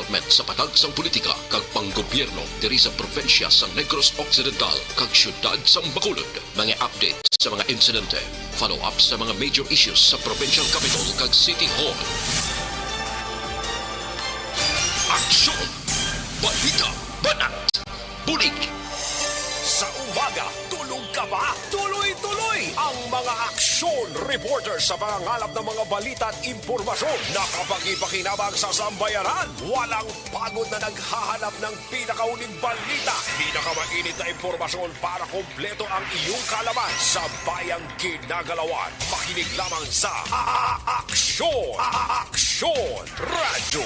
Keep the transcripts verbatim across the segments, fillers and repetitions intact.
Sa patag sang politika kag panggobyerno diri sa probinsya sa Negros Occidental kag siyudad sang Bacolod, mga update sa mga insidente, follow-up sa mga major issues sa provincial capital kag city hall. Aksyon! Balita! Banat! Bulig! Sa umaga, tulog ka ba? Tuloy-tuloy ang mga aksyon reporter sa pangangalap ng mga balita at impormasyon na kapakipakinabang sa sambayanan. Walang pagod na naghahanap ng pinakauling balita, pinakamainit na impormasyon para kompleto ang iyong kaalaman sa bayang ginagalawan. Makinig lamang sa A-, A-, Aksyon! A-, A-, Aksyon Radyo!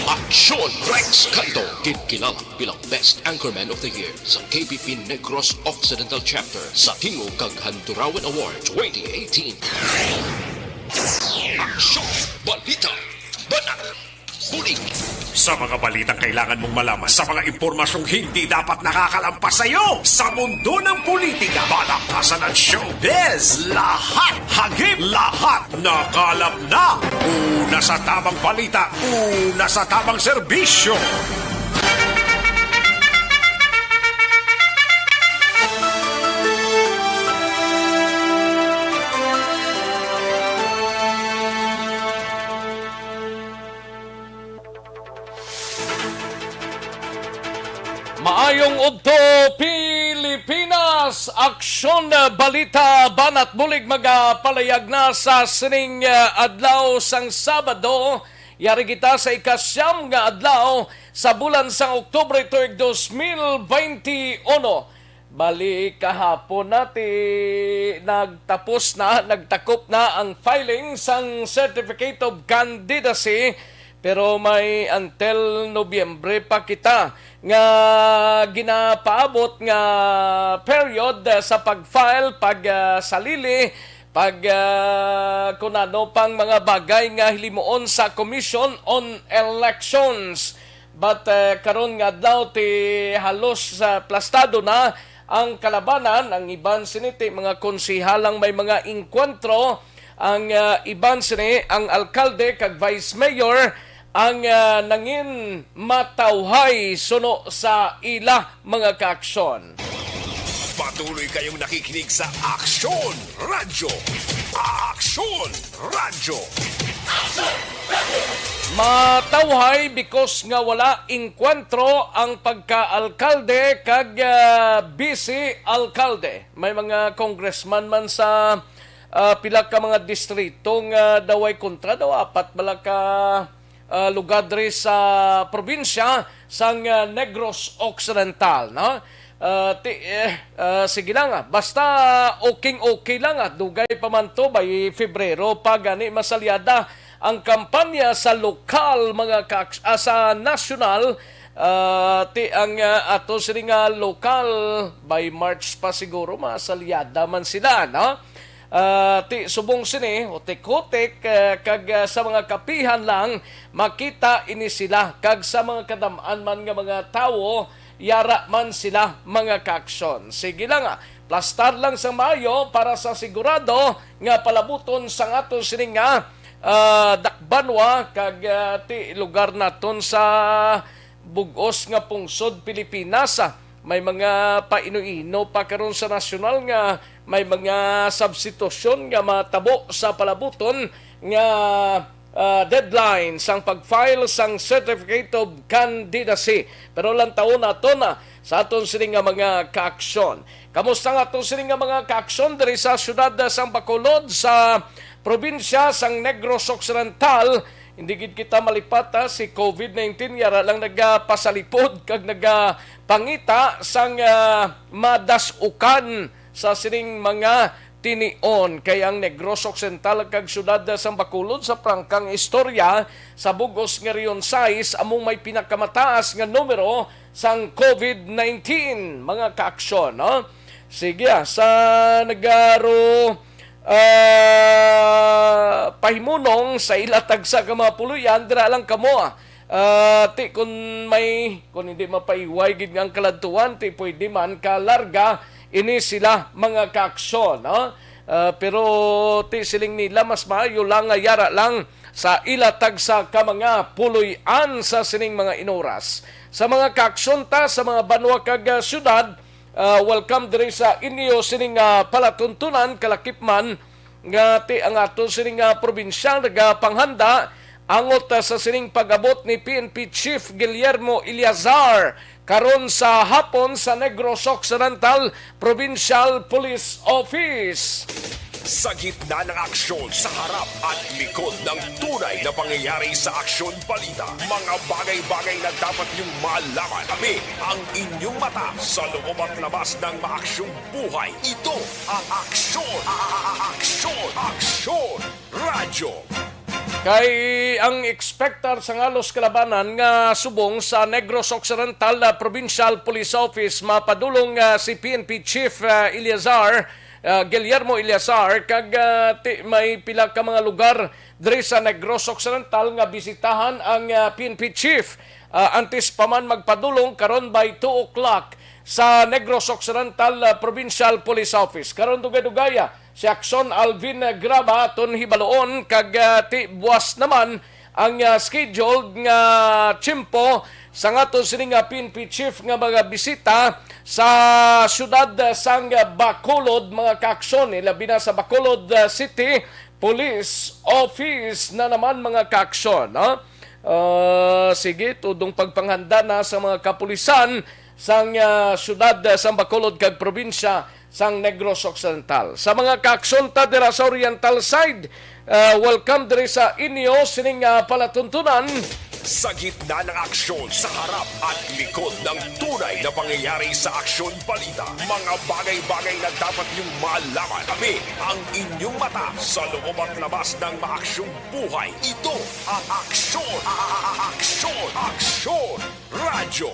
Aksyon! Rex Canto, ginkilala bilang Best Anchorman of the Year sa K P P Negros Occidental Chapter sa Tingog kag Handurawan Award twenty eighteen. Aksyon! Balita! Banat! Bulig! Sa mga balitang kailangan mong malaman, sa mga impormasyong hindi dapat nakakalampas sa iyo, sa mundo ng politika, balakasan at showbiz, lahat, hagip, lahat, nakalap na. Una sa tamang balita, una sa tamang serbisyo. Maayong udto, Pilipinas! Aksyon, balita, banat bulig magapalayag na sa sining, ah, adlaw sang Sabado. Yari kita sa ikasyam nga adlaw sa bulan sang Oktubre tuig dos mil twenty-one. Bali, kahapon na ti nagtapos na, nagtakop na ang filing sang Certificate of Candidacy, pero may until Nobyembre pa kita nga ginapaabot nga period, ah, sa pag-file, pag, ah, salili, pag, ah, kun ano pang mga bagay nga hilimuon sa Commission on Elections. But, eh, karon nga adlaw ti halos, ah, plastado na ang kalabanan. Ang iban sini ti mga konsehal ang may mga engkwentro. Ang, ah, iban sini ang alkalde kag vice mayor ang, ah, nangin matawhay suno sa ila mga kaaksyon. Patuloy kayong nakikinig sa Aksyon Radyo. Aksyon Radyo. Matawhay because nga wala engkwentro ang pagka-alkalde kag, ah, vice alkalde. May mga congressman man sa, ah, pila ka mga distrito nga daw ay kontra, daw apat bala ka, ah, lugar diri sa probinsya sang, ah, Negros Occidental, no? Ah, ti-, eh, ah, sige lang, ah. Basta okay-okay lang, ah. Dugay pa man to, by Febrero pa gani masalyada ang kampanya sa lokal, mga kaks-, ah, sa nasyonal. Ah, ti ang, ah, ato sini nga lokal, by March pa siguro masalyada man sila, no? Ah, ti subong sini, hutik-hutik, ah, kag, ah, sa mga kapihan lang, makita ini sila, kag sa mga kadam-an man nga mga tawo, yara man sila, mga kaaksyon. Sige lang, ah, plastar lang sa maayo para sa sigurado nga palabuton sang ato sini nga, ah, dakbanwa kag, ah, ti lugar naton sa bug-os nga pungsod Pilipinas. May mga paino-ino pa karon sa nasyonal nga may mga substitusyon nga matabo sa palabuton nga, ah, deadline sang pag-file sang Certificate of Candidacy. Pero lantawon naton na sa aton sini nga mga kaaksyon. Kamusta nga aton sini nga mga kaaksyon diri sa siyudad sang Bacolod, sa probinsya sang Negros Occidental? Hindi gid kita malipat, ha, si covid nineteen yara lang nagapasalipod kag nagapangita sang, ah, madas-ukan sa sining mga tinion. Kay ang Negros Occidental kag siyudad sang Bacolod sa prangkang istorya sa bug-os nga Region sais among may pinakamataas nga numero sang covid nineteen, mga kaaksyon, no? Sige, ah, sa nagaro, ah, pahimunong sa ila tagsa ka mga puloy-an, dira lang kamo, ah. Ah, ti kun may, kun hindi mapaiway gid nga ang kaladtuan, ti pwede man ka larga ini sila, mga kaaksyon, no? Ah, pero ti siling nila, mas maayo lang nga yara lang sa ila tagsa ka mga puloy-an sa sining mga inoras. Sa mga kaaksyon ta sa mga banwa kag, ah, syudad, ah, welcome diri sa inyo sining, ah, palatuntunan, kalakip man nga ti ang ato sining, ah, probinsyal nagapanghanda angot, ah, sa sining pag-abot ni P N P Chief Guillermo Eleazar karon sa hapon sa Negros Occidental Provincial Police Office. Sa gitna ng aksyon, sa harap at likod ng tunay na pangyayari sa Aksyon Balita, mga bagay-bagay na dapat niyong malaman. Kami ang inyong mata sa loob at labas ng maaksyong buhay. Ito ang Aksyon, a-, a-, a-, Aksyon, Aksyon Radyo. Kay ang inspektor sang halos kalabanan nga subong sa Negros Occidental, ah, Provincial Police Office, mapadulong, ah, si P N P Chief, ah, Eleazar, ah, Guillermo Eleazar, kag, ah, ti-, may pila ka mga lugar diri sa Negros Occidental nga bisitahan ang, ah, P N P Chief, ah, antes pa man magpadulong karon by two o'clock sa Negros Occidental, ah, Provincial Police Office. Karon, dugay-dugaya, si Aksyon Alvin Graba aton hibaloon, kag, ah, ti buas naman ang, ah, scheduled nga tiyempo sang aton sini nga P N P chief nga mga bisita sa siyudad, ah, sang Bacolod, mga kaaksyon, ilabi na sa Bacolod, ah, City Police Office na naman, mga kaaksyon, no? Ah, sige, tudong pagpanghanda na sa mga kapulisan sang, ah, siyudad, ah, sang Bacolod kag probinsya sang Negros Occidental. Sa mga kaaksyon ta dira sa Oriental side, ah, welcome diri sa inyo sining, ah, palatuntunan. Sa gitna ng aksyon, sa harap at likod ng tunay na pangyayari sa Aksyon Balita, mga bagay-bagay na dapat niyong malaman. Kami ang inyong mata sa loob at labas ng maaksyong buhay. Ito ang Aksyon, a-, a-, a-, Aksyon, Aksyon Radyo.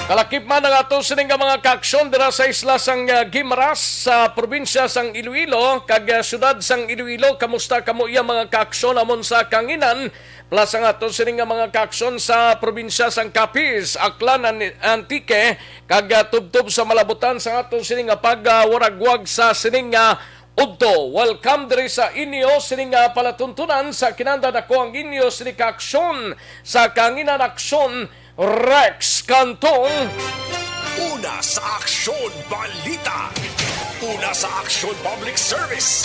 Kalakip man ang ato sini nga mga kaaksyon dira sa isla sang, ah, Guimaras, sa probinsya sang Iloilo, kag, ah, siyudad sang Iloilo. Kamusta kamo iya, mga kaaksyon, amon sa kanginan? Plus ang ato sini nga mga kaaksyon sa probinsya sang Capiz, Aklan, An-, Antique, kag, ah, tubtob sa malabutan sa ato sini nga pag, ah, waragwag sa sining, ah, udto. Welcome diri sa inyo sining, ah, palatuntunan. Sa kinanda nako ang inyo sini kaaksyon sa kanginan, aksyon, Rex Cantong. Una sa Aksyon Balita. Una sa Aksyon Public Service.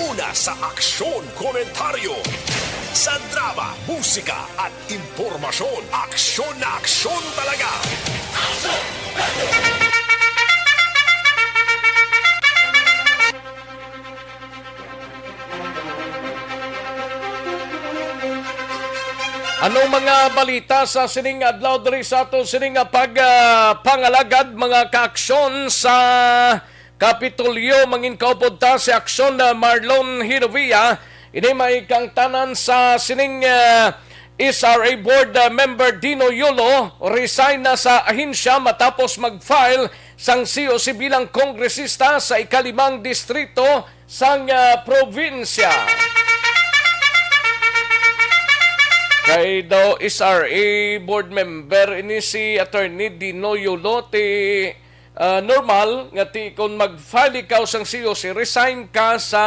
Una sa Aksyon Komentaryo. Sa drama, musika, at impormasyon. Aksyon na aksyon talaga. Anong mga balita sa sining adlaw diri sa ato sining nga pag, ah, pangalagad, mga kaaksyon sa Kapitolyo? Mangin kaupod ta si Aksyon, ah, Marlon Hinovia. Ini may kangtanan sa sining, ah, S R A Board, ah, Member Dino Yolo resign na sa ahensya matapos mag-file sang C O C bilang kongresista sa ikalimang distrito sang, ah, probinsya. Kay daw S R A board member ini si Attorney Dino Yolo, ti, ah, normal nga ti kon mag-file ikaw sang C O C, resign ka sa,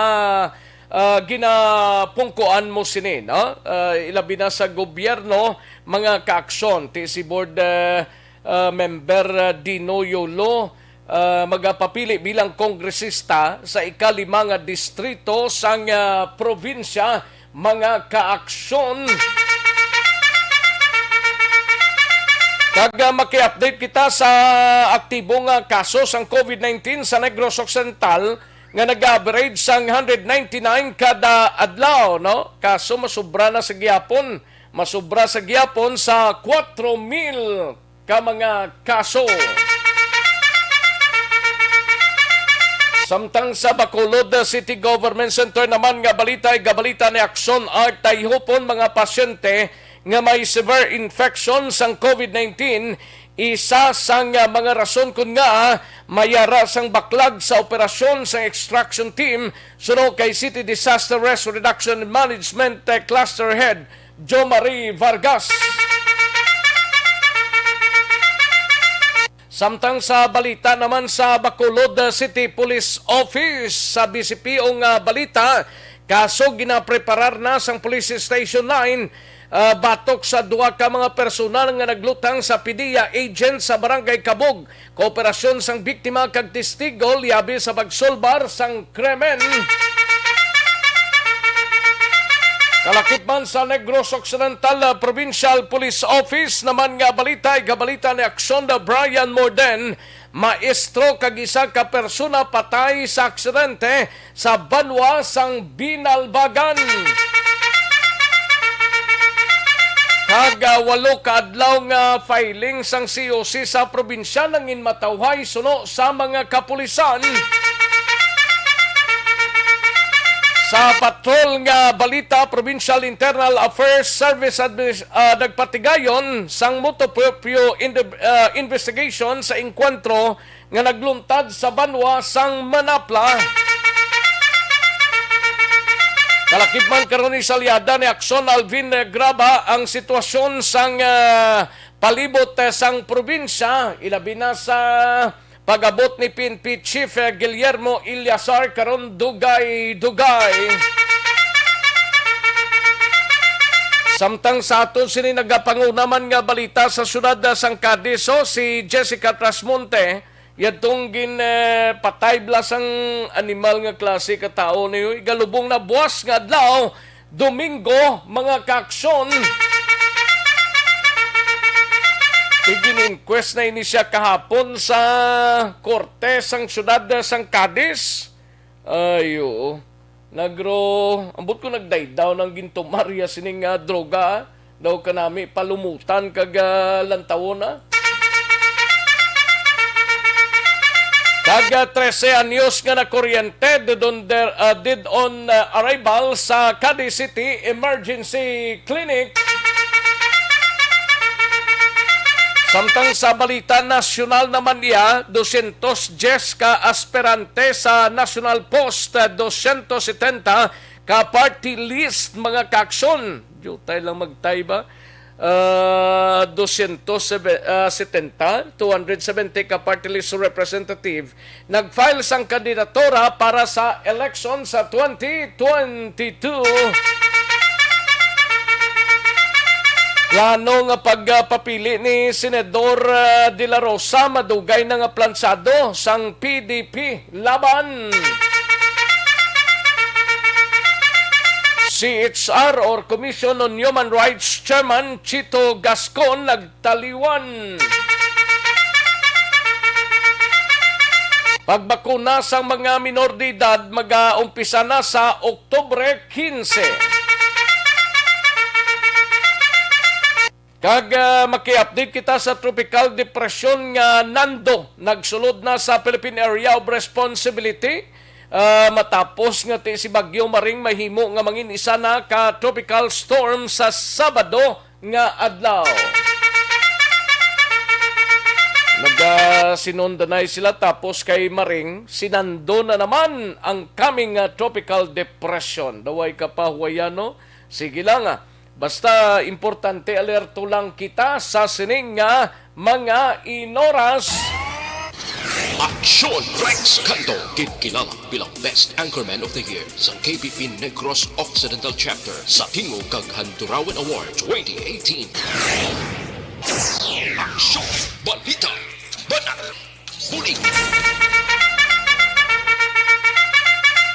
ah, ginapungkuan mo sini, no? Ah, ilabi na sa gobyerno, mga kaaksyon, ti si board, ah, ah, member, ah, Dino Yolo, ah, magapapili bilang kongresista sa ikalima nga distrito sang, ah, probinsya, mga kaaksyon. Kag, ah, maki-update kita sa aktibo nga kaso sang COVID nineteen sa Negros Occidental nga nag-average sang hundred ninety-nine kada adlaw, no? Kaso masubra na sa gihapon, masubra sa gihapon sa kwatro mil ka mga kaso. Samtang sa Bacolod City Government Center naman nga balita, igabalita ni Aksyon Art Tayhupon, mga pasyente nga may severe infection sang COVID nineteen, isa sang, ah, mga rason kon ngaa mayara sang baklag sa operasyon sang extraction team, suno kay City Disaster Risk Reduction and Management, eh, Cluster Head Jo Marie Vargas. Samtang sa balita naman sa Bacolod City Police Office, sa B C P O nga balita, kaso ginapreparar na sang Police Station nine, ah, batok sa duha ka mga personal nga naglutang sa P D E A agent sa Barangay Cabug. Kooperasyon sang biktima kag testigo liabi sa pagsulbar sang krimen. Kalakip man sa Negros Occidental, ah, Provincial Police Office naman nga balita, igabalita ni Aksyon na Brian Morden, maestro kag isa ka persona patay sa aksidente sa banwa sang Binalbagan. Kag, ah, walo ka adlaw nga filing sang C O C sa probinsya nangin matawhay suno sa mga kapulisan. Sa patrol nga balita, Provincial Internal Affairs Service Adminis-, ah, nagpatigayon sang motopropyo indi-, ah, investigation sa engkwentro nga nagluntad sa banwa sang Manapla. Kalakip man karon ni salyada ni Aksyon Alvin Graba ang sitwasyon sang, ah, palibot, eh, sang probinsya, ilabi na sa pag-abot ni P N P Chief, eh, Guillermo Ilyasar karon dugay-dugay. Samtang sa aton sini nagapanguna man nga balita sa siyudad, ah, sang Cadiz, oh, si Jessica Trasmonte, yadtong gin, eh, patay bala sang animal nga klase ka tawo niyo, igalubong na buwas nga adlaw, Domingo, mga kaaksyon. Igin-inquest na ini siya kahapon sa korte sang siyudad sang Cadiz. Ay, oo. Nagro, ambot ko nagdaydaw nang gintumarya sining, ah, droga, ah. Daw kanami palumutan kag, ah, lantawon, ah. Kag, ah, trese anyos nga nakuryente did on, der, ah, did on, ah, arrival sa Cadiz City Emergency Clinic. Samtang sa balita nasyonal naman iya, dosyentos dyes ka aspirante sa National Post, ah, dosyentos setenta ka party list, mga kaaksyon. Diutay lang magtay ba? Ah, dosyentos setenta, two hundred seventy ka party list representative nag-file sang kandidatura para sa eleksyon sa twenty twenty-two. Plano nga pagpapili ni Senador, ah, De La Rosa madugay na nga plansado sang P D P laban. C H R or Commission on Human Rights Chairman Chito Gascon nagtaliwan. Pagbakuna sang mga minor de edad magaumpisa na sa Oktubre quince. Kag, ah, maki-update kita sa tropical depression nga Nando. Nagsulod na sa Philippine Area of Responsibility, ah, matapos nga ti si Bagyo Maring mahimo nga mangin isa na ka tropical storm sa Sabado nga adlaw. Nagasinundanay sila tapos kay Maring, si Nando na naman ang coming nga tropical depression. Daway ka pa, Hawaiano? Sige lang, ah. Basta importante, alerto lang kita sa sining nga mga inoras. Aksyon Rex Canto, gid kilala bilang Best Anchorman of the Year sa K B P Negros Occidental Chapter sa Tingog kag Handurawan Award twenty eighteen. Aksyon! Balita! Banat! Bulig!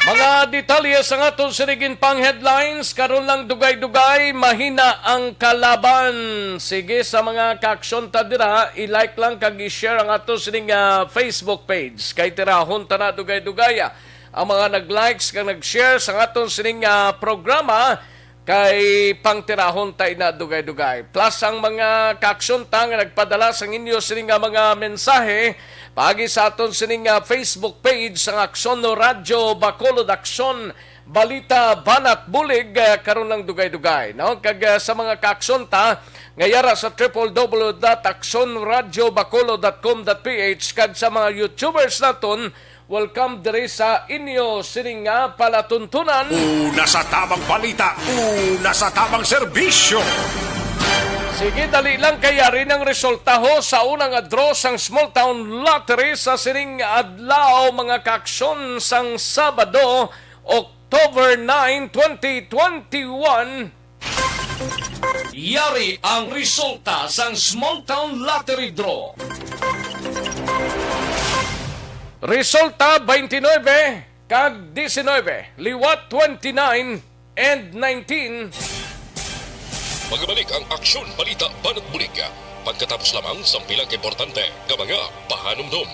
Mga detalye sa aton sinigin pang headlines, karon lang dugay-dugay, mahina ang kalaban. Sige, sa mga kaaksyon ta dira, i-like lang kag i-share ang aton sining, ah, Facebook page. Kay tirahon ta na dugay-dugay, ah, ang mga nag-likes kag nag-share sa aton sining, ah, programa. Kay pangtirahon ta ina dugay-dugay. Plus ang mga kaaksyon ta nga nagpadala sang inyo sini nga mga mensahe paagi sa aton sini nga Facebook page sang Aksyon no Radyo Bacolod, Aksyon, Balita, Banat, Bulig, eh, karon lang dugay-dugay, no? Kag, eh, sa mga kaaksyon ta nga yara sa triple W dot aksyon radyo bacolod dot com dot P H kag sa mga YouTubers naton, welcome diri sa inyo sining nga palatuntunan. Una sa tamang balita, una sa tamang serbisyo. Sige, dali lang kay yari ng resulta ho sa unang draw sang Small Town Lottery sa sining adlaw, mga kaaksyon, sang Sabado, October nine, twenty twenty-one. Yari ang resulta sang Small Town Lottery Draw. Resulta, twenty-nine kag diecinuebe, liwat twenty-nine and nineteen. Magbalik ang aksyon, balita, banat bulig pagkatapos lamang sang pila ka importante nga mga pahanumdom.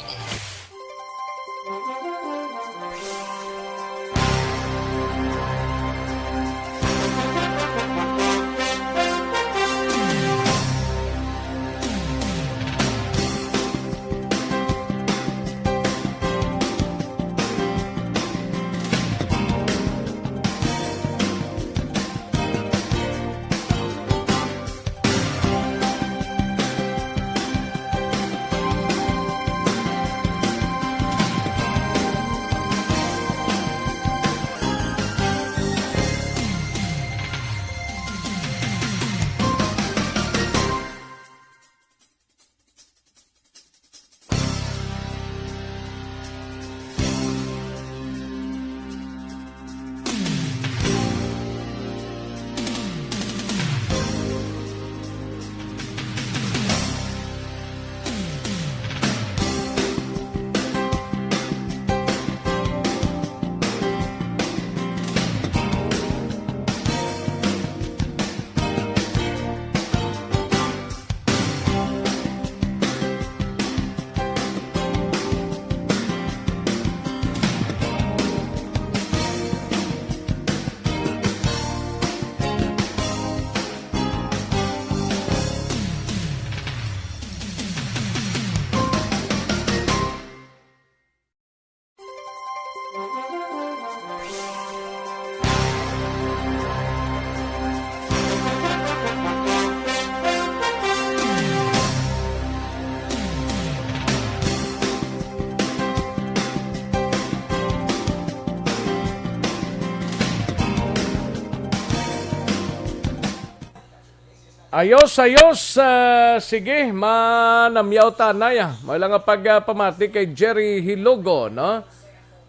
Ayos, ayos. Ah, sige, manamyaw ta anay, ah. May lang nga pag, ah, pamati kay Jerry Hilogo, no?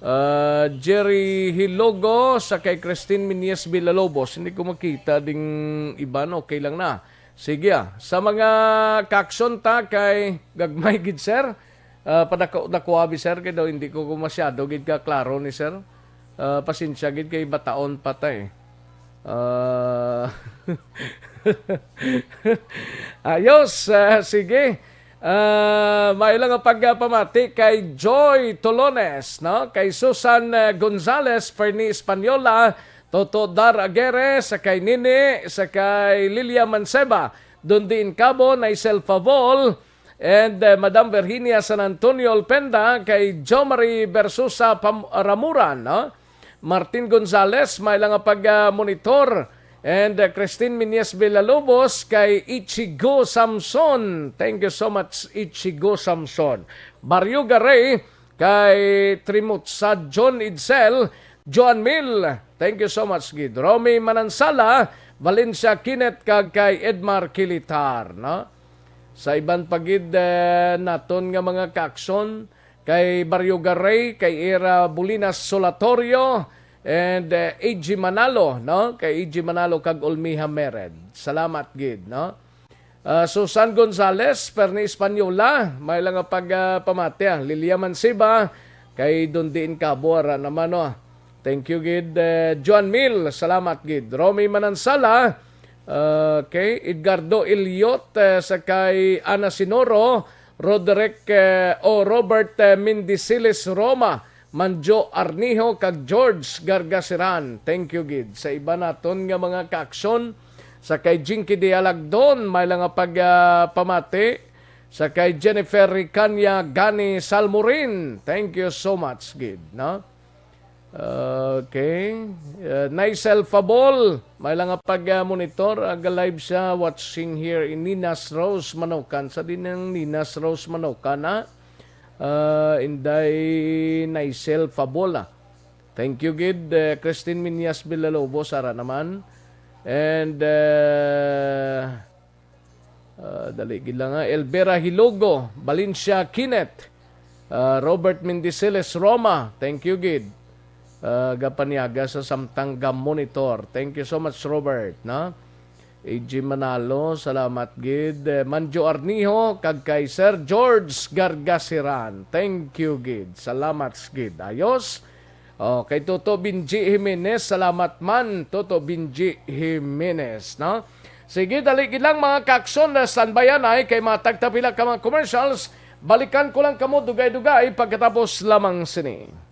Ah, Jerry Hilogo sa kay Christine Meneses Villalobos. Hindi ko makita ding iban. Okay lang na. Sige, ah. Sa mga kaaksyon ta kay gagmay gid, sir. Ah, padako-dako abi, sir, kay daw hindi ko, ko masyado gid ka klaro ni sir. Ah, pasensya gid kay bataon pa ta, eh. Ah, ayos, ah, sige. Ah, may lang ang pagpamati kay Joy Tolones, no? Kay Susan, ah, Gonzales, Fernie Española, Toto Dar Aguirre, sa kay Nini, sa kay Lilia Manceba, Dundee Incabo, Nicel Favol, and, eh, Madam Virginia San Antonio Olpenda, kay Jo Marie Versosa Pam-, Ramuran, no? Martin Gonzales, may lang nga pag, ah, monitor. And, uh, Christine Meneses Villalobos, kay Ichigo Samson. Thank you so much, Ichigo Samson. Barrio Garay, kay Trimutsa John Idsel, Joan Mil. Thank you so much, gid. Romy Manansala, Valencia Kenneth, kag kay Edmar Kilitar, no? Sa iban pa gid, eh, naton nga mga kaaksyon, kay Barrio Garay, kay Ira Bulinas Solatorio, and, eh, A G Manalo, no? Kay A G Manalo kag Olmiha Mered. Salamat gid, no? Ah, Susan Gonzales, Perni Española, may lang nga pag, ah, pamati, ah. Lilia Mansiba, kay Dundee Incabo, ara naman, no? Thank you gid, eh, Joan Mil, salamat gid. Romy Manansala, okay, Edgardo Eliot, eh, sa kay Ana Sinoro, Roderick, eh, o Robert, eh, Mendiciles Roma, Manjo Arnijo, kag George Gargasiran. Thank you gid. Sa iba naton nga mga kaaksyon, sa kay Jinky Dialagdon, may lang nga pag, ah, pamati. Sa kay Jennifer Ricania Gani Salmorin. Thank you so much gid, no? Okay. Uh, Nicel Fabol, may lang nga pag, uh, monitor, aga live siya, watching here in Ninas Rose Manokan. Sa din ng Ninas Rose Manokan, ha? Uh, Inday Nicel Fabol, ah. Thank you gid, uh, Christine Minyas Villalobos, ara naman. And, uh, Ah, dali gid lang, ah. Elvira Hilogo, Valencia Kenneth, ah, Robert Mendiciles Roma, thank you gid. Ah, gapanyaga sa Samtanga Monitor. Thank you so much, Robert, no? A G Manalo, salamat gid. Eh, Manjo Arnijo, kag kay Sir George Gargasiran. Thank you gid. Salamat gid. Ayos. Oh, kay Toto Benji Jimenez, salamat man, Toto Benji Jimenez, no? Sige, dali gid lang, mga kakson, na standbyan ay kay mga tagtapila ka mga commercials. Balikan ko lang kamo dugay-dugay pagkatapos lamang sini.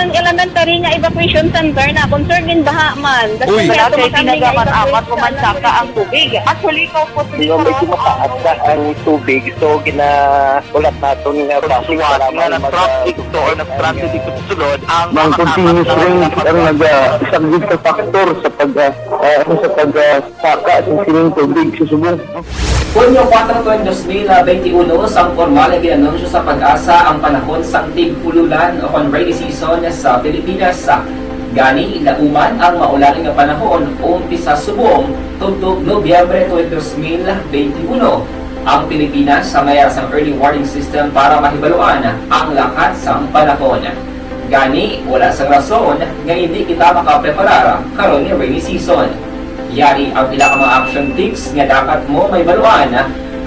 Ang elementary nga evacuation center na concern in baha man. Uy. Wala kay ginagamat-amat o mansaka ang tubig. Actually, ikaw po, Di ba, medyo mataas na ang tubig, so ginaulat naton nga basi nga kailangan mag- nag-traffic to or nag-traffic dito sa sulod ang Mang continuous rain ang naga-, isang big factor sa pag, ah, ah, ano, sa pag, ah, saka sa sining tubig sa subong. Hunyo kuwatro, dos mil benti uno, sang pormal nga gin-anunsyo sa PAGASA ang panahon sang tig-ululan o kon rainy season sa Pilipinas. Gani, lauman ang maulan nga panahon umpisa subong tubtob Nobyembre twenty, dos mil benti uno. Ang Pilipinas sa mayar sang early warning system para mahibaluan ang lakat sang panahon. Gani, wala sang rason nga hindi kita makapreparar karon nga rainy season. Yari ang pila ka mga action tips nga dapat mo mahibaluan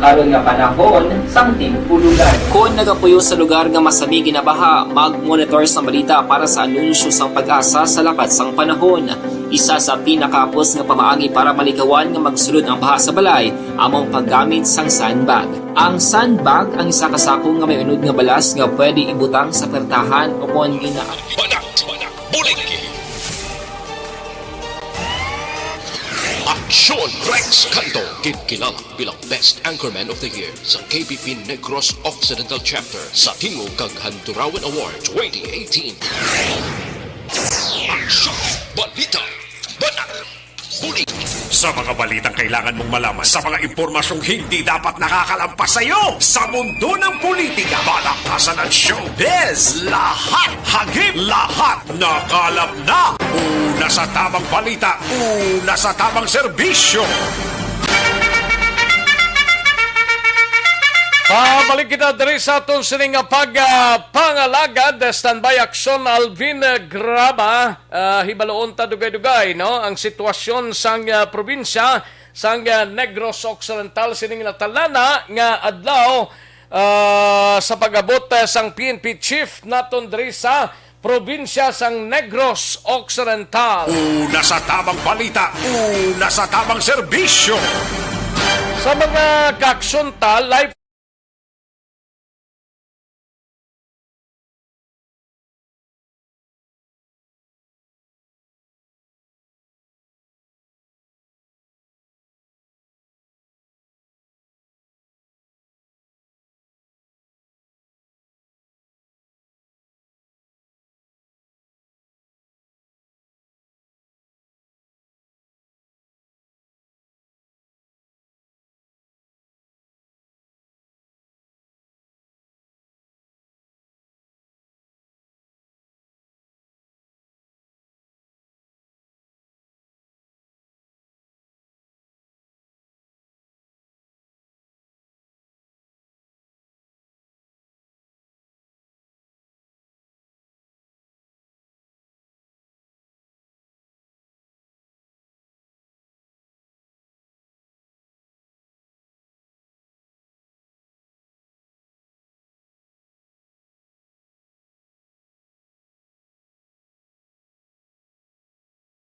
karon nga panahon sang tig-ululan. Kon nagapuyo sa lugar nga masami ginabaha, mag-monitor sang balita para sa anunsyo sang PAGASA sa lakat sang panahon. Isa sa pinakahapos nga pamaagi para malikawan nga magsulod ang baha sa balay amo ang paggamit sang sandbag. Ang sandbag ang isa ka sako nga may unod nga balas nga pwede ibutang sa pertahan o kon gina- Banat! Bulig! Aksyon Rex Canto, ginkilala bilang Best Anchorman of the Year sa K B P Negros Occidental Chapter sa Tingog kag Handurawan Award twenty eighteen. Aksyon! Balita! Banat! Bulig! Sa mga balitang kailangan mong malaman, sa mga impormasyong hindi dapat nakakalampas sa iyo, sa mundo ng politika, balakasan at showbiz, lahat hagip, lahat nakalap na. Una sa tamang balita, una sa tamang serbisyo. Pabalik kita diri sa aton sining nga pag, ah, pangalagad. Standby aksyon, Alvin, ah, Graba. Ah, hibaluon ta dugay-dugay, no, ang sitwasyon sang, ah, probinsya sang, ah, Negros Occidental sining natalana nga adlaw, ah, sa pag-abot, ah, sang P N P chief naton diri sa probinsya sang Negros Occidental. Una sa tamang balita, una sa tamang serbisyo. Sa mga kaaksyon ta, live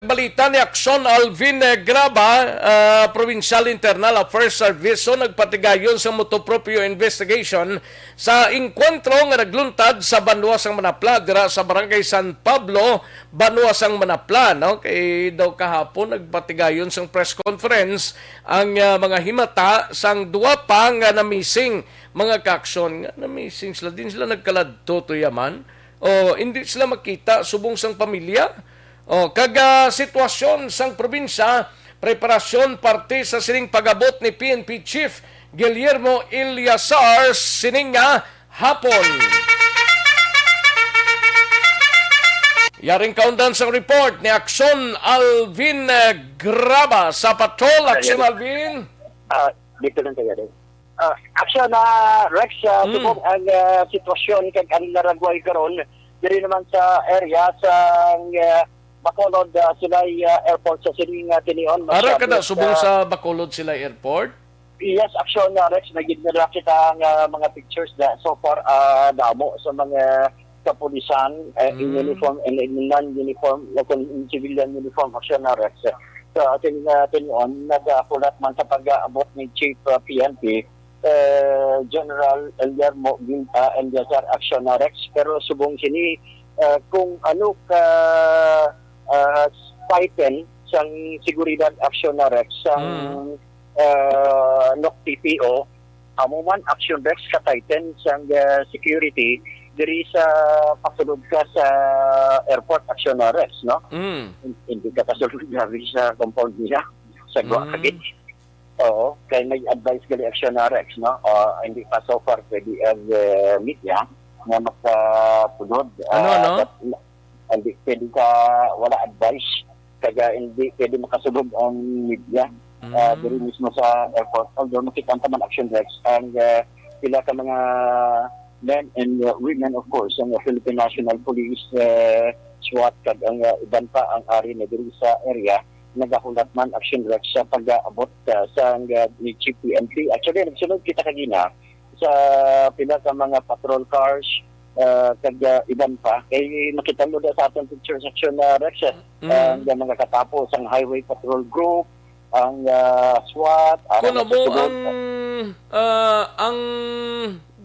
Balita ni Aksyon Alvin, eh, Graba, ah, Provincial Internal Affairs Service, so nagpatigayon sa motu proprio investigation sa engkwentro nga nagluntad sa banwa sang Manapla, dira sa Barangay San Pablo, banwa sang Manapla, no? Kay daw kahapon nagpatigayon sang press conference ang, ah, mga himata sang duwa pa nga na-missing, mga kaaksyon, nga na-missing sila, din sila nagkaladto to yaman. O, hindi sila makita subong sang pamilya. O, kag, ah, sitwasyon sang probinsya, preparasyon parte sa sining pag-abot ni P N P Chief Guillermo Eleazar sining nga hapon. Yaring kaundan sang report ni Action Alvin, eh, Graba sa Patrol. Action Alvin. Ah, dito lang kayo, Dave. Ah, Action, ah, Rex, ah, Mm. subong ang, ah, sitwasyon kag ang naragway karon diri naman sa area sa, ah, Bacolod, ah, Silay, ah, Airport sa sining, ah, tinion. Ara Masyado kada subong sa, sa Bacolod Silay Airport? Yes, Action, ah, Rex, nagid nila kita ang, ah, mga pictures na so far, ah, damo sa mga kapulisan, eh, in Mm. uniform and in non-uniform, o kung in civilian uniform, Action, ah, Rex. So, atin, ah, tinion, nagahulat man sa pag-aabot ni Chief, ah, P N P, eh, General Guillermo Gin-, ah, Eliazar, Action, ah, Rex. Pero subong sini, ah, kung ano ka, ah, tighten sang seguridad, Action, ah, Rex, sang Mm. ah, N O C P P O, amo man, Action Rex, ka-tighten sang, ah, security diri sa pasulod ka sa airport, Action Rex, no? Mm. Hin-, hindi ka pasulod grabe sa compound niya, sa Gua Mm. Kagid. Oo, kay may advice gali, Action Rex, no? Ah, hindi pa so far pwede ang, ah, media nga makasulod. Ano, Ah, ano? But, hindi pwede ka, wala advice. Kaya hindi pwede makasulod ang media, ah, Mm. diri mismo sa airport. Although nakita ta man, Action Rex, ang, ah, pila ka mga men and, ah, women, of course, ang Philippine National Police, ah, SWAT, kag ang, ah, iban pa ang ari na diri sa area, nagahulat man, Action Rex, sa pag-aabot, ah, sa, ah, ni Chief P N P. Actually, nagsunod kita kagina sa pila ka mga patrol cars, ah, kag, ah, iban pa. Kay makita mo da sa atong picture section na, Rex, eh, Mm. ang mga katapo sang Highway Patrol Group, ang, ah, SWAT, ara Kung na amo sa sulod. ang, ah, ang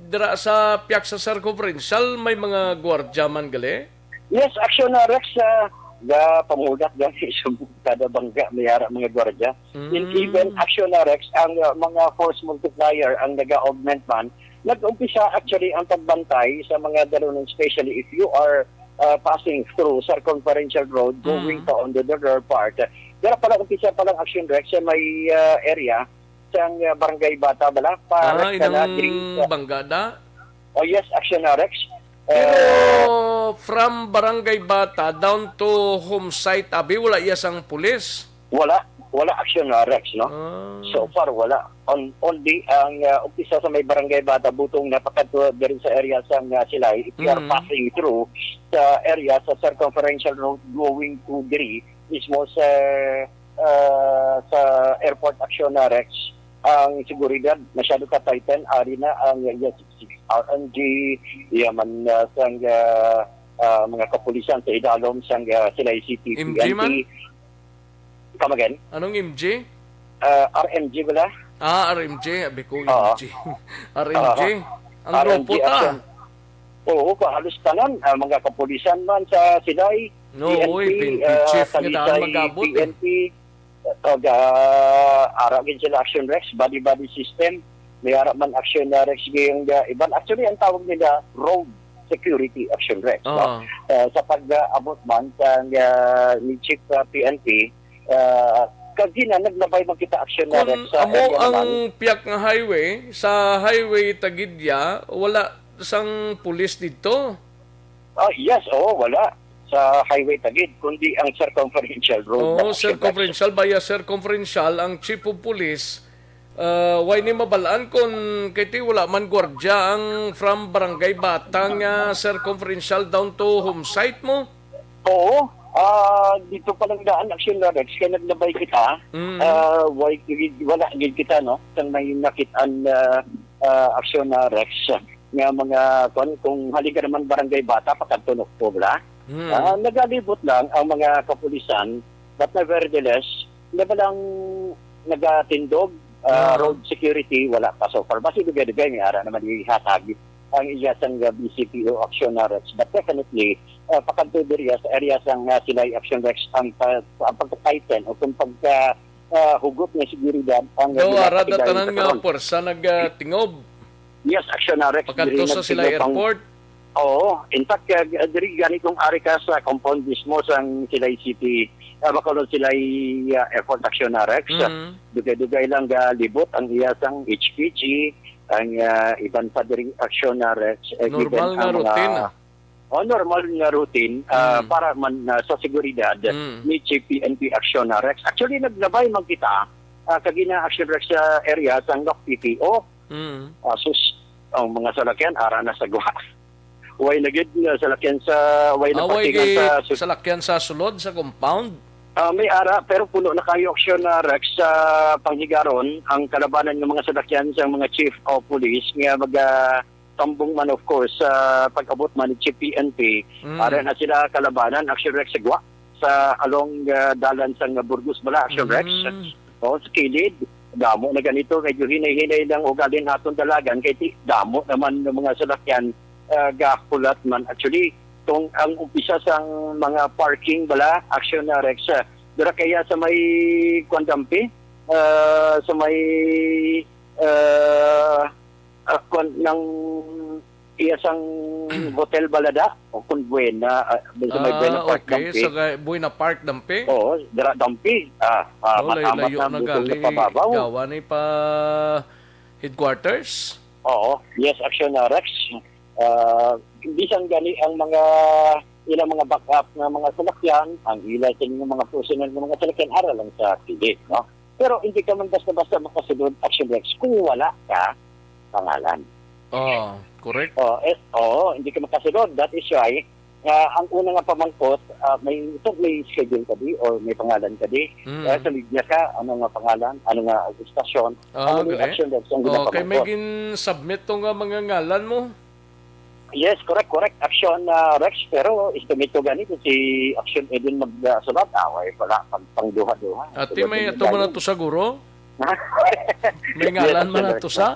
dira sa Piak sa Circumferential, may mga gwardya man gali? Yes, Action, ah, Rex, ah, ga pamulat gani sa kada bangga may ara mga gwardya. And Mm. even Action, ah, Rex, ang, ah, mga force multiplier ang nag-augment man, nag-umpisa actually ang pagbantay sa mga dalunan, especially if you are, ah, passing through Circumferential Road going Mm. pa on the other part. Pero pala umpisa pa lang, Action Rex, sa may, ah, area sang, ah, Barangay Bata bala, pa Ah, Rex na inang diri sa bangga da? Oh, yes, Action, ah, Rex. Pero Eh, from Barangay Bata down to home site, abi, wala iya sang pulis? Wala. Wala, Action, ah, Rex, no? Ah. So far, wala. On, only ang, ah, umpisa sa may Barangay Bata, butong na pakadto diri sa area sang, ah, Silay. If you are Mm. passing through sa area sa Circumferential Road going to diri mismo sa, ah, sa airport, Action, ah, Rex, ang seguridad masyado ka tighten. Ari na ang, ah, R M G, iya man, ah, sang, ah, ah, mga kapulisan sa idalom sang, ah, Silay City M G P N P. Man? Come again? Anong M G? Ah, R M G bala? Ah, R M G. Abi ko Oo. M G. R M G. Oo. Ang R M G grupo ta. Action. Oo, pa, halos tanan, ah, mga kapulisan man sa Silay, No, P N P, oy, P N P ah, chief nga daan Talisay, mag-abot, eh. P N P, ah, ga-, ara gid sila, Action Rex, body-body system. May ara man, Action, ah, Rex, gayong, ah, iban. Actually, ang tawag nila, road security, Action Rex, no? Oo. Ah, sa pag-aabot man sa, ah, ni Chief, ah, P N P, ah, kagina, naglabay man kita, Action, ah, Kung Rex, sa amo area ang naman. Piak nga highway, sa highway Tagidya, wala sang pulis didto? Ah, yes, oo, wala sa Highway Taguig, kundi ang Circumferential Road Oo, lang, Action Rex. Circumferential, via Circumferential, ang chief of police, ah, way ni mabalaan kung kay ti wala man gwardya ang from Barangay Bata nga Circumferential down to home site mo? Oo, ah, dito pa lang daan, Action Rex, kaya naglabay kita. Mm. Ah, way, wala gid kita, no? Sang may nakitaan, ah, ah, Action Rex. Nga mga, kung, kung halin ka naman Barangay Bata, pakadto Nokpo, bala. Hmm. Ah, nagalibot lang ang mga kapulisan, but nevertheless, wala lang nagatindog, ah, Ah. road security, wala pa so far. Basi dugay-dugay, may ara naman ihatag ang iya sang, ah, B C P O Action Rex. But definitely, ah, pakadto diri sa area sang, ah, Silay Action Rex ang pa-, ang pagka-tighten o kung pagka, ah, hugot nga seguridad ang Daw, ginapatigayon ara da tanan sa nga karon. Pwersa nag, ah, tingob. Yes, Action Rex. Pakadto Diri sa Silay nagtigapang Airport. Oo. In fact, ah, diri gani kung ari ka sa compound mismo sang Silay City, ah, Bacolod Silay, ah, Airport, Action Rex. Mm. Dugay-dugay lang galibot ang iya sang H P G, ang, ah, iban pa diri, Action Rex, eh, Normal given nga ang mga routine, ah. O, normal nga routine, ah, Mm. para man, ah, sa seguridad Mm. ni Chief P N P Action, ah, Rex. Actually, naglabay man kita, ah, kagina Action Rex sa area sang F P P O. Mm. Ah, sus, ang mga salakyan, ara na sa gwa. Way na gid nga salakyan sa, way na Ah, way parkingan gid sa sus- salakyan sa sulod sa compound? Ah, may ara, pero puno na kayo aksyon na, Rex, sa panghigaron ang kalabanan ng mga salakyan sa mga chief o police nga maga-, tambong man, of course, sa pag-abot man ni Chief P N P. Mm. Ara na sila kalabanan, aksyon, Rex, sa gwa, sa along, ah, dalan sa Burgos bala, aksyon, Rex. Mm. O, sa kilid, damo na ganito, medyo hinay-hinay lang ugalin aton dalagan, kay ti-, damo naman ng mga salakyan, ah, gahulat man. Actually, kung ang umpisa sang mga parking bala, aksyon na, Rex, ah, dira kaya sa may Kuandampi, ah, sa may, ah, ah, kwan-, nang iya sang hotel balada, o kung Buena, ah, sa may Buena Ah, Park, okay. Dampi. Sa kay Buena Park, Dampi? Oo, dira, Dampi. Ah, ah, Oh, matamat layo-layo na na, butong gali. na pababaw. Gawa ni pa headquarters? Oo, yes, action na, Rex. Ah, bisan gani ang mga ilang mga backup nga mga salakyan, ang ila sa mga personal nga mga salakyan, ara lang sa kilid, no? Pero hindi ka man basta-basta makasulod, action, Rex, kung wala ka pangalan. Oh, correct. Oh, eh, oo, hindi ka makasulod. That is why, ah, ang una nga pamangkot, ah, may, ito, may schedule ka di or may pangalan ka di? Mm. Kaya sa media ka, ano nga pangalan, ano nga istasyon, Ah, ano nga gali. action, Rex, ang Oh, kay may ginapamangkot. gin-submit to nga mga ngalan mo? Yes, correct, correct. Action, ah, Rex, pero estimate ko gani kung si Action Edwin magsulat, away pala, pang, pangduha-duha. Ati, Sagot may din ato man tayo. ato sa guro? May Yes, ngalan man Action ato Rex. sa?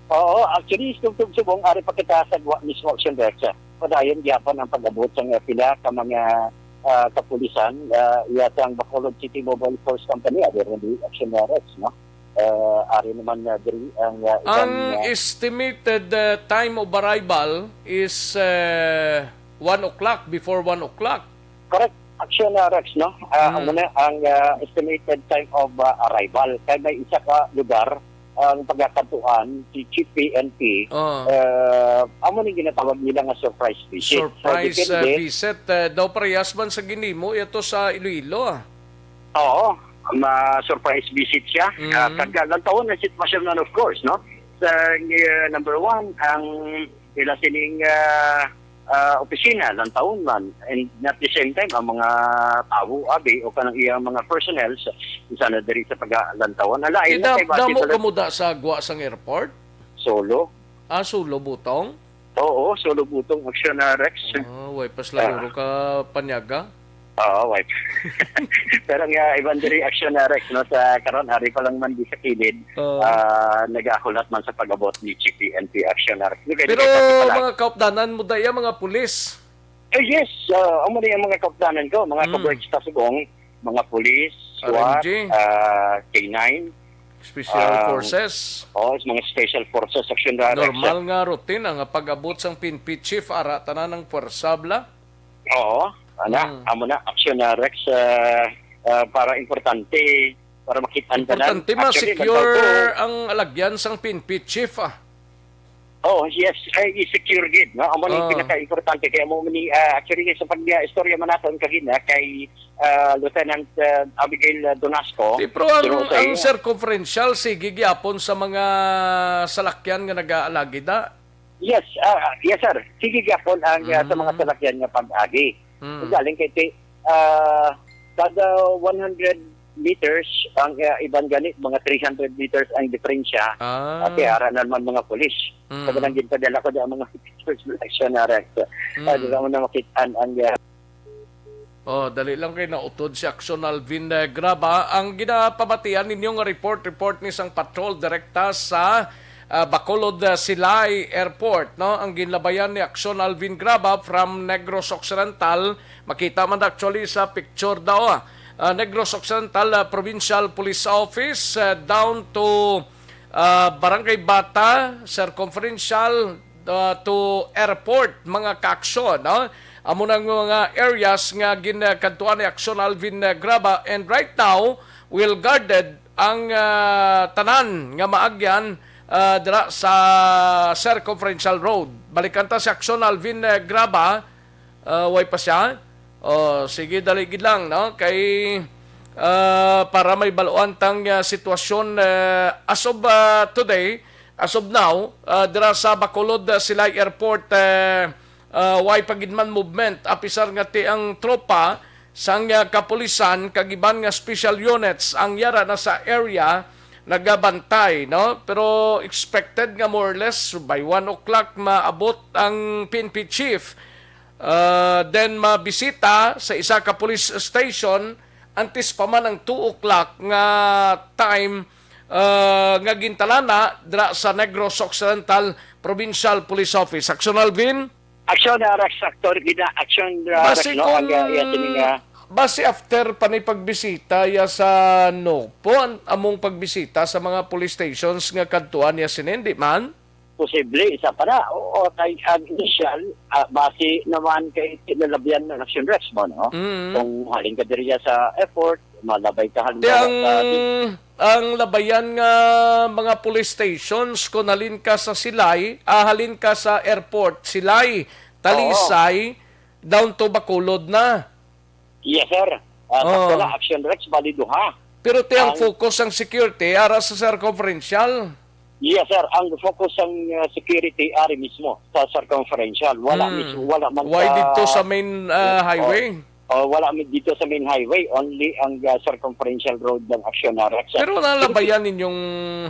Oo, actually, subong-subong, ari pa kita sa gwa-, mismo Action Rex. Padayon gyapon ang pag-abot sa nga pila ka mga, ah, kapulisan, ah, iya sang Bacolod City Mobile Force Company, ari rin di Action Rex, no? Ah, ari naman na diri ang, ah, Ang iban, ah, estimated, ah, time of arrival is, ah, one o'clock, before one o'clock. Correct. Action, ah, Rex, no? Ah, Mm. amo na ang, ah, estimated time of, ah, arrival. Kay may isa ka lugar ang pagkakadtuan, si Chief P N P, Oh. ah, amo ni ginatawag nila nga surprise visit. So, Surprise, ah, depende. visit, ah, daw parehas man sa ginimo, ito sa Iloilo, ah. Oo, ma-surprise visit siya. Mm. Ah, kag, ah, lantawon ang sitwasyon man, of course, no? Sa, ah, number one, ang ila sining, ah, ah, opisina, lantawon man. And at the same time, ang mga tawo, abi, o kanang iyang mga personnel, sa, isa na diri sa pag-alantawon. Hala, Di ayun na da-, kay base damo sa ka muda sa gwa sang airport? Solo. Ah, solo butong? Oo, solo butong aksyon na, Rex. Ah, way pas Ah. laguro ka panyaga? Oo, way. Pero nga, iban diri aksyon na, Rex, no? Sa karon, ari pa lang man di sa kilid, Oo. ah, nagahulat man sa pag-abot ni G P N P aksyon na, Rex. Di kay Pero di kay pati pala. mga kaupdanan mo daya, mga pulis? Eh, yes, ah, amo na yung mga kaupdanan ko, mga Mm. kabricks ta subong, mga pulis, R M G. SWAT, ah, K nine, Special ah, Forces. Oh, mga special forces, action direction. Normal nga routine ang pag-abot sang P N P chief, ara tanan ang puwersa, bla? Oo, ana, Mm. amo na, action na, Rex, ah, ah, para importante, para makita ang tanan. Importante Actually, ma-secure nagtawag ko. ang alagyan sang P N P chief, ah. Oh, yes, ay, i-secure gid, no? Amo ni Oh. pinaka-importante. Kaya mo ni, ah, actually, sa pag-, ah, istorya man naton kagina kay, ah, Lieutenant, ah, Abigail, ah, Donasco, Di, pero ang, suno sa ang iyo. circumferential, sige gyapon sa mga salakyan nga nag-aalagi da? Yes, ah, yes, sir. Sige gyapon ang, ah, sa mga Mm. salakyan nga pag-agi. Mm. Galing kay ti-, ah, kada one hundred meters, ang, ah, iban gani, mga three hundred meters ang diferensya. Ah. Ate, ara naman mga pulis. Mm. Sa kanang ginpadala ko dyan, mga pictures na siya na, Rex. Mm. Ah, di naman na makita ang, ah, Oh, dali lang kay nautod si Action Alvin, eh, Graba. Ang ginapamatian ninyo nga report, report ni sang patrol direkta sa, ah, Bacolod, ah, Silay Airport, no? Ang ginlabayan ni Action Alvin Graba from Negros Occidental. Makita man actually sa picture daw, ah. Ah, Negros Occidental, ah, Provincial Police Office, ah, down to, ah, Barangay Bata, Circumferential, uh, to airport, mga kaaksyon, no? Amo nang mga areas nga ginkadtuan ni Action Alvin, uh, Graba, and right now, well guarded ang, uh, tanan nga maagyan, uh, dira sa Circumferential Road. Balikan ta si Action Alvin, uh, Graba. Ah, way pa siya? Oh, sige, dali gid lang, no? Kay, ah, para may baluan tang, ah, sitwasyon, ah, as of, ah, today, as of now, ah, dira sa Bacolod, ah, Silay Airport, ah, ah, way pa gid man movement. Apisar nga ti ang tropa sang, ah, kapulisan kag iban nga special units ang yara na sa area nagabantay, no? Pero expected nga more or less by one o'clock maabot ang P N P chief. Ah, then mabisita sa isa ka police station antes pa man ang two o'clock nga time, ah, nga gintalana dira sa Negros Occidental Provincial Police Office. Action, Alvin? Action, ah, Rex, Actor, gina, action, ah, Basi Rex, no? Ang, ah, kung, iya, sini nga. Basi after pa ni pagbisita ya sa Nokpo, an-, among pagbisita sa mga police stations nga kadtuan ya sini, di man? Posible, isa pa na. Oo, kay ang initial, ah, base naman kay kinalabihan ng Action Rex mo, no? Mm. Kung halin ka diriya sa airport, malabay ka Ti halimbawa ang, sa ang labayan nga mga police stations, kung halin ka sa Silay, ah, halin ka sa airport, Silay, Oo. Talisay, down to Bacolod na. Yes, sir. Ah, Oo. Sakto na, Action Rex, bali duha. Pero ti ang Ang focus ang security, ara sa circumferential. Yes, sir. Ang focus sang, uh, security ari mismo sa circumferential. Wala Hmm. mismo, wala man Why sa dito sa main, uh, Oh, highway? Oh, wala mi dito sa main highway. Only ang, uh, circumferential road lang aksyon na, Rex. Pero nalabayan ninyong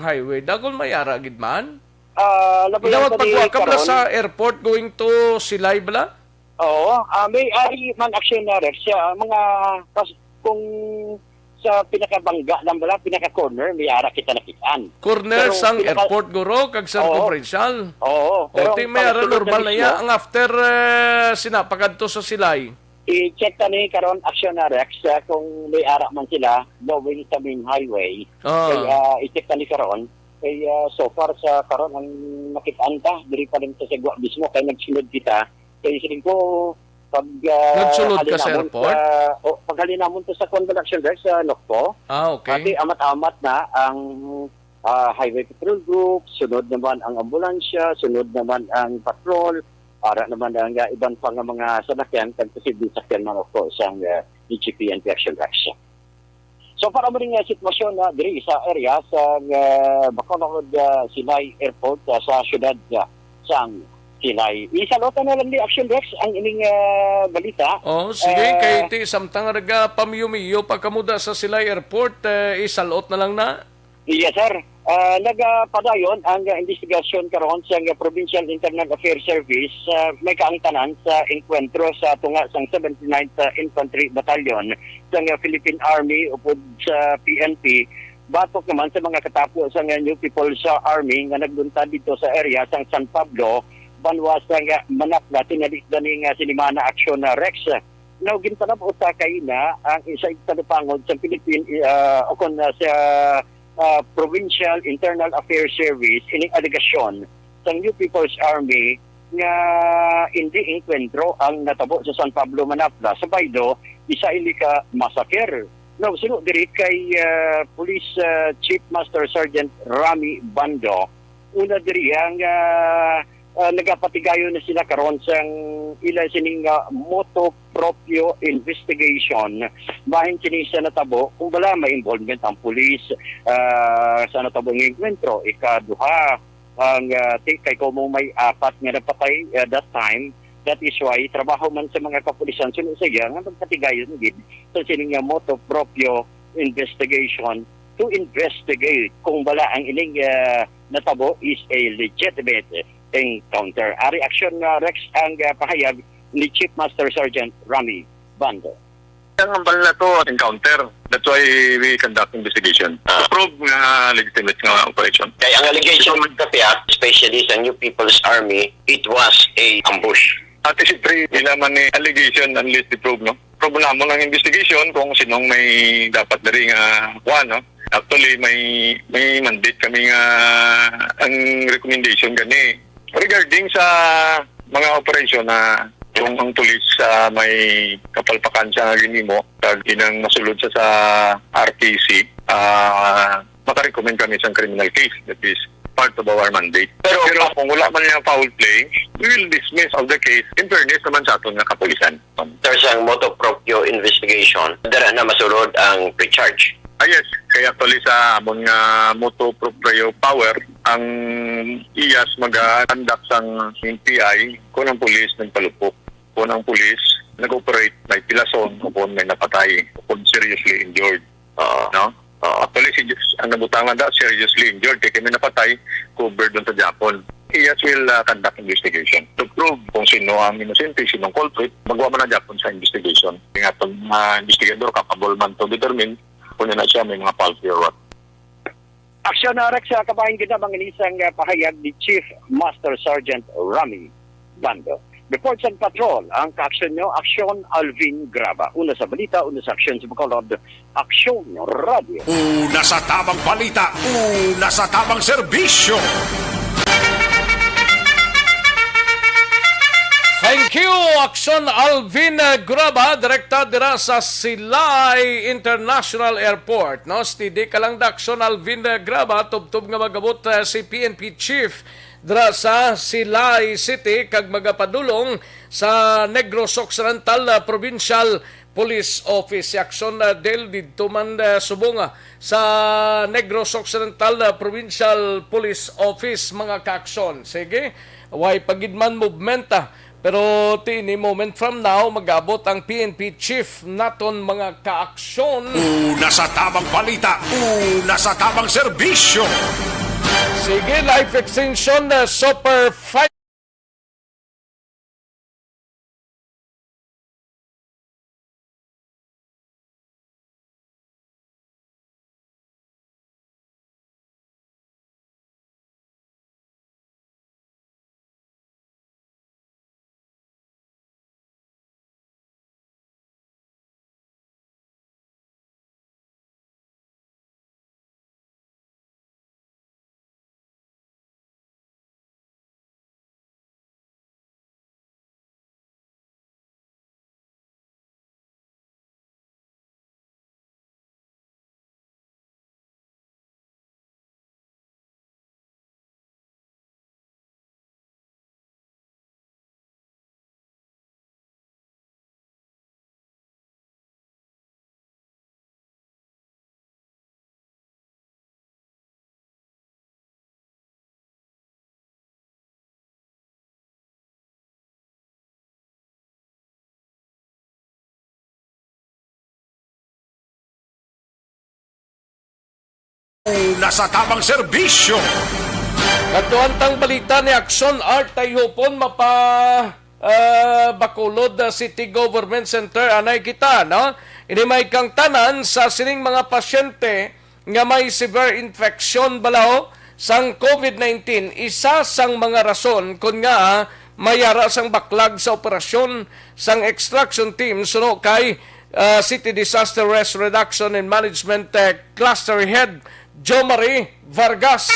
highway. Dagon may ara gid man? Ah, labayan Inawag pa ni pagwakab na karon. Sa airport going to Silay bala? Oo, ah, may ari man aksyon na, Rex. Sa mga pas-, kung sa pinakabangga lang bala, pinaka-corner, may ara kita nakitaan. Corner Pero sang pinaka- airport, guro, kag sa Oo. Conferential. Oo, O, pero ti ang may ara pangsunod na normal na mismo, iya. Ang after, eh, sina, pagadto sa Silay. I-check ta ni karon, action na, Rex, ah, kung may ara man sila going sa main highway. Ah. Kay, ah, i-check ta ni karon. Kay, ah, so far sa karon, ang nakitaan ta, diri pa rin sa Sagwa mismo, kay nagsunod kita. Kay siling ko, pag, ah, Nagsulod ka sa halinamon airport? Sa, o, pag halinamon to sa Convalescent Center sa Nocpo, Ah, okay. Ati amat-amat na ang, ah, Highway Patrol Group, sunod naman ang ambulansya, sunod naman ang patrol, para naman ang, ah, iban pa nga mga salakyan, kag posibleng sakyan man, of course, ang, ah, D G P N P Action Rex. So, para mo rin nga sitwasyon na diri sa area sa, ah, Bacolod, ah, Silay Airport, ah, sa siyudad, ah, sang Silay. Isalota na lang ni Action Rex ang ining, ah, balita. Oh, sige, Ah, kay ti samtang nagapamiyo-miyo pa kamo da sa Silay Airport, eh, isalot na lang na. Yes, sir. Ah, nagapadayon ang, ah, investigasyon karon sa, ah, Provincial Internal Affairs Service, ah, may kaangtanan sa engkwentro sa tunga sang seventy-ninth Infantry Battalion sa, ah, Philippine Army upod sa P N P, batok naman sa mga katapo sa, ah, New People's, ah, Army nga nagluntad dito sa area sang San Pablo, banwa sa, ah, Manakla, tinali gani nga sinimana aksyon na Rex. Now, ginpanab-o sa kaina ang isa ka talupangod sa Philippine, ah, o kon, ah, sa, ah, Provincial Internal Affairs Service ining alegasyon sang New People's Army nga indi engkwentro ang natabo sa San Pablo, Manapla. Sa baylo, isa ini ka massacre. Now, suno diri kay, ah, Police, ah, Chief Master Sergeant Rami Bando, una diri ang, ah, ah, nagapatigayon na sila karon sang ila sining, ah, motu proprio investigation. Bahin sini sa natabo kung bala may involvement ang pulis, ah, sa natabo nga engkwentro. Ikaduha, ang, ah, ti-, kay kung may apat nga napatay, ah, that time, that is why trabaho man sa mga kapulisan suno sa iya nga magpatigayon gid sa sining nga motu proprio investigation to investigate kung bala ang ining, ah, natabo is a legitimate encounter. Ari aksyon nga Rex ang, ah, pahayag ni Chief Master Sergeant Rami Bando. Ang hambal na to, encounter. That's why we conduct investigation. Ah, to prove nga legitimate nga operation. Kay ang allegation man kasi, ah, especially sa New People's Army, it was a ambush. Ate, siyempre, ila man ni allegation unless they prove, no? Prove namon ang investigation kung sinong may dapat diri nga kuan, no? Actually, may, may mandate kami nga ang recommendation gani. Regarding sa mga operasyon na kung ang pulis, ah, may kapalpakan siya nga ginhimo, kag inang masulod sa, sa R T C, ah, makarecommend kami sa criminal case, that is part of our mandate. Pero Pero kung wala man niya foul play, we will dismiss of the case in fairness naman sa aton nga kapulisan. There's a motu proprio investigation. Dara na masulod ang pre-charge. Ah, yes. Kaya actually sa amon nga motu proprio power, ang iyas mag-conduct sang N P I kung ang pulis nagpalupok. Kung ang pulis nag-operate, may pilason o kung may napatay o kung seriously injured. Oo. No? Oo. Actually, si, ang nabutangan da, seriously injured. Kaya kami napatay, covered dun sa Japon. Yes, will uh, conduct investigation to prove kung sino ang inosente, sinong culprit. Magawa man ang Japon sa investigation. Nga itong uh, investigador, capable man to determine kung na siya may mga faulty or what. Aksyon na Rex, ah, kabahin gid ang mga inisang, ah, pahayag ni Chief Master Sergeant Rami Bando. Report sa patrol, ang kaaksyon nyo, Aksyon Alvin Graba. Una sa balita, una sa aksyon sa Bacolod, Aksyon Radio. Una sa tabang balita, una sa tabang serbisyo. Thank you, Aksyon Alvin Graba, direkta dira sa Silay International Airport. No, steady ka lang, Aksyon Alvin Graba, tubtob nga magabot, eh, si P N P Chief dira sa Silay City kag magapadulong sa Negros Occidental, eh, Provincial Police Office. Si Aksyon, eh, Del, didto man, eh, subong, ah, sa Negros Occidental, eh, Provincial Police Office, mga kaaksyon. Sige, way pa gid man movement, ah. Pero ti ini moment from now, mag-abot ang P N P chief naton, mga kaaksyon. Una sa tabang balita, una sa tabang serbisyo. Sige, life extension, uh, super fight. Una sa tabang serbisyo. Kadtuan tang balita ni Aksyon Art Tayhupon, mapa, ah, Bacolod, ah, City Government Center. Anay kita, no? Ini may kangtanan sa sining mga pasyente nga may severe infection balaho sang COVID nineteen, isa sang mga rason kon ngaa may ara sang baklag sa operasyon sang extraction team suno kay, ah, City Disaster Risk Reduction and Management, eh, Cluster Head Jomari Vargas.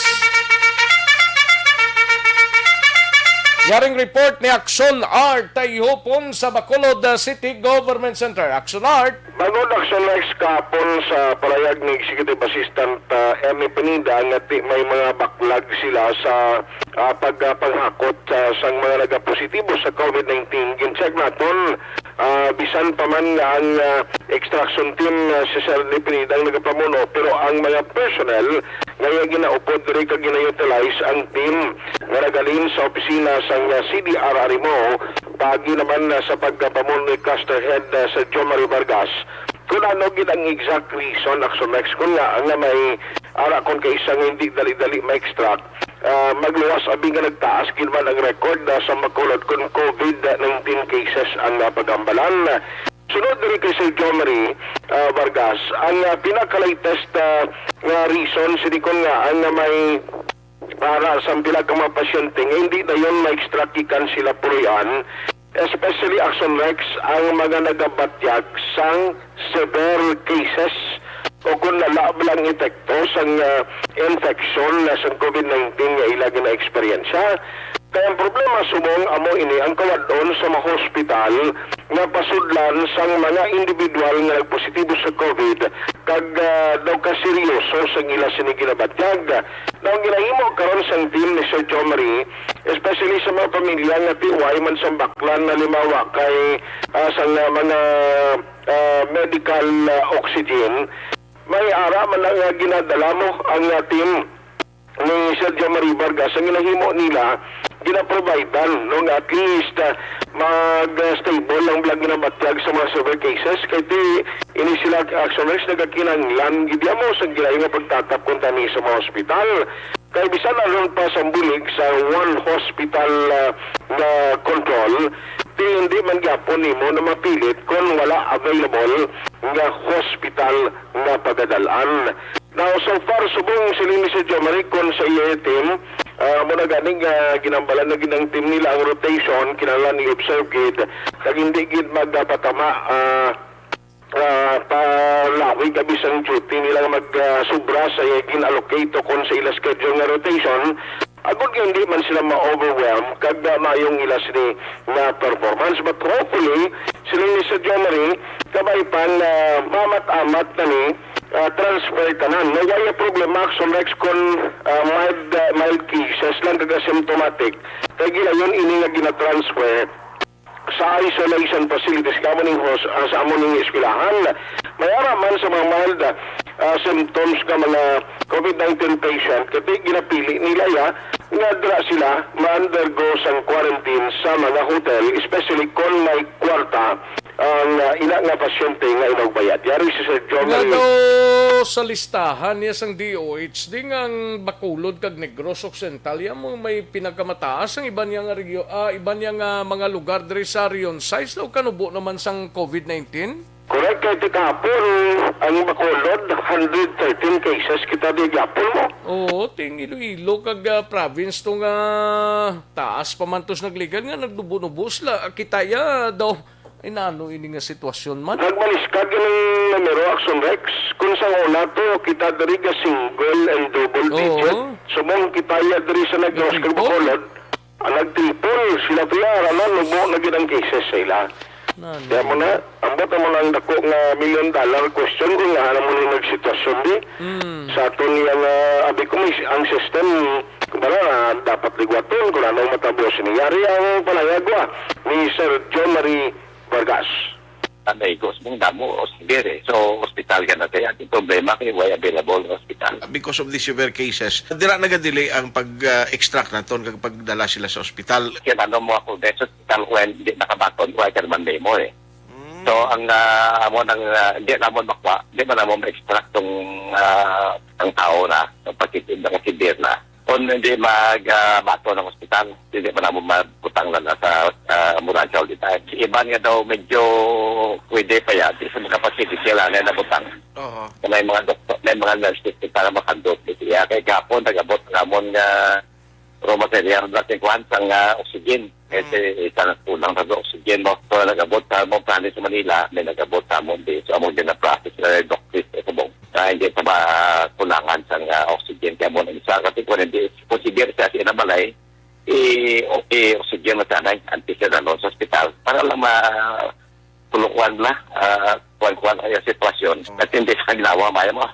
Yaring report ni Aksyon Art Tayhupon sa Bacolod, ah, City Government Center. Aksyon Art. Bangod Aksyon Art kahapon sa palayag ni Executive Assistant, ah, Emmy Pineda nga ti may mga baklag sila sa, ah, pag, ah, paghakot, ah, sang mga nagapositibo sa COVID nineteen. Gin-check naton, ah, bisan pa man nga ang, ah, extraction team, ah, si Sir Emmy Pineda ang nagapamuno, pero ang mga personnel nga iya ginaupod diri kag gina-utilize ang team nga naghalin sa opisina sang, ah, C D R Arimo, paagi naman, ah, sa pagpamuno ni Cluster Head, ah, sa Jomari Vargas. Kung ano gid ang exact reason, Aksyon Rex, kung nga, nga may ara kon kaisa nga hindi dali-dali ma-extract, ah, magluwas abi nga nagtaas gid man ang record, ah, sa Bacolod kon COVID nineteen cases ang, ah, pag-ambalan. Sunod diri kay Sir Jomari, ah, Vargas, ang, ah, pinaka-latest, ah, nga reason sini kon nga ang, ah, may para sa pila ka mga pasyente nga hindi dayon ma-extract gikan sila puloy-an, especially Aksyon Rex, ang mga nagabatyag sang severe cases o kung nalab lang epekto sang, ah, infection na sang COVID nineteen nga ila gina-eksperyensya. Kay ang problema subong amo ini ang kawad-on sa mga hospital nga pasudlan sang mga individual nga nagpositibo sa COVID kag, ah, daw kaseryoso sang ila sini ginabatyag. Daw ang ginahimo karon sang team ni Sir Jomari, especially sa mga pamilya nga tiway man sang baklan, halimbawa kay, ah, sang, ah, mga, ah, medical, ah, oxygen, may ara man lang nga ginadala mo ang, ah, team ni Sergio Marie Vargas. Ang ginahimo nila, ginaprovidean, no, nga at least, ah, mag, ah, stable ang bilang ginabatyag sa mga severe cases. Kay ti, ini sila Action Rex nagakinahanglan gid mo sa gilayo nga pagtatap kuntani sa mga ospital. Kay bisan aron pa sa bulig sa one hospital, ah, nga control, ti hindi man gyapon nimo na mapilit kon wala available nga hospital nga pagadalan. Now, so far, subong siling ni Sir Jomari kon sa iya team, ah, mo na gani nga ginambalan na gid ang team nila ang rotation, kinahanglan i-observe gid, kag hindi gid magpatama, ah, ah, palawig abi sang duty nila nga mag, ah, sobra sa gin-allocate o kon sa ila schedule nga rotation, agod nga hindi man sila ma-overwhelm kag, ah, maayong ila sini nga performance. But hopefully, siling ni Sir Jomari, kabay pa nga mamat-amat na ni, ah, transfer tanan. No, wala problema, Action Rex, kon, ah, mild, ah, mild cases lang kag asymptomatic. Kay gilayon ini nga gina-transfer sa isolation facilities kamo ning hos-, ah, sa amo ning eskwelahan. May ara man sa mga mild, ah, symptoms nga mga COVID nineteen patient, kay ginapili nila ya nga dira sila ma-undergo sang quarantine sa mga hotel, especially kon may kwarta ang, ah, ina nga pasyente nga inugbayad. Yari si Sir John Nga Marie. Daw sa listahan niya sang D O H D nga ang Bacolod kag Negros Occidental ya mo may pinakamataas ang iban niya nga regyo-, ah, iban niya nga mga lugar diri sa Region six, daw kanubo naman sang COVID nineteen. Correct, kay ti kahapon ang Bacolod, hundred thirteen cases kita di gihapon mo. Oo, ting Iloilo kag, ah, province to nga taas pa man tos nagligad nga nagnubo-nubo sila. Kita ya daw, ay, nano ini nga sitwasyon man? Nagmaliskad ganing numero, Action Rex. Kung sa una to, kita diri ga single and double Oo. digit. Subong kita ya diri sa Negros kag Triple. Bacolod, ah, nag-triple. Sila pala, ano, nubo na gid ang cases sa ila. Nano? Kaya mo na, ambot mo lang dako nga million dollar question kung nga ano mo ni nagsitwasyon di. Mm. Sa aton yang, ah, abi ko, may, ang system, kumbaga, ah, dapat ligwaton kung ano ang matabo. Siniyari ang panangagwa ni Sir John Marie Vargas. Ang igos mong damo o severe, eh. So, hospital ka na kaya. Ang problema kay why available nga hospital. Because of the severe cases, dira nagadili ang pag-extract naton kag pagdala sila sa ospital. Kaya ano mo ako, dahil sa hospital, when di nakabaton, why ka naman mo, eh. Mm. So, ang, ah, amo nang, ah, di namon makwa, di man namon ma-extract tong, ah, ang tao na, ang pagkitin na severe na. Kung hindi mag, ah, bato ng ospital, hindi pa naman mabutang na nasa, ah, ambulansya all the time. Si Iban nga daw medyo pwede pa yan, di sa mga pasyente sila na nabutang. Oho. May mga doktor, may mga nurses para makandot. Kaya kay gapon, nag-abot namon nga raw material na si Juan, sang, ah, oxygen. Kasi Mm. isa na kulang sa oxygen mo. So, nag-abot sa mo, plano sa Manila, may nag-abot sa amon di. So, among din na process na doctors sa Subong. Na hindi pa ba kulangan sa, ah, oxygen? Kaya mo na isa. Kasi kung hindi, kung sige siya sa inabalay, i-, i-oxygen mo sana, antes siya dalon sa ospital. Para lang ma-, tulukuan la, ah, kuan-kuan ang iyang sitwasyon. Oh. At hindi sa kaginawa, maya mo.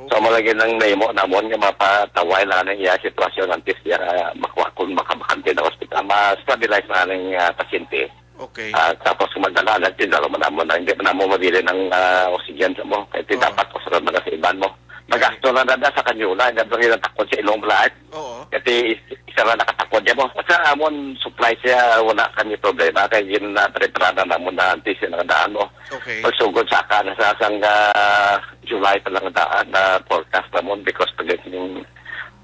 So, Okay. malagi nang nahimo namon nga mapataway na ang iya sitwasyon antes niya, ah, makuha kung makabakante na ospital. Ma-stabilize na ang, ah, pasyente. Okay. Ah, tapos kung magdala, nagtindalo man namon na hindi man namon mabili ng, ah, oxygen sa mo. Kaya Oo. dapat ko sa mga sa iban mo. Nagasto na na sa kanyula, nga doon yung takot sa ilong lahat. Oo. Kasi is-, isa na nakatakod niya mo. Sa amon supply siya, wala kami problema. Kaya yun na, prepara na namon na antes yung nakadaan mo. Okay. Pagsugod sa ka, nasa sang, ah, July pa lang daan na forecast namon because pag yung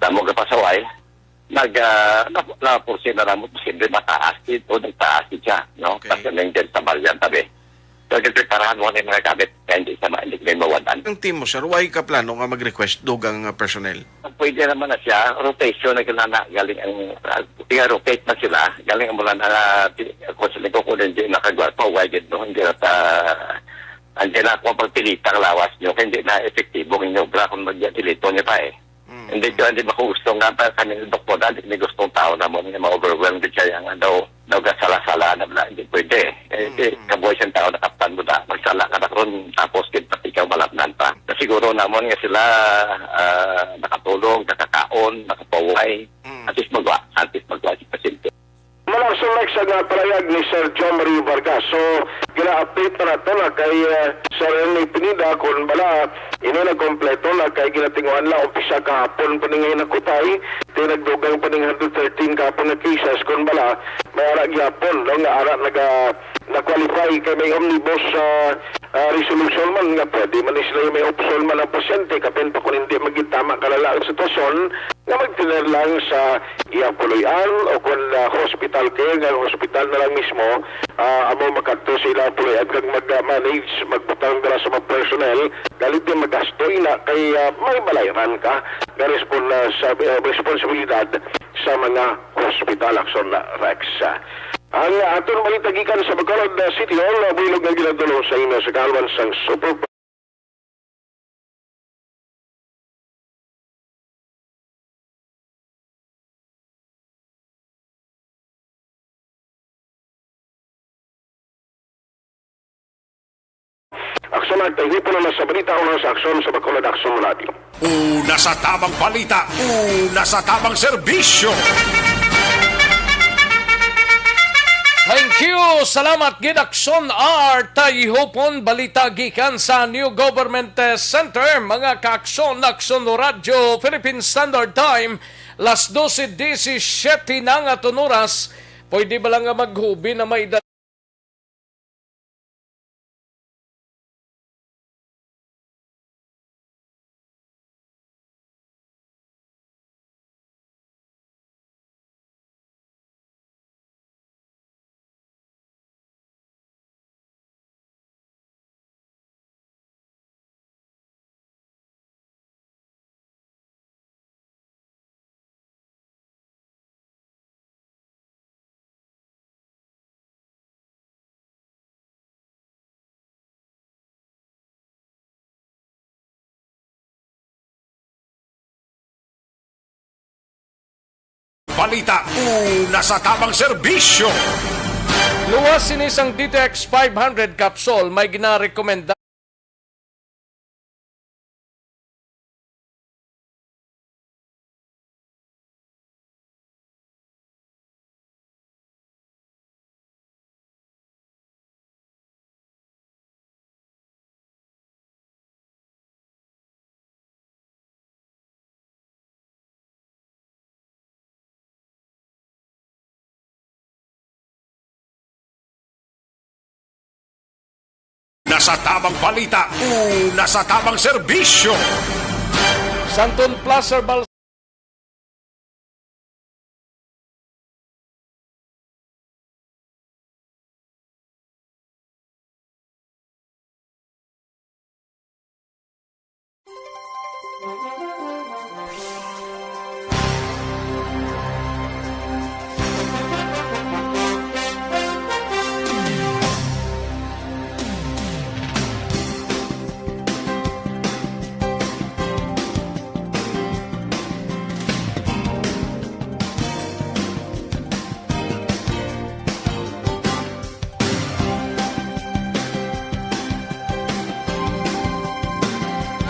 damo ka pasaway, nag, ah, na, na porsi na namon posible mataas ito, nagtaas siya, no? Okay. Kasi nang din sa variant tabi. So, preparahan mo na yung mga gamit kaya hindi sa ma-, hindi may mawadan. Ang team mo, sir, why ka plano nga mag-request dugang, ah, personnel? Pwede naman na siya, rotation na kinana, galing ang, ah, tiga-rotate na sila, galing ang mula na, ah, ti-, kung sila ko kung hindi nakagwarpo, why did, no? Hindi na ta, hindi na ako pagpilita ang lawas nyo, kaya hindi na epektibo ang inyong obra kung mag-, dilito niya pa eh. Mm. Hindi ko, hindi ba ko gusto nga pa kami ng doktor, hindi gustong tao namon nga ma-overwhelm di kaya nga daw, daw gasala-sala na bala, hindi pwede. Eh, di, Mm. kabuhay siyang tao, nakaptan mo na, magsala ka na karon, tapos kita ikaw malapnan pa. Siguro namon nga sila, ah, nakatulog, nakakaon, nakapaway, Mm. at least magwa, at least magwa si pasyente. Malasong next sa nga parayag ni Sir John Marie Vargas. So, gina-update na nato na kay, eh, Sir Ernie Pineda kung bala, ini nagkompleto na kay ginatinguhan lang umpisa kahapon pa ning hinakutay, di nagdugang pa ning hundred thirteen kahapon nga cases kung bala, may ara gyapon, no, nga ara naga, na-qualify kay may omnibus, ah, ah, resolution man nga pwede man ni sila may option man ang pasyente, kapin pa kung hindi magitama kalala ang sitwasyon, nga magtener lang sa iyang puloy-an o kon, ah, hospital care, nga hospital na lang mismo, ah, amo makadto sa ilang puloy-an kag mag-manage, magbutang dira sa mga personnel, galit din magastoy na kay, ah, may balayran ka nga respon-, ah, sa, ah, responsibilidad sa mga hospital, Aksyon na Rex. Ang aton balita gikan sa Bacolod, ah, City Hall, ah, buhilog nga ginadulong sa imo sa kahalwan sang Super Aksyon, nagtahipon na sa balita, una sa Aksyon sa Bacolod, Aksyon Radio. Una sa tabang balita, una sa tabang serbisyo. Thank you. Salamat gid, Aksyon R. Tayhupon balita gikan sa New Government, eh, Center. Mga ka-Aksyon, Aksyon Radio, Philippine Standard Time, las doce diecisiete na nga aton oras. Pwede ba lang nga maghubi na may Balita, una sa tabang serbisyo. Luwas sini sang D T X five hundred capsule, may ginarekomenda. Nasa tabang balita, una sa tabang serbisyo. Santon Plaza, Bal-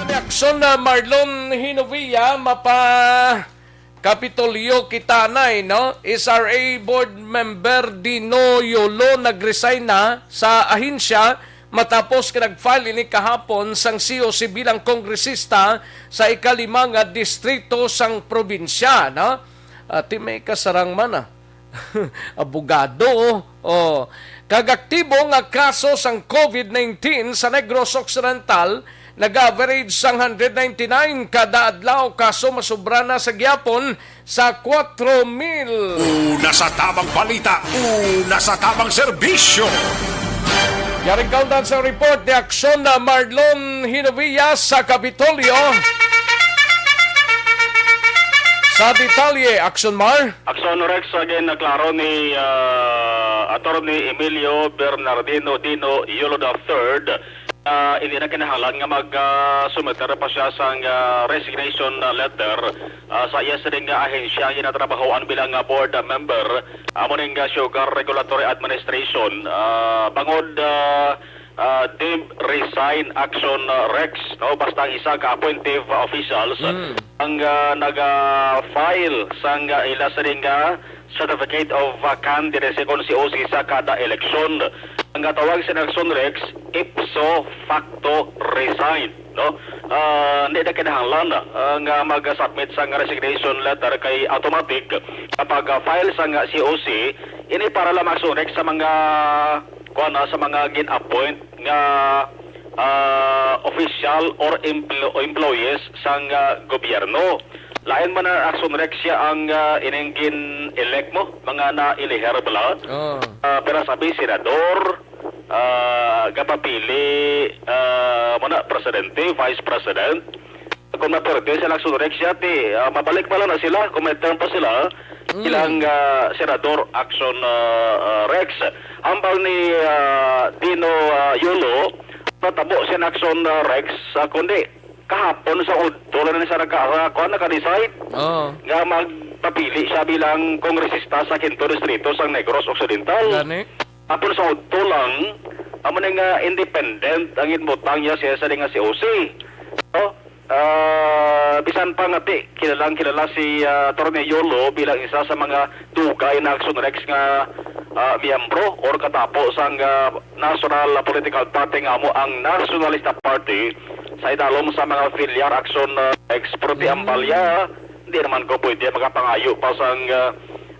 Reaksyon na Marlon Hinovia, mapa Kapitolyo kita anay, no? S R A Board Member Dino Yolo nag-resign na sa ahensya matapos ka nag-file ini kahapon sang C O C bilang kongresista sa ikalima nga distrito sang probinsya, no? Ati may kasarang man, ah. Abogado, oh. Kag aktibo nga kaso sang COVID nineteen sa Negros Occidental, nag-average sang hundred ninety-nine kada adlaw. Kaso masubra na sa gihapon sa kwatro mil. Una sa tabang balita, una sa tabang serbisyo. Yaring kaundan sa report ni Aksyon na Marlon Hinovia sa Kapitolyo. Sa detalye, Aksyon Mar. Aksyon Rex, again, naklaro ni, ah, Attorney Emilio Bernardino Dino Yolo the third ah, hindi na kinahanglan nga mag, ah, sumiter pa siya sang, ah, resignation, ah, letter, ah, sa iya sining nga ahensya nga ginatrabahoan bilang, ah, board, ah, member, amo ning, ah, Sugar Regulatory Administration, ah, bangod, ah, ah, Deemed Resign Action, ah, Rex, no? Basta ang isa ka appointive officials, Mm. ang, ah, naga-file sang, ah, ila sining, ah, Certificate of, ah, Candidacy kon C O C sa kada eleksyon. Ang gatawag sa Action Rex, ipso facto resign, no? Ah, hindi na kinahanglan, ah, nga mag-submit sang resignation letter kay automatic kapag, ah, file sang, ah, C O C. Ini para lamang, Action Rex, sa mga, kuwan na, sa mga gin-appoint nga, ah, official or empl-, employees sang, ah, gobyerno. Lain man na, Action Rex, siya ang, ah, ining gin-elect mo, mga na-elihir bala. Oh. Ah, pero sabi, senador, ah, gapapili, ah, mo na, presidente, vice president. Kung maperde sa Action Rex siya, ti, ah, mabalik pa lang na sila, kung may term pa sila, Mm. ilang, ah, senador Action, ah, ah, Rex. Hambal ni, ah, Dino, ah, Yolo, natabo siya na Action, ah, Rex, ah, kundi kahapon sa udto lang ni sa nagka-, ah, kuwan, naka-decide Oo. nga magpapili siya bilang kongresista sa Quinto Distrito sang Negros Occidental. Gani? Hapon sa udto lang, amo na nga independent ang inbutang niya siya sa nga C O C. No? Ah, bisan pa nga ti, kilalang kilala si, ah, Attorney Yolo bilang isa sa mga dugay na Action Rex nga, ah, miyembro or katapo sang, ah, national political party nga amo ang Nacionalista Party sa idalom sa mga filyar Action, ah, Rex, pero ti ang Mm. balya, hindi naman ko pwede makapangayo pa sang, ah,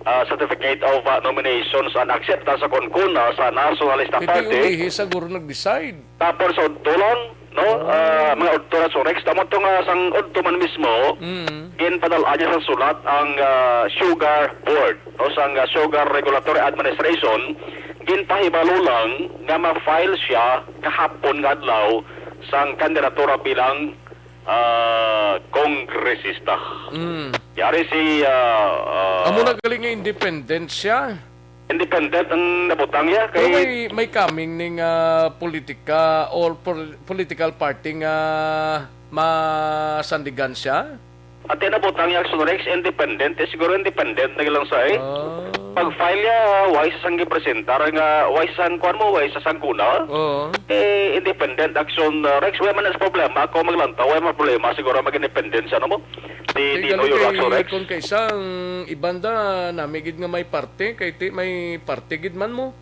ah, certificate of, ah, nominations and acceptance sa kunkuna sa Nacionalista Party. Ito yung ihi siguro nag-decide. Tapos sa udto lang, no? Oh. Ah, mga udto na, so Rex, tamo to nga sang udto man mismo, Mm. ginpadal-an niya sa sulat ang, ah, Sugar Board, no? Sang, ah, Sugar Regulatory Administration, ginpahibalo lang nga ma-file siya kahapon nga adlaw sang kandidatura bilang, ah, kongresista. Mm. Yari si, ah, ah, Amo na galing nga independent siya. Independent ang nabutang niya. Pero kay may, may coming ning, ah, politika or pol-, political party nga masandigan siya? Ate, nabutang niya, Action Rex, independent. Eh, siguro independent na lang sa, eh. Ah. Pag-file niya, why sa sang gipresentar nga, why sa sang kuwan mo, why sa sang kuna? Oo. Eh, independent Action, uh, Rex, wala man ang problema. Ako maglantaw, wala man problema. Siguro mag-independent siya, no mo? Di, Ti di no, gani Yolo kay, Action Rex. Kung kay sang iban da, nami gid nga may parte, kay ti may parte gid man mo.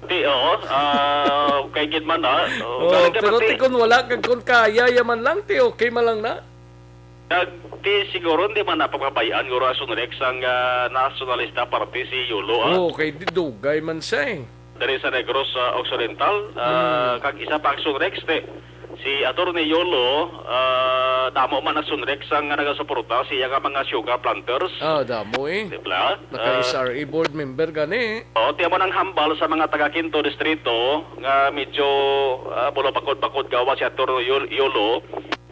Di, oo. Ah, kay gid man, ah. Oo, Oh, galing ka pero pati. Ti kung wala, kag kung kaya, yaman lang, ti okay man lang na. Nag-, ti siguro, hindi man napagpabayaan, guro, Action Rex, ang, ah, Nacionalista Party si Yolo, ah. Oo, kay di dugay man siya, eh. Diri sa Negros, ah, Occidental, ah, Mm. kag isa pa, Action Rex, ti, si Attorney Yolo, ah, damo man, Action Rex, ang nagasuporta siya nga mga sugar planters. Ah, damo, eh. Di ba? Naka Ah, S R A board member gani, eh. Oo, ti amo nang hambal sa mga taga Quinto Distrito nga medyo, ah, bulabakod-bakod gawa si Attorney Yol-, Yolo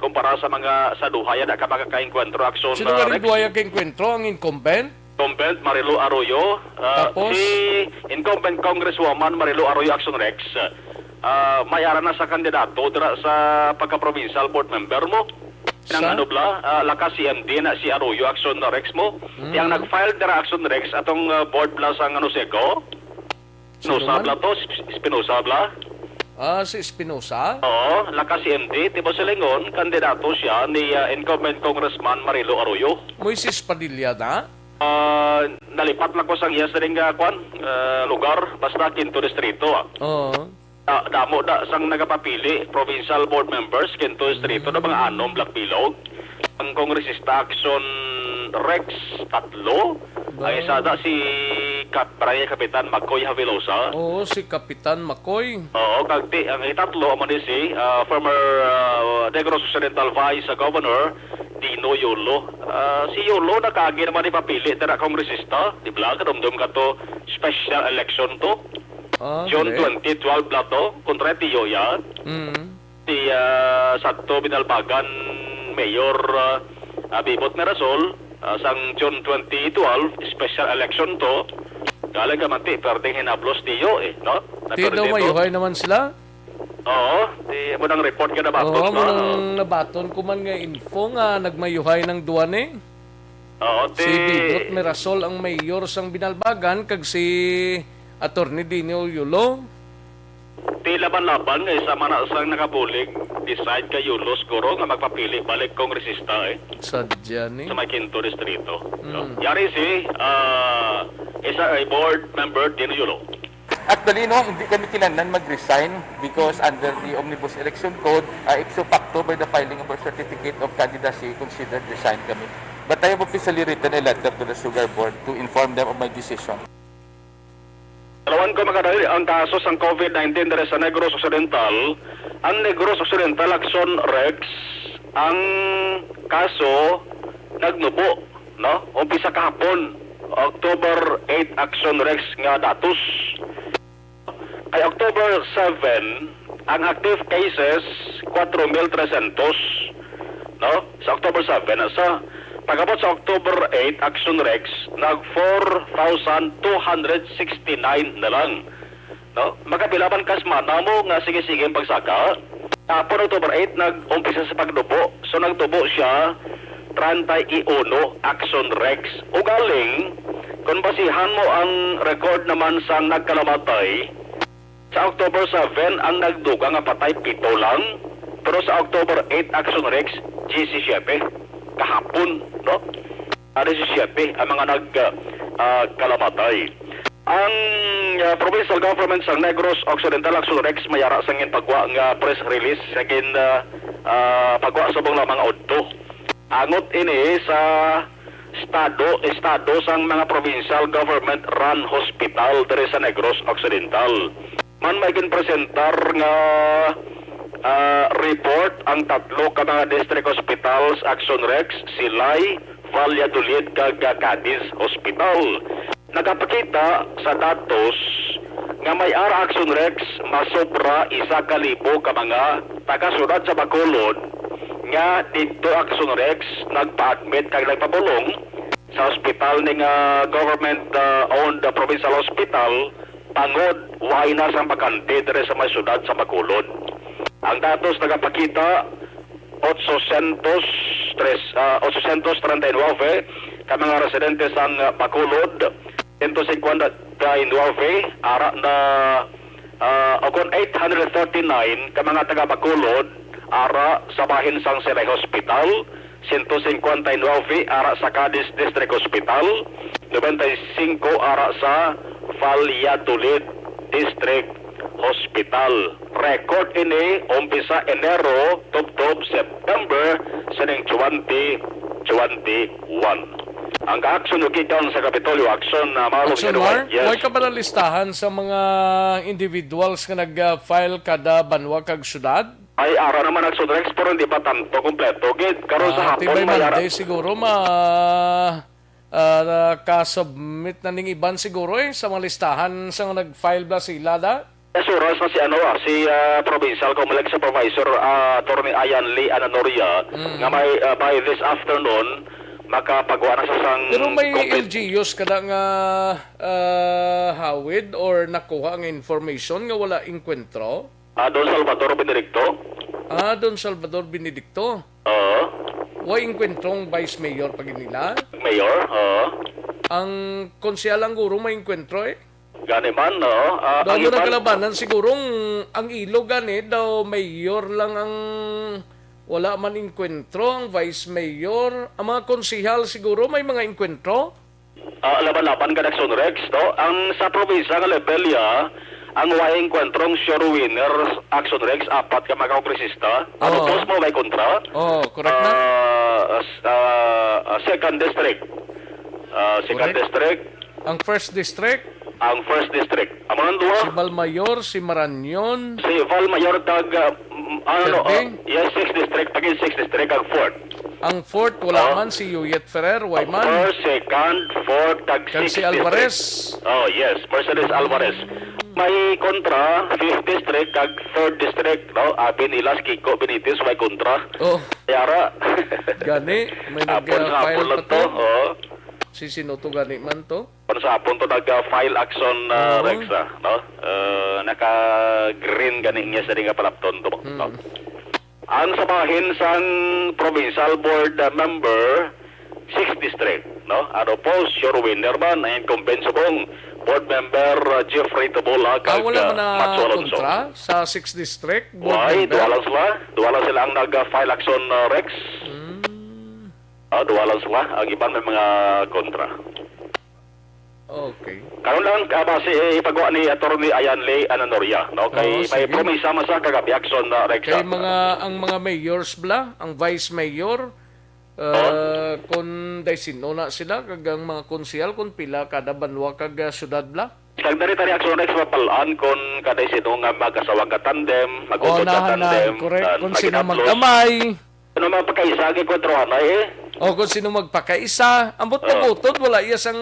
kumpara sa mga, sa duha ya na ka makakaengkwentro, Action, Sino ah, ka rin Rex? Duha ya ka engkwentro? Ang incumbent? Incumbent, Marilo Arroyo. Ah, Tapos? Si incumbent Congresswoman Marilo Arroyo, Action Rex, ah, may ara na sa kandidato dira sa pagka-provincial board member mo. Nang Sa? Ano bla, ah, lakas C M D na si Arroyo, Action Rex mo. Mm. Yang nag-file dira, Action Rex, atong, ah, board bla sa, ano, Seco? Sino Espinosa man? Bla to, Sp-, Espinosa bla? Ah, si Espinosa? Oo, naka-C M D, tibo silingon, kandidato siya ni, ah, incumbent Congressman Marilo Arroyo. Moises Padilla na? Ah, nalipat lang ko sang iya sining, ah, kwan, ah, lugar, basta Quinto Distrito, ah. Oo. Ah, damo da sang nagapapili, provincial board members, Quinto Distrito, na mga Mm. anom, Black Bilog. Ang Kongresista Action Rex, tatlo. Ba? Ang isa da si Kap-, Barangay Kapitan Makoy Havilosa. Oo, si Kapitan Makoy. Oo, kag ti-, ang itatlo amo ni si, ah, former, ah, Negros Occidental Vice Governor Dino Yolo. Ah, si Yolo nakaagi naman ni papili dira kongresista, di ba? Kadumdom ka to special election to. Ah, June correct. Twenty twelve bla to, kontra Tiyo ya. Mm. Si, ah, Santo Binalbagan Mayor, ah, ah, Bibot Mirasol, ah, sang June twenty twelve, special election to. Galing ka man ti, pwerdeng hinablos tiyo eh, no? Na Ti pwede daw to. Mayuhay naman sila? Oo, di mo nang report nga nabaton Oo, ba? Mo nang nabaton ko man nga info nga nagmayuhay ng duwa ni. Oo, di... Si Bidot Mirasol ang mayor sang Binalbagan kag si Attorney Dino Yulo. Di laban-laban nga isa man na sang nakabulig, decide kay Yulo siguro nga magpapili balik kongresista eh. Sadya ni. Sa may Quinto Distrito. Mm. Yari si, ah, isa ay board member Dino Yulo. Actually, no, hindi kami kinahanglan mag-resign because under the Omnibus Election Code, uh, ipso facto by the filing of our certificate of candidacy, considered resign kami. But I have officially written a letter to the Sugar Board to inform them of my decision. Lawan ko makadali ang kaso sang COVID nineteen diri sa Negros Occidental, ang Negros Occidental Action Rex, ang kaso nagnubo, no? Umpisa kahapon, October eight Action Rex nga datos. Kay October seven, ang active cases, kwatro mil tresyentos, no? Sa October seven, sa pagabot sa October eight, Action Rex, nag four thousand two hundred sixty-nine na lang, no? Magapila man ka semana mo nga sige-sige ang pagsaka? Hapon, October eight, nag-umpisa sa pagdubo. So, nagtubo siya treinta y uno Action Rex. Ugaling, kung basihan mo ang record naman sang nagkalamatay, sa October seven, ang nagdugang nga patay, pito lang. Pero sa October eight, Action Rex, diyesisiete. Kahapon, no? Ah, diyesisiete ang mga nag, ah, ah, kalamatay. Ang, ah, provincial government sang Negros Occidental, Action Rex, may ara sang ginpagwa nga press release sa gin, ah, ah, pagwa subong lamang udto. Angot ini sa estado, estado sang mga provincial government-run hospital diri sa Negros Occidental. Man may ginpresentar nga, ah, report ang tatlo ka mga district hospitals, Action Rex, Silay, Valladolid, kag, ah, Cadiz Hospital. Nagapakita sa datos nga may ara Action Rex masobra isa ka libo ka mga taga-siyudad sa Bacolod nga didto Action Rex nagpa-admit kag nagpabulong sa ospital ni nga government, ah, owned, ah, provincial hospital, tangod way na sang bakante diri sa may siyudad sa Bacolod. Ang datos nagapakita, ochocientos tres, ah, ochocientos treinta y nueve ka mga residente sang, ah, Bacolod, sento singkwenta y nueve ara na, ah, o kon eight hundred thirty-nine ka mga taga Bacolod ara sa bahin sang Silay Hospital, sento singkwenta y nuebe ara sa Cadiz District Hospital, nobenta y singko ara sa Valladolid District Hospital. Record ini umpisa Enero tubtob September sining twenty twenty-one. Ang aksyon gikan sa Kapitolyo Action na Marlon Action Henry Mar, White. Yes. Way ka ba nalistahan sa mga individuals nga nag-file kada banwa kag syudad? Ay, ara naman ang Sodrex, pero hindi pa tanto kompleto gid. Karon sa Ah, hapon, tibay may ara- Monday siguro ma ah, ka-submit na ning iban siguro eh sa mga listahan sa nga nag-file ba sila da? Yes, oras na si ano, ah, si, ah, Provincial Comelec Supervisor, ah, Attorney Ian Lee Ananoria, Mm. nga may, ah, by this afternoon, makapagawa na sa sang Pero may complete L G Us kada nga ah, hawid or nakuha nga information nga wala engkwentro? Ah, Don Salvador Benedicto? Ah, Don Salvador Benedicto. Oo. Way engkwentro ang vice mayor pa gid nila? Mayor, oo. Ang konsehal lang guro may engkwentro eh. Gani man, oo. Ah, Daw ang mo iban nagkalabanan sigurong ang ilo gani daw mayor lang ang wala man engkwentro, ang vice mayor, ang mga konsehal siguro may mga engkwentro? Ah, laban-laban ka, Action Rex, no? Ang sa probinsya nga level, ya, ang way engkwentrong sure winner, Action Rex, apat ka mga kongresista. Ano, Oo. Boss mo, may kontra? Oo, correct na. Ah, s-, ah, ah, second district. Ah, second Correct. District. Ang first district, Ang first district. Amo nang duha. Si Valmayor, si Marañon. Si Valmayor tag, ah, m-, ano, Kirby? Ah, yes, sixth district, pagin sixth district, ang fourth. Ang fourth, wala Oh. man, si Yuyet Ferrer, way man. First, second, fourth, tag Kag sixth si Alvarez. District. Oh, yes, Mercedes Alvarez. May kontra, fifth district, kag third district, no? Abi nila si Kiko Benitez, may kontra. Oh. Yara. Gani, may Hapon, nag-file hapon pa lang to. To. Oh. Si sino to gani man to? Sa hapon to nag-file action, ah, Oo. Rex, ah, no? Ah, naka-green gani niya sa di nga palapton to, no? Hmm. Ang sa bahin sang provincial board, ah, member, sixth district, no? Ano po, sure winner man, ang incumbent subong board member, ah, Jeffrey Tabula, Ah, kag, wala ah, man na Matsu Alonso. Kontra sa sixth district, board Why? member? Duha lang sila. Duha lang sila ang nag-file action, ah, Rex. Hmm. Ah, duha lang sila. Ang iban may mga kontra. Okay. Karon lang, ah, basi, eh, ipagawa ni Attorney Ayanle Ananoria, no? Kay Oo, may sige. promisa man sa kagabi action na Rex Kay sa mga, ang mga mayors bla, ang vice mayor, Oo. ah, kung day sino na sila, kag ang mga konsehal, kung pila kada banwa kag, ah, syudad bla? Kag dari tani action Rex mapalan kung kaday sino nga mag-asawa ka tandem, mag-utod ka Unahan na, tandem, correct. na Kung sino nag-inaplos. mag-amay. Ano man pagkaisa, ang enkwentro anay, eh. O, kung sino magpakaisa. Ambot Oo. pag-utod, wala iya sang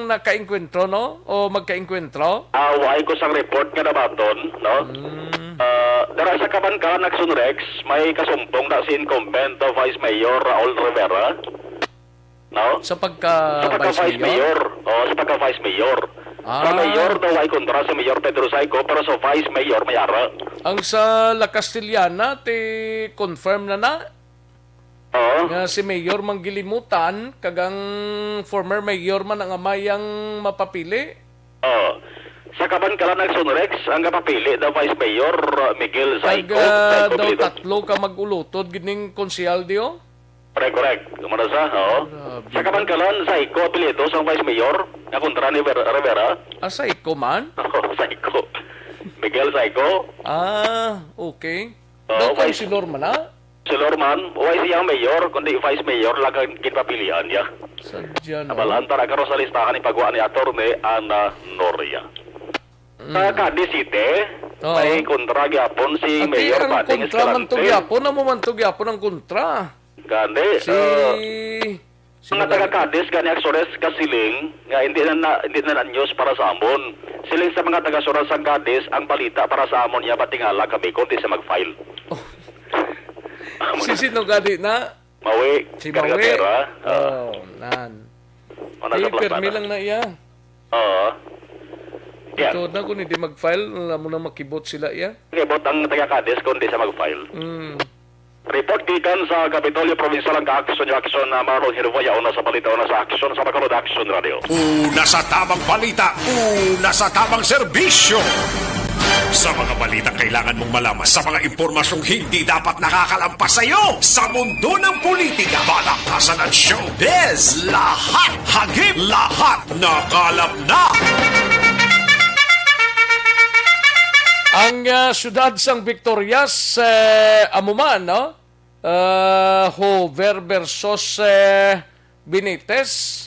nakaengkwentro, no? O magkaengkwentro? Ah, wala ko sang report nga nabaton, no? Mm. Ah, dara sa Kabankalan Action Rex, may kasumpong na si incumbent, uh, Vice Mayor Raul Rivera. No? Sa pagka Sa pagka Vice Vice Mayor? Mayor. Oo, sa pagka Vice Mayor. Sa Ah. Mayor daw ay kontra si Mayor Pedro Saico, pero sa Vice Mayor may ara. Ang sa La Castellana, ti confirm na na Oo. nga si Mayor Manggilimutan, kag ang former mayor man ang amay ang mapapili. Oo. Sa Kabankalan Action Rex, ang kapapili daw Vice Mayor, uh, Miguel Kag, Saico, ah, Saico daw Piloto. tatlo ka mag-ulutod gining konsehal diyo? Correct, correct. Umano sa, oo. Grabe. Sa Kabankalan, Saico apelyido sang Vice Mayor, nga kontra ni Ver-, Rivera. Ah, Saico man? Oo, Saico. Miguel Saico. Ah, okay. Oo, Daw Vice Councilor man na? Councilor man, wala siya mayor, kundi Vice Mayor lang ang ginpapilian niya. Sadya, no? Nabalaan para karon sa listahan ni pagwa ni Attorney Ana Noria. Mm. Sa Cadiz City, Oo. may kontra gyapon si Ati, Mayor ang Pading kontra man to Escalante. gyapon, amo man to gyapon ang kontra. Gani, Si, uh, sino mga taga gani? Cadiz, gani ang Sores kasiling nga hindi na, na, hindi na na-news para sa amon. Siling sa mga taga Sores sang Cadiz, ang balita para sa amon niya, batingala kami kung di siya mag-file. Oh. Amo Si na. sino gani na? Mawi, Si Mawi. Cargatera, ah. Oh, nan. Ano Di, sa permi plaza na? lang na iya. Oo. Yan. Ito na, kung hindi mag-file, alam mo na makibot sila iya. Kibot ang taga Cadiz kung di siya mag-file. Mm. Report gikan sa Kapitolyo Provincial ang ka-aksyon, yung aksyon na Marlon Hirvoya, una sa balita, una sa aksyon, sa Bacolod Action Radio. Una sa tamang balita, una sa tamang serbisyo. Sa mga balitang kailangan mong malaman, sa mga impormasyong hindi dapat nakakalampas sa iyo, sa mundo ng politika, balakasan at showbiz, lahat hagip, lahat nakalap na. Ang, ah, siyudad sang Victorias, eh, amo man, no? Ah, Hover versus, eh, Benitez.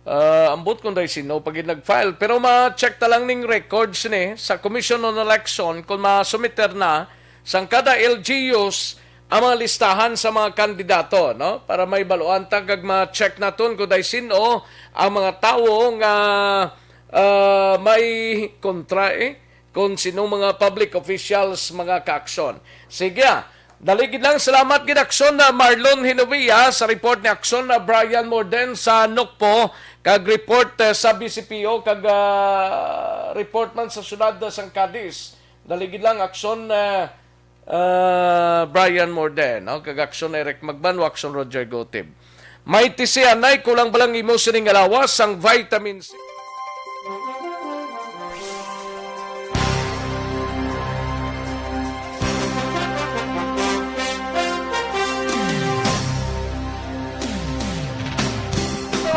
Ah, ambot kung day sino pa gid nag-file. Pero ma-check ta lang ning records ni sa Commission on Election kung masumiter na sang kada L G Us ang mga listahan sa mga kandidato, no? Para may baluan ta kag ma-check naton kung day sino ang mga tawo nga, ah, may kontra, eh, kung sinong mga public officials, mga kaaksyon. Sige, ah. Dali gid lang, salamat gid, aksyon na Marlon Hinovia sa report ni aksyon na Brian Morden sa Nokpo, kag report, eh, sa B C P O, kag, ah, report man sa siyudad, ah, sang Cadiz. Dali gid lang, aksyon, ah, ah, Brian Morden, no? Kag aksyon Eric Magbanwa, aksyon Roger Gotib. May tisianay, kulang ba lang imo sining alawas sang vitamin C?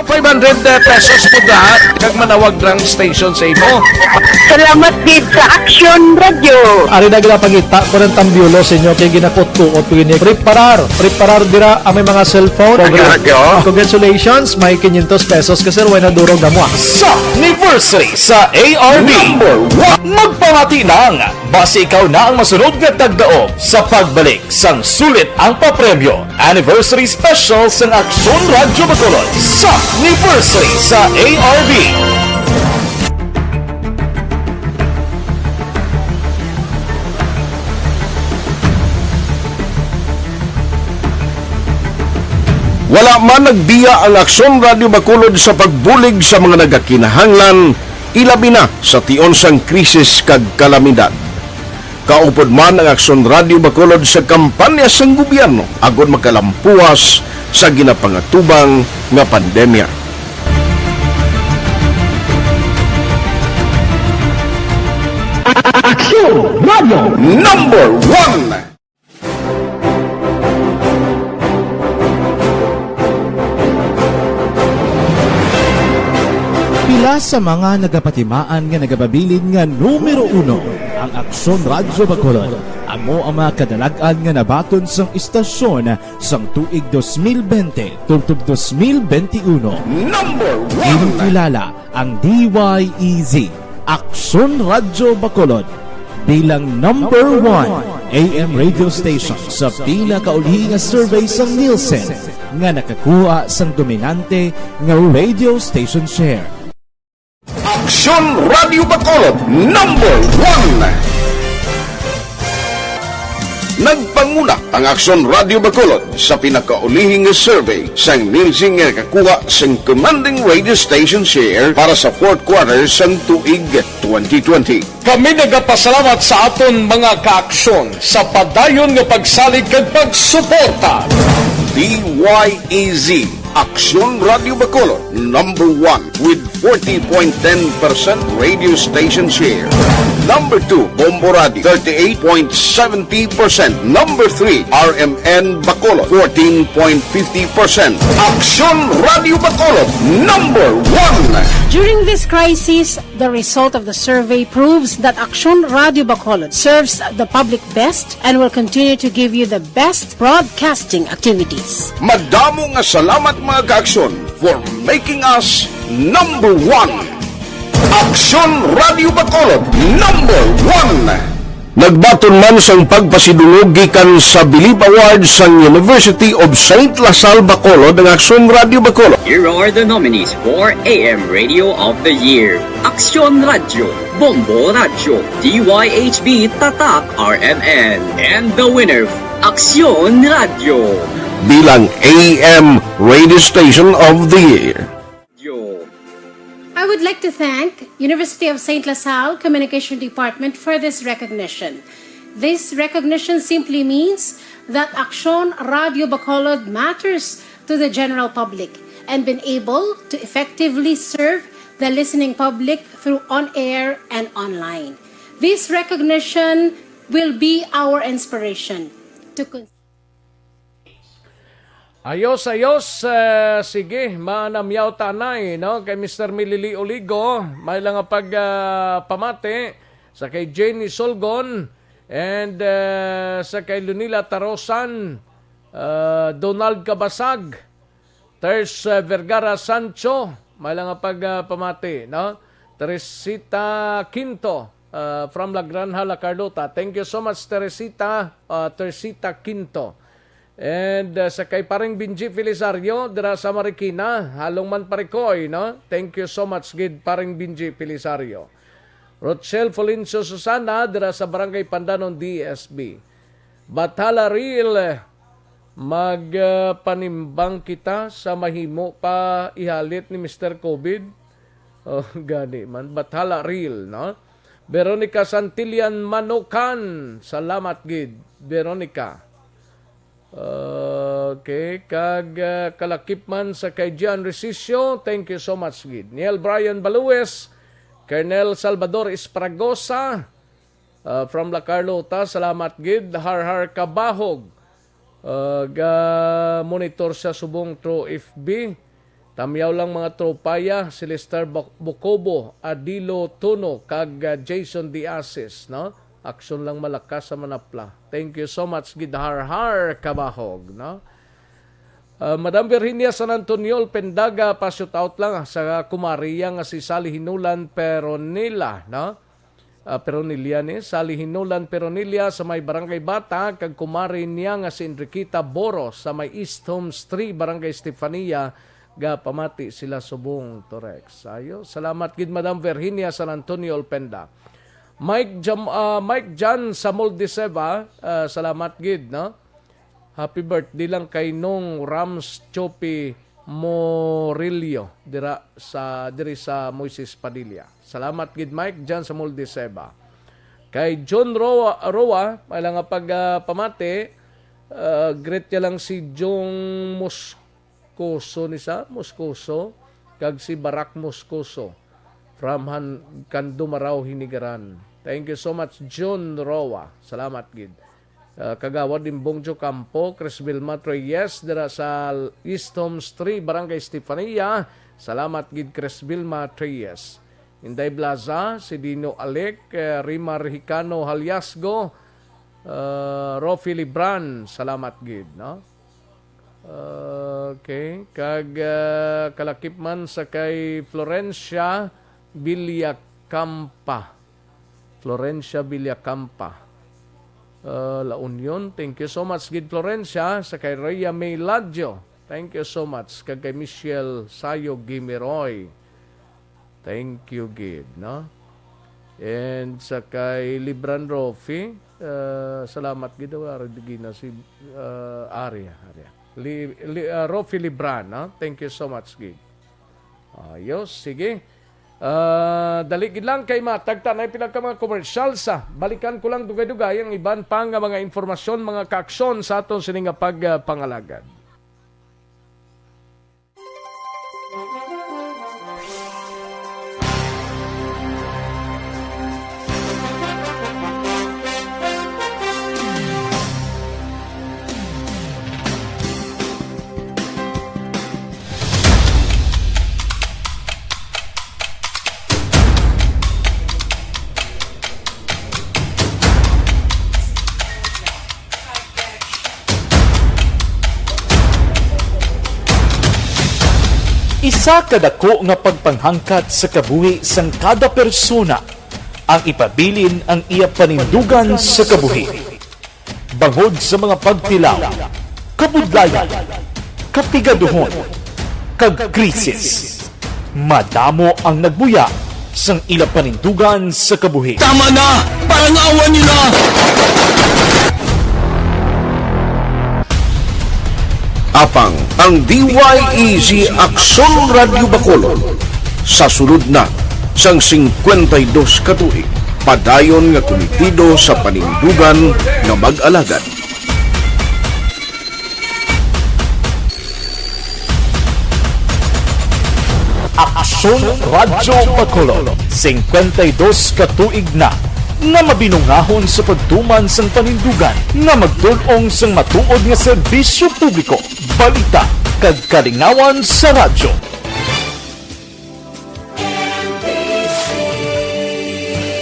Five hundred pesos po da, kag manawag drang station sa imo. Salamat gid sa Action Radio. Ari na gila pangita ko ng tambiolo sa inyo kay ginakot-kuot ko ini. Preparar, preparar dira ang may mga cellphone. Ang radyo. Congratulations, may quinientos pesos ka, sir. Way na durog na mo, ah. Sa anniversary sa A R B. Number one. Magpamati lang. Basi ikaw na ang masunod nga tagdaog sa pagbalik sang sulit ang papremyo. Anniversary Special sang Aksyon Radyo Bacolod sa anniversary sa A R B. Wala man nagbiya ang Aksyon Radyo Bacolod sa pagbulig sa mga nagakinahanglan, ilabi na sa tion sang krisis kag kalamidad. Kaupod man ang Aksyon Radyo Bacolod sa kampanya sang gobyerno agod makalampuwas sa ginapangatubang nga pandemya. Aksyon Radyo Number One. Pila sa mga nagapatimaan nga nagapabilin nga numero uno ang Aksyon Radyo Bacolod. Amo ang mga kadalag-an nga nabaton sang istasyon sang tuig dos mil bente tubtob dos mil bente uno. Number one. Ginakilala ang D Y E Z, Aksyon Radyo Bacolod, bilang number one A M radio station sa pinakauli nga survey sang Nielsen nga nakakuha sang dominante nga radio station share. Aksyon Radyo Bacolod, number one. Nagpanguna ang Aksyon Radyo Bacolod sa pinakaulihi nga survey sang Nielsen nga nakakuha sang commanding radio station share para sa fourth quarter sang tuig twenty twenty. Kami nagapasalamat sa aton mga kaaksyon sa padayon nga pagsalig kag pagsuporta. D Y E Z, Aksyon Radyo Bacolod, number one with forty point ten percent radio station share. Number two, Bombo Radio, thirty-eight point seventy percent. Number three, R M N Bacolod, fourteen point fifty percent. Aksyon Radyo Bacolod, number one. During this crisis, the result of the survey proves that Aksyon Radyo Bacolod serves the public best and will continue to give you the best broadcasting activities. Madamo nga salamat, mga kaaksyon, for making us number one. Aksyon Radyo Bacolod, number one. Nagbaton man sang pagpasidungog gikan sa Bilib Award sang University of Saint La Salle Bacolod ang Aksyon Radyo Bacolod. Here are the nominees for A M Radio of the Year: Aksyon Radyo, Bombo Radyo, D Y H B Tatak R M N, and the winner, Aksyon Radyo. Bilang A M Radio Station of the Year. Yo. I would like to thank University of Saint La Salle Communication Department for this recognition. This recognition simply means that Aksyon Radyo Bacolod matters to the general public and been able to effectively serve the listening public through on-air and online. This recognition will be our inspiration to con- Ayos, ayos. Eh, sige, manamyaw tanay, no? Kay Mister Milili Oligo, may lang nga pag, ah, pamati sa kay Jenny Solgon and, eh, sa kay Lunila Tarosan, ah, Donald Cabasag, Ters, eh, Vergara Sancho, may lang nga pag, ah, pamati, no? Teresita Quinto, ah, from La Granja, La Carlota. Thank you so much, Teresita, ah, Teresita Quinto. And, uh, sa kay Paring Benji Felisario, dira sa Marikina, halong man parikoy, no? Thank you so much gid, Paring Benji Felisario. Rochelle Fulencio Susana, dira sa Barangay Pandanon, D S B. Bathala Real, mag, uh, panimbang kita sa mahimo pa ihalit ni Mister COVID. Oh, gani man. Bathala Real, no? Veronica Santillan Manukan, salamat gid, Veronica. Okay, kag, ah, kalakip man sa kay Gian Resicio, thank you so much gid. Niel Brian Balues, Colonel Salvador Espragosa, ah, from La Carlota, salamat gid. Har Har Kabahog, ah, ga monitor sa subong through F B. Tamyaw lang mga tropa ya, si Lester Bo-, Bocobo, Adilo Tuno, kag, ah, Jason Diasis, no? Aksyon lang malakas sa manapla. Thank you so much, gid Har Har Kabahog, no? Ah, Madam Virginia San Antonio Alpendaga, pa-shout out lang, ah, sa kumari ya nga si Sally Hinulan Peronila, no? Ah, Peronilla ni, Sally Hinulan Peronilla sa may Barangay Bata, kag kumari niya nga si Enriqueta Boro sa may East Homes three, Barangay Estefania, gapamati sila subong, Torex. Ayo, salamat gid, Madam Virginia San Antonio Olpenda. Mike Jam-, ah, Mike Jan Samol de Seva, ah, salamat gid, no? Happy birthday lang kay Nong Rams Chopi Morillo dira sa, diri sa Moises Padilla. Salamat gid, Mike, dyan sa Moldeseva. Kay John Roa, Roa, may lang nga pag, ah, pamati, ah, greet niya lang si Jong Moscoso ni sa Moscoso kag si Barak Moscoso from Han-, Candumaraw, Hinigaran. Thank you so much, John Roa. Salamat gid. Ah, Kagawad Imbongjo Campo, Chris Vilma Treyes, dira sa East Homes three, Barangay Estefania. Salamat gid, Chris Vilma Treyes. Inday Blaza, si Dino Alec, eh, Rima Rihicano Haliasgo, ah, Rofi Libran, salamat gid, no? Okay, kag, ah, kalakip man sa kay Florencia Villacampa. Florencia Villacampa. Ah, La Union, thank you so much gid, Florencia, sa kay Rhea May Ladjo. Thank you so much. Kag kay Michelle Sayo Gimiroy. Thank you gid, no? And sa kay Libran Rofi, ah, salamat gid, ah, Regina, si, ah, Aria, Aria. Li-, Li-, ah, Rofi Libran, no? Thank you so much gid. Ayos, sige. Ah, dali gid lang kay matagta na pila ka mga commercial sa. Balikan ko lang dugay-dugay ang iban pa nga mga impormasyon, mga kaaksyon sa aton sini nga pagpangalagad. Isa ka dako nga pagpanghangkat sa kabuhi sang kada persona ang ipabilin ang iya panindugan sa kabuhi. Bangod sa mga pagtilaw, kabudlayan, kapigaduhon, kag krisis, madamo ang nagbuya sang ila panindugan sa kabuhi. Tama na! Parang awa nila! Apang ang D Y E G Aksyon Radyo Bacolod sa sulod na sang singkwenta y dos ka tuig, padayon nga kumitido sa panindugan nga mag-alagad. Aksyon Radyo Bacolod, singkwenta y dos ka tuig na nga mabinungahon sa pagtuman sang panindugan nga magtul-ong sang matuod nga serbisyo publiko, balita, kag kalingawan sa radyo.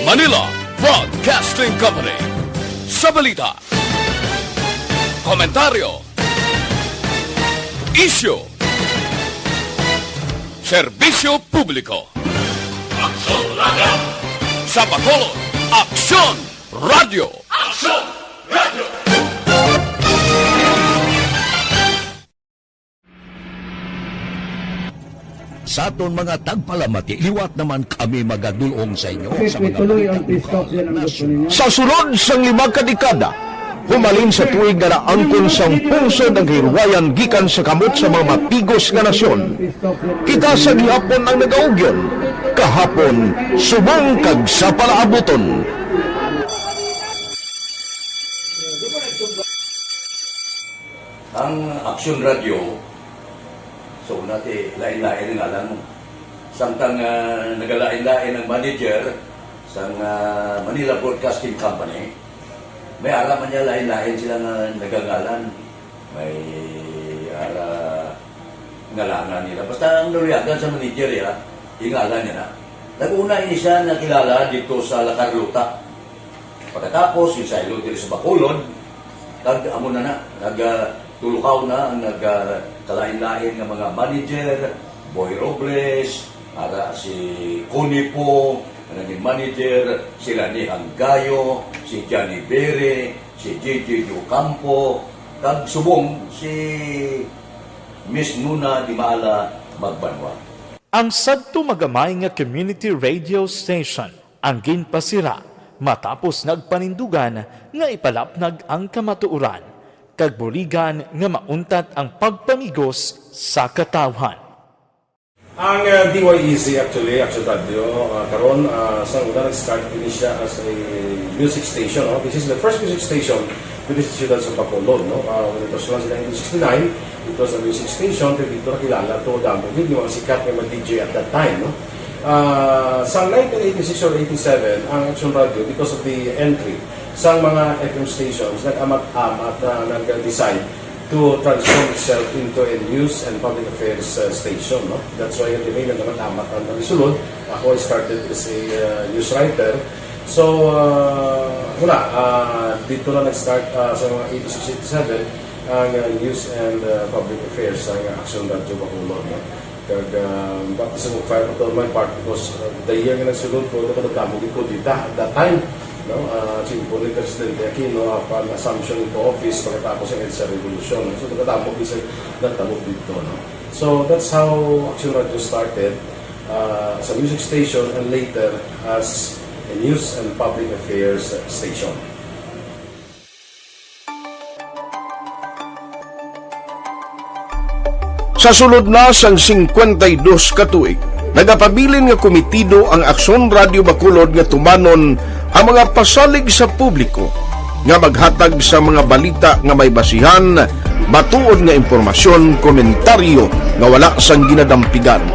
Manila Broadcasting Company. Sa balita, komentaryo, isyu, serbisyo publiko. Aksyon Radyo. Sa Bacolod, Aksyon Radyo. Aksyon Radyo. Sa aton mga tagpalamati, liwat naman kami magadul-ong sa inyo sa mga balita lokal, nasyonal. Sa sulod sang lima ka dekada, humalin sa tuig nga naangkon sang pungsod ang kahilwayan gikan sa kamot sa mga mapigos nga nasyon, kita sa gihapon ang nagaugyon, kahapon, subong kag sa palaabuton. Ang Aksyon Radyo, sa una ti, lain-lain ang ngalan mo. Samtang, ah, nagalain-lain ang manager sang, ah, Manila Broadcasting Company, may ara man niya lain-lain sila nga nagangalan. May ara ngalanan nila. Basta ang naluyagan sa manager, ya, ingalan niya na. Nag-una ini siya nakilala dito sa La Carlota. Pagkatapos, yung saylo diri sa Bacolod, kag amo na na, nag, ah, tulukaw na ang nag, ah, kalain-lain nga mga manager, Boy Robles, ara si Connie Po, nga naging manager, sila ni Hanggayo, si Johnny Bere, si J J Ocampo, kag subong si Miss Nuna Dimala Magbanwa. Ang sadto magamay nga community radio station ang ginpasira matapos nagpanindugan nga ipalapnag ang kamatuoran. kag buligan nga mauntat ang pagpamigos sa katawhan. Ang uh, D Y E Z actually, Action Radio, uh, karon uh, sa una nag-start ini siya as a music station. No? This is the first music station with the Siyudad sa Bacolod. No? Uh, when it was launched in nineteen sixty-nine, it was a music station, pero dito nakilala to damo gid yung mga sikat nga mga D J at that time. No? Uh, sa nineteen eighty-six or eighty-seven, ang Action Radio, because of the entry sa mga F M stations, nag-amat-amat na nag-decide to transform itself into a news and public affairs uh, station. No? That's why yung name naman amat ang nalisulod. Ako I started as a uh, news writer. So, uh, wala. Uh, dito na nag-start uh, sa mga eighty-six, eighty-seven ang uh, news and uh, public affairs sa Action Radio Bacolod. No? Kag uh, baptism of fire pa to my part because uh, the year nga nagsulod ko, nagkadamo gid ko dita at that time. No? Uh, Siyempre ni Presidente Aquino, upon assumption into office pagkatapos ng EDSA Revolution. So, nagkadamo gid sa nagtabo dito. No? So, that's how Action Radio started uh, as a music station and later as a news and public affairs station. Sa sulod na sang singkwenta y dos ka tuig, nagapabilin nga komitido ang Aksyon Radio Bacolod nga tumanon ang mga pasalig sa publiko nga maghatag sa mga balita nga may basihan, matuod nga impormasyon, komentaryo nga wala sang ginadampigan,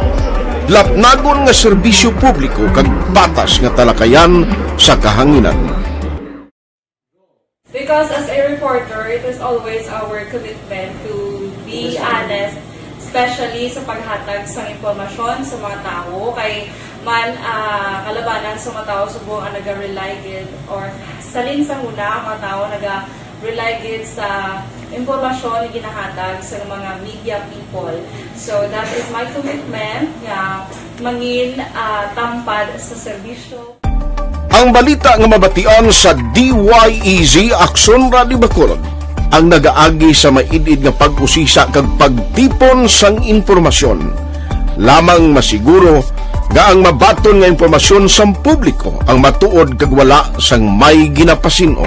lapnagon nga serbisyo publiko kag patas nga talakayan sa kahanginan. Because as a reporter, it is always our commitment to be honest, especially sa paghatag sa impormasyon sa mga tawo. Kay man uh, kalabanan sa mga tawo subong ang naga-rely gid or salin sa huna ang mga tawo naga-rely gid sa impormasyon nga ginahatag sa mga media people. So that is my commitment nga mangin uh, tampad sa serbisyo. Ang balita nga mabatian sa D Y E Z Aksyon Radio Bacolod ang nagaagi sa maid-id nga pag-usisa kag pagtipon sang impormasyon lamang masiguro nga ang mabaton nga impormasyon sang publiko ang matuod kag wala sang may ginapasin-o.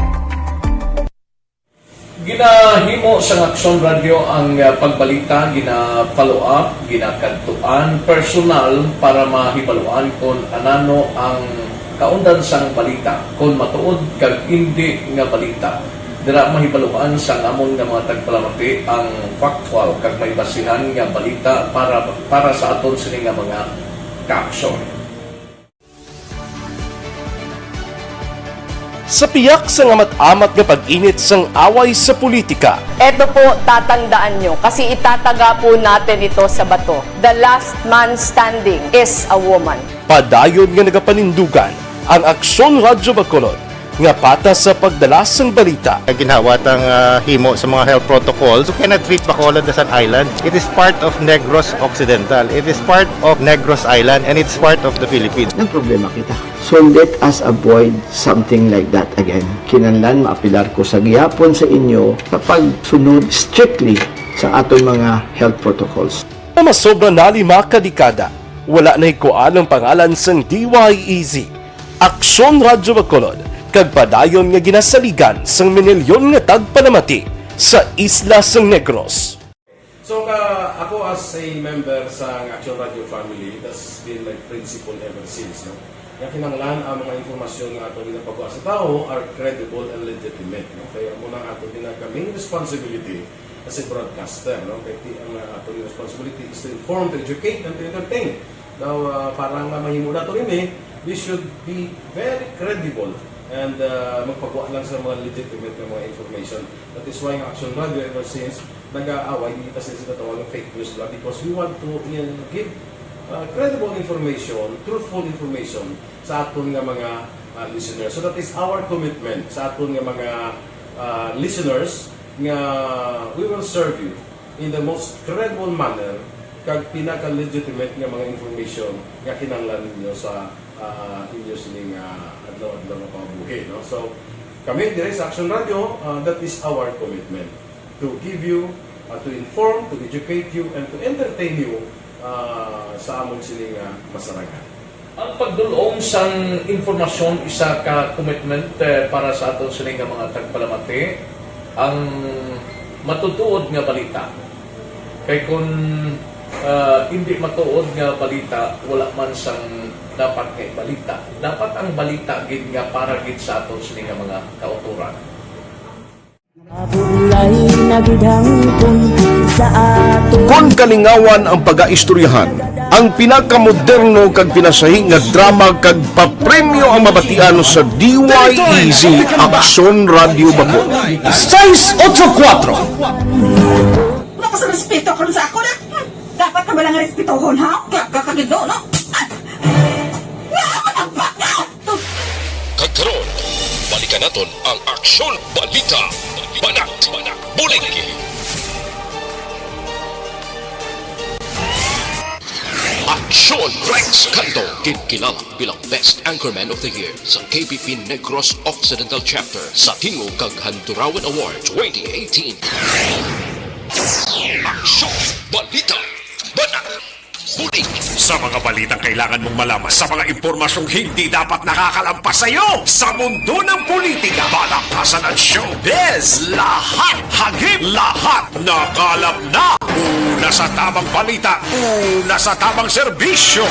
Ginahimo sang Aksyon Radio ang ah, pagbalita, gina-follow up, ginakadtuan personal para mahibaluan kon anano ang kaundan sang balita, kon matuod kag indi nga balita. Dira mahibaluan sang amon nga mga tagpalamati ang factual kag may basihan nga balita para para sa aton sini nga mga kaaksyon. Sa piyak sang amat-amat nga pag-init sang away sa politika, Eto po, tatandaan nyo, kasi itataga po natin ito sa bato. The last man standing is a woman. Padayon nga nagapanindugan ang Aksyon Radyo Bacolod nga patas sa pagdala sang balita. Ginhawat ang ah, himo sa mga health protocols. You cannot treat Bacolod as an island. It is part of Negros Occidental. It is part of Negros Island and it's part of the Philippines. Nagproblema kita. So let us avoid something like that again. Kinahanglan maapilar ko sa gihapon sa inyo sa pagsunod strictly sa aton mga health protocols. Nga masobra na lima ka dekada, wala nahikuan ang pangalan sang D Y E Z, Aksyon Radyo Bacolod, kag padayon nga ginasaligan sang minilyon nga tagpalamati sa isla sang Negros. So ka, ako as a member sa Action Radio family, that's been my principle ever since, no? Nga kinahanglan ang mga impormasyon nga ato ginapagawa sa tawo are credible and legitimate, no? Kaya mo na ato din ang main responsibility as a broadcaster, no? Kaya ti- ang uh, ato responsibility is to inform, to educate, and to entertain. Now, uh, para nga mahimo nato ini, we should be very credible and uh, magpagawa lang sa mga legitimate nga mga information. That is why ang Action Radio ever since nag-aaway dito sa ginatawag ng fake news lang because we want to uh, give uh, credible information, truthful information sa aton nga mga uh, listeners. So that is our commitment sa aton nga mga uh, listeners nga we will serve you in the most credible manner kag pinaka-legitimate nga mga information nga kinahanglan ninyo sa uh, inyo sining uh, adlaw-adlaw nga pambuhi, no? So, kami dire sa Action Radio, uh, that is our commitment to give you, uh, to inform, to educate you, and to entertain you uh, sa amon sining uh, masarangan. Ang pagdul-ong sang impormasyon isa ka commitment eh, para sa aton sini nga mga tagpalamati. Ang Matutuod nga balita. Kay kun, ah, hindi matuod nga balita, wala man sang dapat nga balita. Dapat ang balita gid nga para gid sa aton sini nga mga kautoran. Mabulay na gid hangtod sa aton. Kon kalingawan ang pagaistoryahan, ang pinakamoderno kag pinasahi nga drama kag papremyo ang mabatian sa D Y E Z Aksyon Radyo Bacol. Seis ocho cuatro. Wala ka sa respeto karon sa ako na. Hmm, dapat ka ba lang respetohon, ha? Kaya ka kagido, no? Ah! Nga ako nagpaka! Kag karon, balikan naton ang Aksyon Balita. Banat, banat, bulig. Aksyon Rex Canto, ginkilala bilang Best Anchorman of the Year sa K B P Negros Occidental Chapter sa Tingog kag Handurawan Award twenty eighteen. Aksyon Balita. Banat. Bulig. Sa mga balitang kailangan mong malaman, sa mga impormasyong hindi dapat nakakalampas sa iyo, sa mundo ng politika, palakpasan at showbiz, lahat hagip, lahat nakalap na. Una sa tamang balita, una sa tamang serbisyo.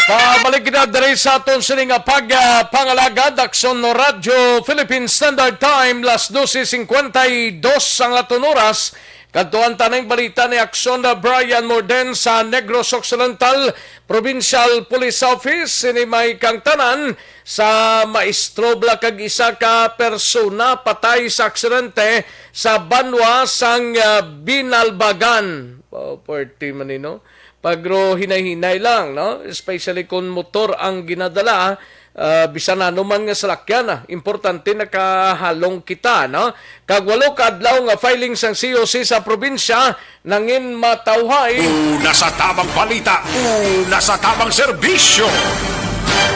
Pabalik kita diri sa aton sini nga pag, ah, pangalagad, Aksyon Radyo Philippine Standard Time, las doce cincuenta y dos ang aton oras. Kadtuan ta ning balita ni Aksyon Brian Morden sa Negros Occidental Provincial Police Office. Sini may kangtanan sa maestro bala kag isa ka persona patay sa aksidente sa banwa sang, ah, Binalbagan. Oh, pwerte man ni, no? Pagro hinay-hinay lang, no? Especially kung motor ang ginadala, ah, bisan ano man nga salakyan, ah, importante nakahalong kita, no? Kag walo ka adlaw nga filing sang C O C sa probinsya nangin matawhay. Una sa tamang balita, una sa tamang serbisyo.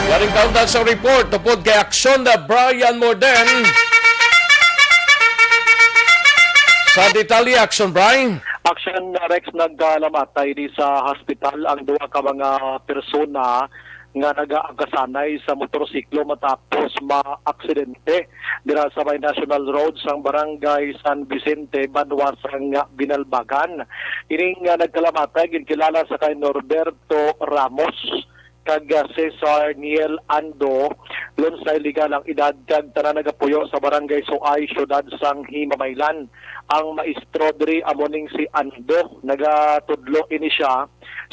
Yaring kaundan sa report tupod kay Aksyon na Brian Morden. Sa detalye, Aksyon Brian. Aksyon, Rex, nagkalamatay di sa hospital ang duha ka mga persona nga nagaagasanay sa motorsiklo matapos maaksidente dira sa may National Road sang Barangay San Vicente, banwa sang Binalbagan. Ining, ah, nagkalamatay ginkilala sa kay Norberto Ramos kag, ah, Cesar Niel Ando, lunsay legal ang edad kag tanan nagapuyo sa Barangay Suay, siyudad sang Himamaylan. Ang maestro diri amo ning si Ando. Nagatudlo ini siya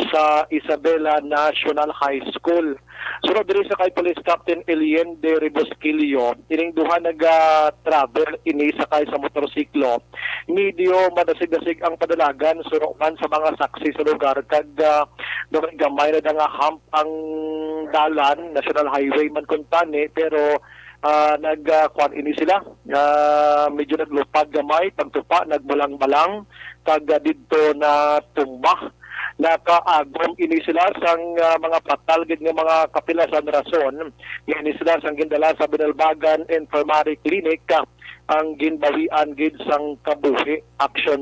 sa Isabela National High School. Sunod diri sa kay Police Captain Eliende Rebosquillo, ining duha naga-travel ini sakay sa motorsiklo. Medyo madasig-dasig ang padalagan, suno man sa mga saksi sa lugar, kag, ah, gamay-gamay na nga hump ang dalan, National Highway man kuntani, pero, ah, nag, ah, kuwan ini sila, ah, medyo naglupad gamay, pagtupa, nagbalang-balang, kag, ah, didto na tumba. Nakaagom ini sila sang, ah, mga patal gid nga mga kapilasan, rason nga ini sila sang gindala sa Binalbagan Infirmary Clinic, ah, ang ginbawian gid sang kabuhi. Action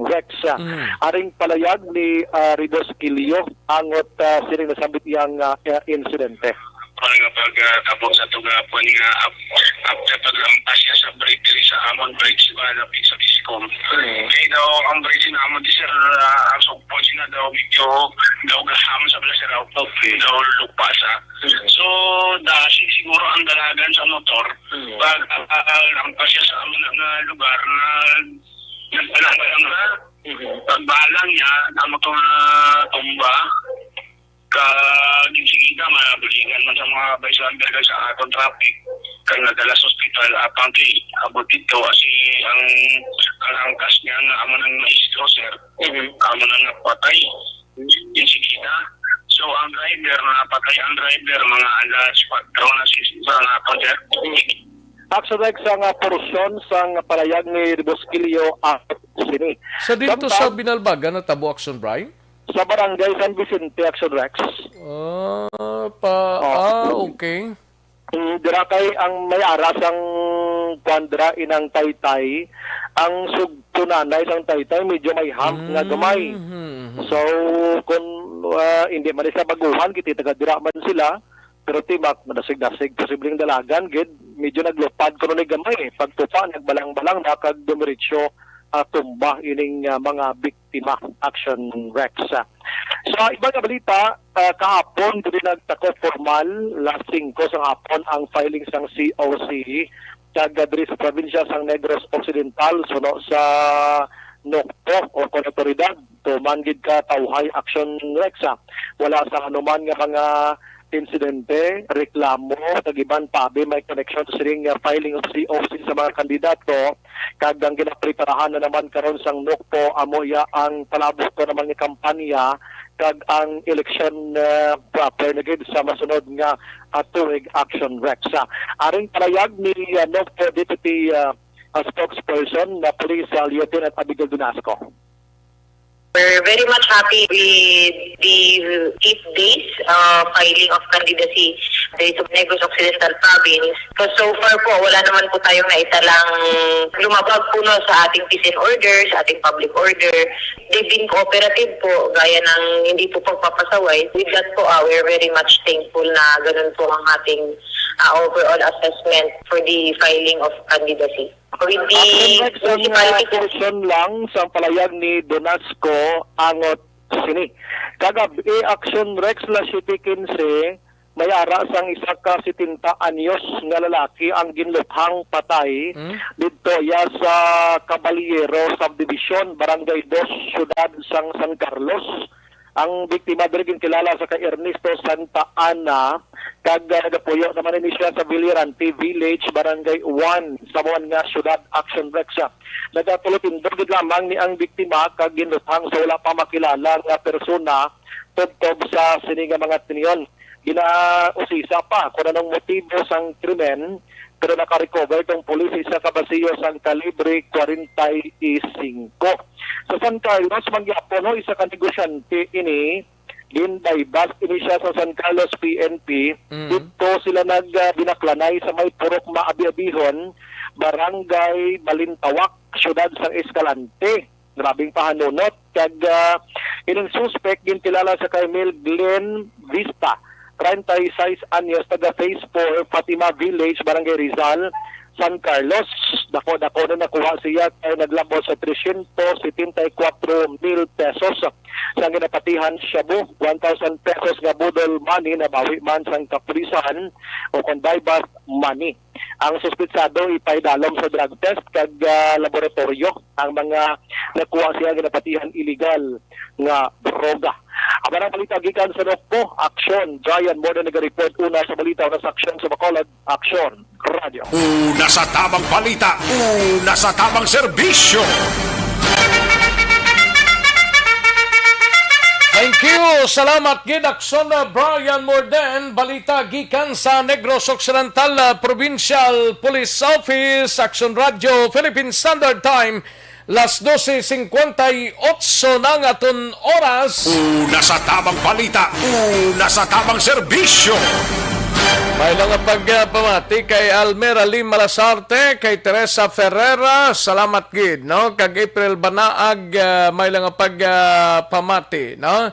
Rex. Mm. Aring palayag ni, ah, Rebosquillo angot, ah, sining nasambit iyang, ah, eh, insidente. Kuwan nga pag, ah, tabok sa tunga po nga ap-, after paglampas siya sa bridge diri sa Amon Bridge, malapit sa Biscom. Mm. Kaya daw ang bridge na Amon di, sir, ah, ang sugpon sina daw medyo daw gaham sa bala, sir, ah, okay, daw lupa sa. Mm. So, dasi siguro ang dalagan sa motor. Mm. Pag, ah, ah, lampas siya sa amin nga lugar na nagbalang-balang na. Mm. Pagbalang niya, ang motor na tumba, kag sige na, mabuligan man sa mga bystander kag sa aton traffic, kag nadala sa ospital, apang kay abot dito, kasi ang, ang angkas niya nga amo nang maestro, sir. Mhm. Amo nang napatay. Yung sige na. So, ang driver, napatay ang driver, mga alas kwatro na si, sa hapon, sir. Action Rex, ang, ah, porsyon sang palayag ni Rebosquillo, ah, sini. Sa dito sa Samtang Binalbagan natabo, Action Brian? Sa Barangay San Vicente, Action Rex. Ah, pa, Oo. ah, okay. Mm, dira kay ang may ara sang kuwan dira, inang taytay, ang sugpunanay sang taytay medyo may hump nga gamay. Mm-hmm. So, kung, ah, hindi man sa baguhan, kita taga dira man sila, Pero timak, madasig-dasig, posibleng dalagan gid, medyo naglupad kuno ni gamay. Pagtupa, nagbalang-balang na kag dumiretso, ah, tumba ining, ah, mga biktima. Action Rex. Sa iba nga balita, ah, kahapon, diri nagtako formal, las singko sang hapon ang filing sang C O C kag, ah, diri sa probinsya sang Negros Occidental, suno sa NOCPO o kon otoridad, tuman gid ka tawhay, Action Rex, ah. Wala sa anuman nga mga insidente, reklamo, kag iban pa abi may koneksyon sa sining, ah, filing of C O C sa mga kandidato, kag ang ginapreparahan na naman karon sang NOCPO amo iya ang palabot na naman nga kampanya kag ang eleksyon, ah, proper na gid sa masunod nga, ah, tuig, Action Rex. Ah, aring palayag ni, ah, NOCPO Deputy, ah, ah, Spokesperson na Police, ah, Lieutenant Abigail Donasco. We're very much happy with the eight days, uh, filing of candidacy dito sa Negros Occidental Province. So, so far po, wala naman po tayong naitalang lumabag po, no, sa ating peace and order, sa ating public order. They've been cooperative po, gaya ng hindi po pagpapasaway. With that po, ah, we're very much thankful na ganun po ang ating, ah, overall assessment for the filing of candidacy. With the Action Rex, ang, municipality ah, portion lang sa palayag ni Donasco angot sini. Kagab-i, Action Rex, las siyete quince, may ara sang isa ka setenta anyos nga lalaki ang ginluthang patay. Hmm? Didto iya sa Caballero Subdivision, Barangay Dos, siyudad sang San Carlos. Ang biktima diri ginkilala sa kay Ernesto Santa Ana, kag, ah, nagapuyo naman ini siya sa Villarante Village, Barangay One, sa amo nga siyudad. Action Rex. Nagatulotindog gid lamang ni ang biktima kag ginluthang sa wala pa makilala nga persona tubtob sa sini nga mga tinion. Ginausisa pa kung anong motibo sang krimen, pero nakarecover tong pulis isa ka basiyo sang kalibre forty-five. Sa San Carlos man gyapon, no, isa ka negosyante ini, ginbaybas ini siya sa San Carlos P N P. Mm. Didto sila nag, ah, binaklanay sa may Purok Maabi-abihon, Barangay Balintawak, siyudad sang Escalante. Grabing pahanunot. Kag, ah, ining suspek ginkilala sa kay Mel Glenn Vista, treinta y seis anyos, taga Phase four, Fatima Village, Barangay Rizal, San Carlos. Dako-dako na nakuha siya kay naglabaw sa trescientos setenta y cuatro mil pesos. Sang ginapatihan, shabu, one thousand pesos nga budol money, nabawi man sang kapulisan o kon buy-bust money. Ang suspetsado ipaidalom sa drug test kag, ah, laboratoryo ang mga nakuha siya ginapatihan iligal nga droga. Amo ang balita gikan sa NOCPO. Aksyon, Brian Morden nagareport. Una sa balita, una sa aksyon sa Bacolod, Aksyon Radio. Una sa tamang balita, una sa tamang serbisyo. Thank you. Salamat gid, Aksyon, uh, Brian Morden. Balita gikan sa Negros Occidental, uh, Provincial Police Office, Aksyon Radio, Philippine Standard Time, las doce cincuenta y ocho na ang aton oras. Una sa tamang balita, una sa tamang serbisyo. May lang nga pagpamati kay Almera Lim Malasarte, kay Teresa Ferreira, salamat gid, no? Kag April Banaag, ah, may lang nga pagpamati, no?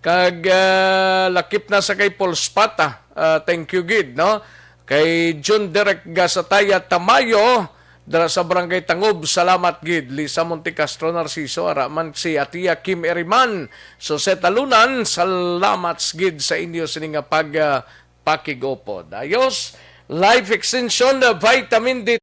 Kag, ah, lakip na sa kay Paul Spata, ah, thank you gid, no? Kay John Derek Gasataya Tamayo, dira sa Barangay Tangob, salamat gid. Lisa Montecastro Narciso, ara man si Atia Kim Eriman, Soseta Lunan, salamat gid sa inyo sini nga pag, ah, pakig-upod. Ayos, life extension, uh, vitamin D.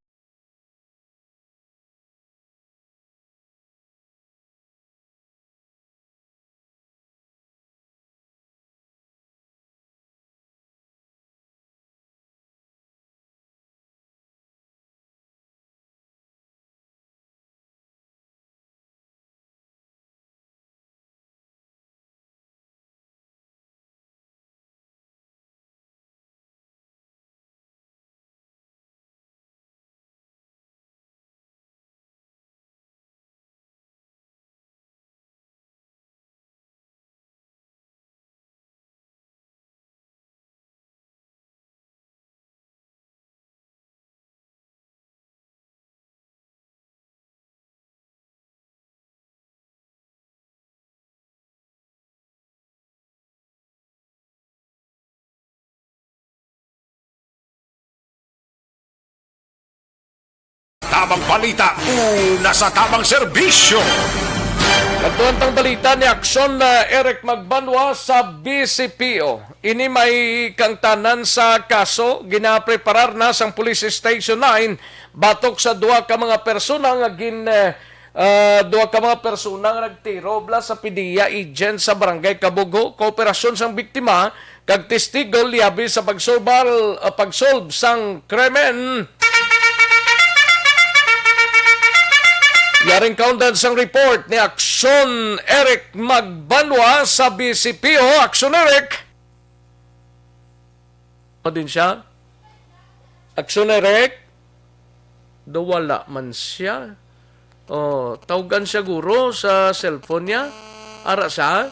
Tabang balita, una sa tabang serbisyo. Kadtuan tang balita ni Aksyon, uh, Eric Magbanwa sa B C P O. Ini may kangtanan sa kaso, ginapreparar na sang Police Station nine batok sa duha ka mga persona nga gin, uh, uh, duha ka mga persona nga nagtiro bala sa P D E A agent sa Barangay Kabugho. Kooperasyon sang biktima kag testigo liabi sa pagsolbal, uh, pagsolb sang krimen. Yaring kaundan sang report ni Aksyon Eric Magbanwa sa B C P O. Aksyon Eric! Ano din siya? Aksyon Eric? Do wala man siya. Oh, tawgan siya guro sa cellphone niya. Ara sa?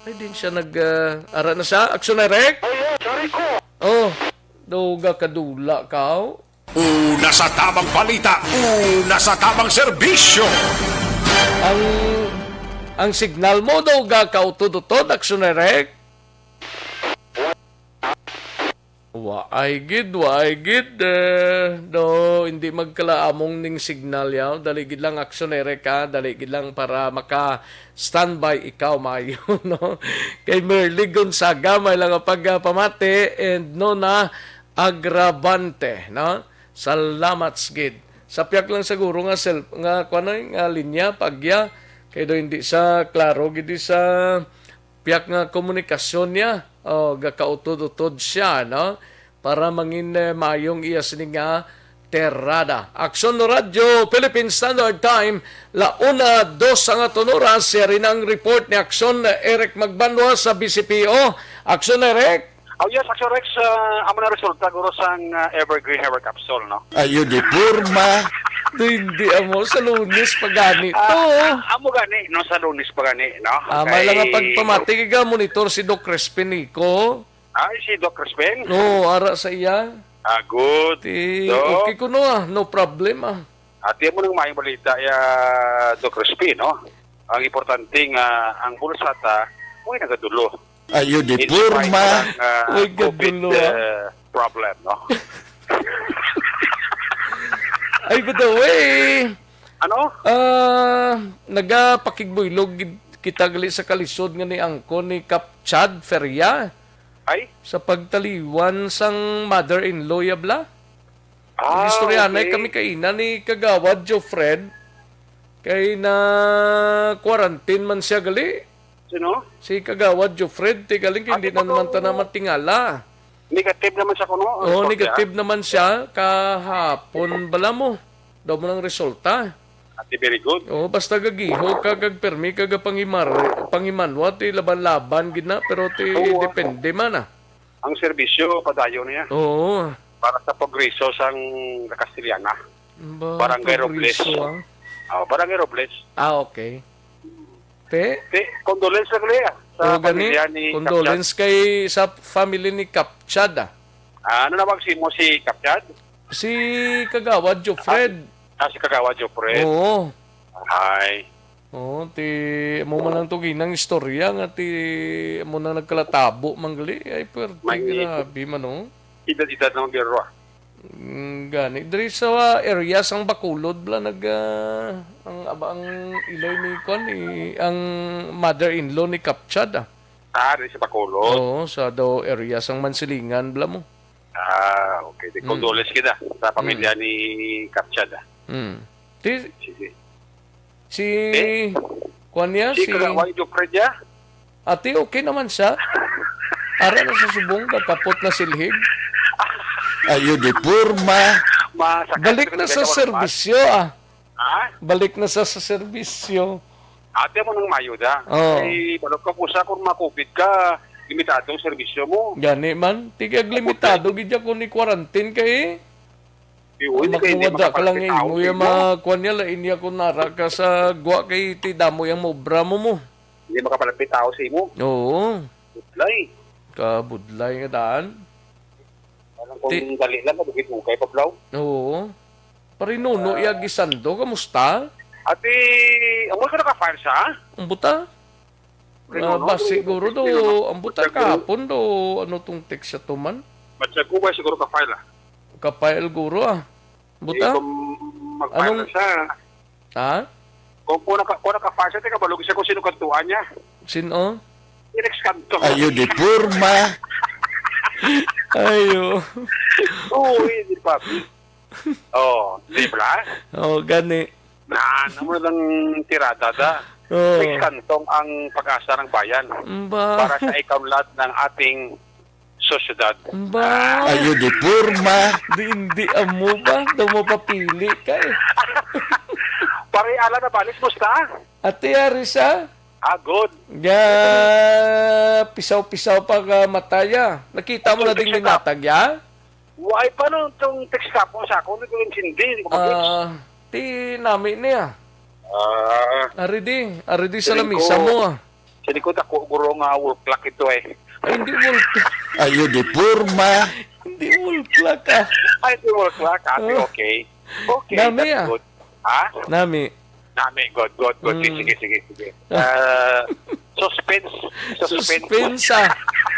Ay, din siya nag, ah, ara na sa Aksyon Direct? Oh, yeah, sorry ko. Oh, daw ga kadula ka, oh. Una sa tabang balita, una sa tabang serbisyo. Ang, ang signal mo daw ga kautod-utod, Aksyon Direct? Waay gid, waay gid, eh, no, hindi magkalaamong ning signal yaw. Dali gid lang, Aksyon Eric, ha? Dali gid lang para maka-standby ikaw, maayo, no? Kay Merly Gonzaga, may lang pagpamati, and Nona Agravante, no? Salamat gid. Sa piyak lang siguro nga self, nga, kuwan, nga linya, pagya, kay do hindi sa klaro gid sa piyak nga komunikasyon niya. Oh, gakautod-utod siya, no? Para mangin, eh, maayong iya sini nga tirada. Aksyon no Radyo, Philippine Standard Time, la una, dos ang aton oras. Yari na ang report ni Aksyon, eh, Eric Magbanwa sa B C P O. Aksyon, Eric? Oh, yes, Aksyon Rex, ah, amo na resulta, guro, sang, ah, Evergreen Hair Capsule, no? Ayo di porma. Di, hindi amo. Sa Lunes pa gani to. Ah, amo gani, no, sa Lunes pa gani, no? Ah, may lang nga pagpamati kay ga monitor si Doc Crispin Nico. Ay, si Doc Crispin? Oo, ara sa iya. Ah, good. Ti, Doc, okay kuno, ah. No problem, ah. Ati mo nang maayong balita, ya, Doc Crispin, no? Ang importante nga ang bulsa ta, way nagadulo. Ayo di porma. Way gadulo, ah. COVID, ah, problem, no? Ay, by the way, ano? Ah, nagapakigbuylog gid kita gali sa kalisod nga ni angkon ni Kap Chad Feria. Ay? Sa pagtaliwan sang mother-in-law ya bala. Ah, istoryahanay okay. Kami kaina ni Kagawad Jofred. Kay na quarantine man siya gali. Sino? Si Kagawad Jofred, ti galing kay hindi na naman ta na matingala. Negative naman siya kuno. Oh, negative naman siya. Kahapon bala mo. Daw mo nang resulta. Ati, very good. Oh, basta gagiho ka, kag permi ka, gapangimar-, pangimanwa, ti laban-laban gid na, pero ti depende man, ah. Ang serbisyo, padayon niya. Oo. Para sa progreso sang Kastiliana. Ba, Barangay Robles. Progreso, ah. Oh, Barangay Robles. Ah, okay. Te? Te, condolence lang, Lea, sa pamilya ni Kap Chad. Condolence kay sa family ni Kap Chad, ah. Ah, ano nawag si mo si Kap Chad? Si Kagawad Jofred. Ah, si Kagawad Jofred. Oo. Ay. Oo, ti, amo man ang tuginang istorya nga ti, amo na nagkalatabo, manggali. Ay, pwerte, grabe man, oh. Edad-edad naman, biro, ah. Mm, gani. Diri sa, ah, area sang Bacolod, bala, nag, ah, ang, aba, ang ilay ni, kwan, eh, ang mother-in-law ni Kap Chad, ah. Ah, diri sa Bacolod? Oo, sa daw area sang Mansilingan, bala mo. Ah, okay. Di, mm, condolence kita sa pamilya, mm, ni Kap Chad, ah. Mm. Ti, sige. Si, eh? Kuwan niya, si, si Kagawad Jofred niya? Ati, okay naman siya. Ara na sa subong, kakapot na silhig. Ayo di porma. Balik na sa serbisyo, ah. Ha? Balik na sa, sa serbisyo. Ate mo nang mayo da. Oh. Ay, balok ka po sa kung ma-COVID ka, limitado ang serbisyo mo. Gani man, tigag limitado gid ya kung ni quarantine kay. Di, uy, di kayo, hindi makabalik ang tao sa imo. Imo ya makuan niya, lain niya kung nara ka sa gwa kay ti damo yang maobra mo mo. Hindi makapalapit tao sa imo. Oo. Budlay. Kabudlay nga daan. Parang kung ti-, dali lang, madugay-dugay pa, Blaw. Oo. Parinuno, ah, iya gisando, kamusta? Ati, amo ka naka-file sa? Ang buta? Ah, ba, siguro do, ang buta kahapon do, ano tong text sa tuman? Matsyag ko ba siguro ka-file, ah? Ka-file guro, ah. Buta? Eh, kung Mag-fire Anong na siya. Ha? Kung, kung naka-, kung naka-fire siya, di ka balog siya kung sino kantuan niya. Sino? Si Rex Cantong. Ayo, di porma. Ayo. Uy, di ba? Oh, di ba? Oh, gani. Na, ano mo lang tirada da? Oh. Rex Cantong ang pag-asa ng bayan. Ba? Para sa ikaunlad ng ating sosyedad. Ba? Ayo, di porma. Di, hindi amo ba? Daw mapapili ka eh. Pare, ala na balis, musta? Ate Arisa? Ah, good. Ga, pisaw-pisaw pa ka mataya. Nakita mo na Atong ding text linatag ya? Why pa nung itong text ka po sa ako? Hindi ko intindi. Hindi ko mag-gets. Ah, ti nami niya. Ah. Ari di, ari di sa Feeling lamisa ko, mo ah. Feeling ko dako guro nga wall clock ito eh. Ay, hindi wall clock. Ayo, di porma. Hindi wall clock ah. Ay, hindi wall clock. Ate, Oh. okay. Okay, Nami that's ah. good. Ha? Nami. Nami, good, good, good. Mm. Sige, sige, sige. Ah. Ah, suspense. Suspense. Suspense ah.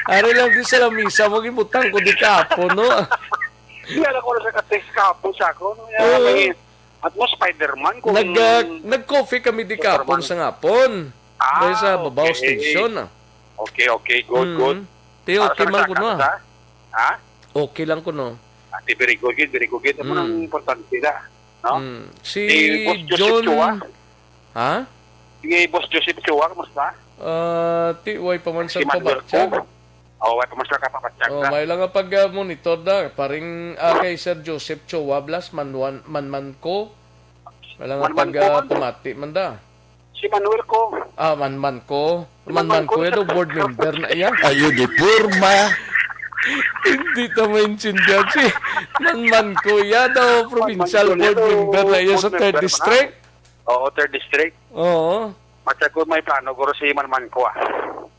Ari lang di sa lamisa, magibutang ko di kapo, no? Hindi, alam ko na sa ka-text kapo sa ako. No? Oo. May, at mo, Spider-Man kung Nag, ah, nag-coffee kami di Superman. Kapon sa ngapon. Ah, Dahil sa Babaw okay. Station, ah. Okay, okay. Good, Mm. good. Ti, Para okay sa man kuno, ah. Sa? Ha? Okay lang kuno. Ah, ti, very good, good, very good. Amo Mm. ang importante na, no? Mm. Si Si Boss Joseph John Chua? Ha? Si Boss Joseph Chua, kumusta? Ah, ti, way pa man Si sa Manuel pabatyan. Ong. Oh, way pa man sa kapabatyan Oh, na. May lang nga pag, ah, monitor da. Paring, ah, kay Sir Joseph Chua Blas, Manwan-, Manman ko. May lang nga Manman pag, ko, ah, man. Pamati man da. Si Manuel ko. Ah, Manman ko. Si Manman Manman ko, ko, ya daw isa board ka. Member na iya. Ayo, di porma. Hindi ta maintindihan si Manman ko. Ya daw, provincial Manman ko, board ya daw, member na iya sa board third member na. District. Oo, third district. Oo. Matsa ko may plano, guro, si Manman ko, ah.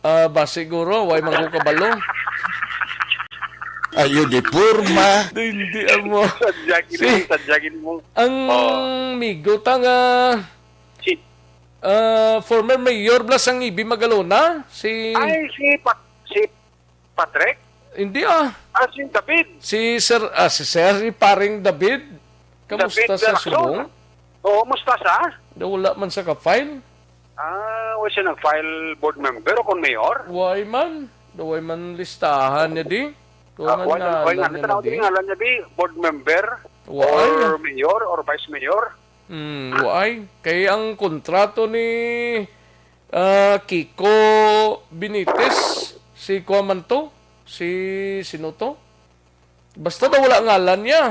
Ah, ba siguro, way man ko kabalo. Ayo, di porma. Di, hindi, amo. Sadyagin Si, mo, sadyagin mo. Ang Oh. migo ta nga, Si ah, former mayor bla sang Ibi Magalona, si Ay, si Pat-, si Patrick? Hindi, ah. Ah, si David. Si Sir, ah, si Sir, si Paring David. Kamusta David sa Lacson? Subong? Oo, musta sa? Daw wala man sa ka-file. Ah, wa siya nag-file board member o kon mayor? Way man. Daw way man listahan niya di. Daw Ah, man way na, way ngalan nga, niya tanaw na di di. Ngalan niya di, board member Way. Or mayor or vice mayor? Mm, way. Kay ang kontrato ni, ah, Kiko Benitez, si kuwan man to, si sino to? Basta daw wala ngalan niya.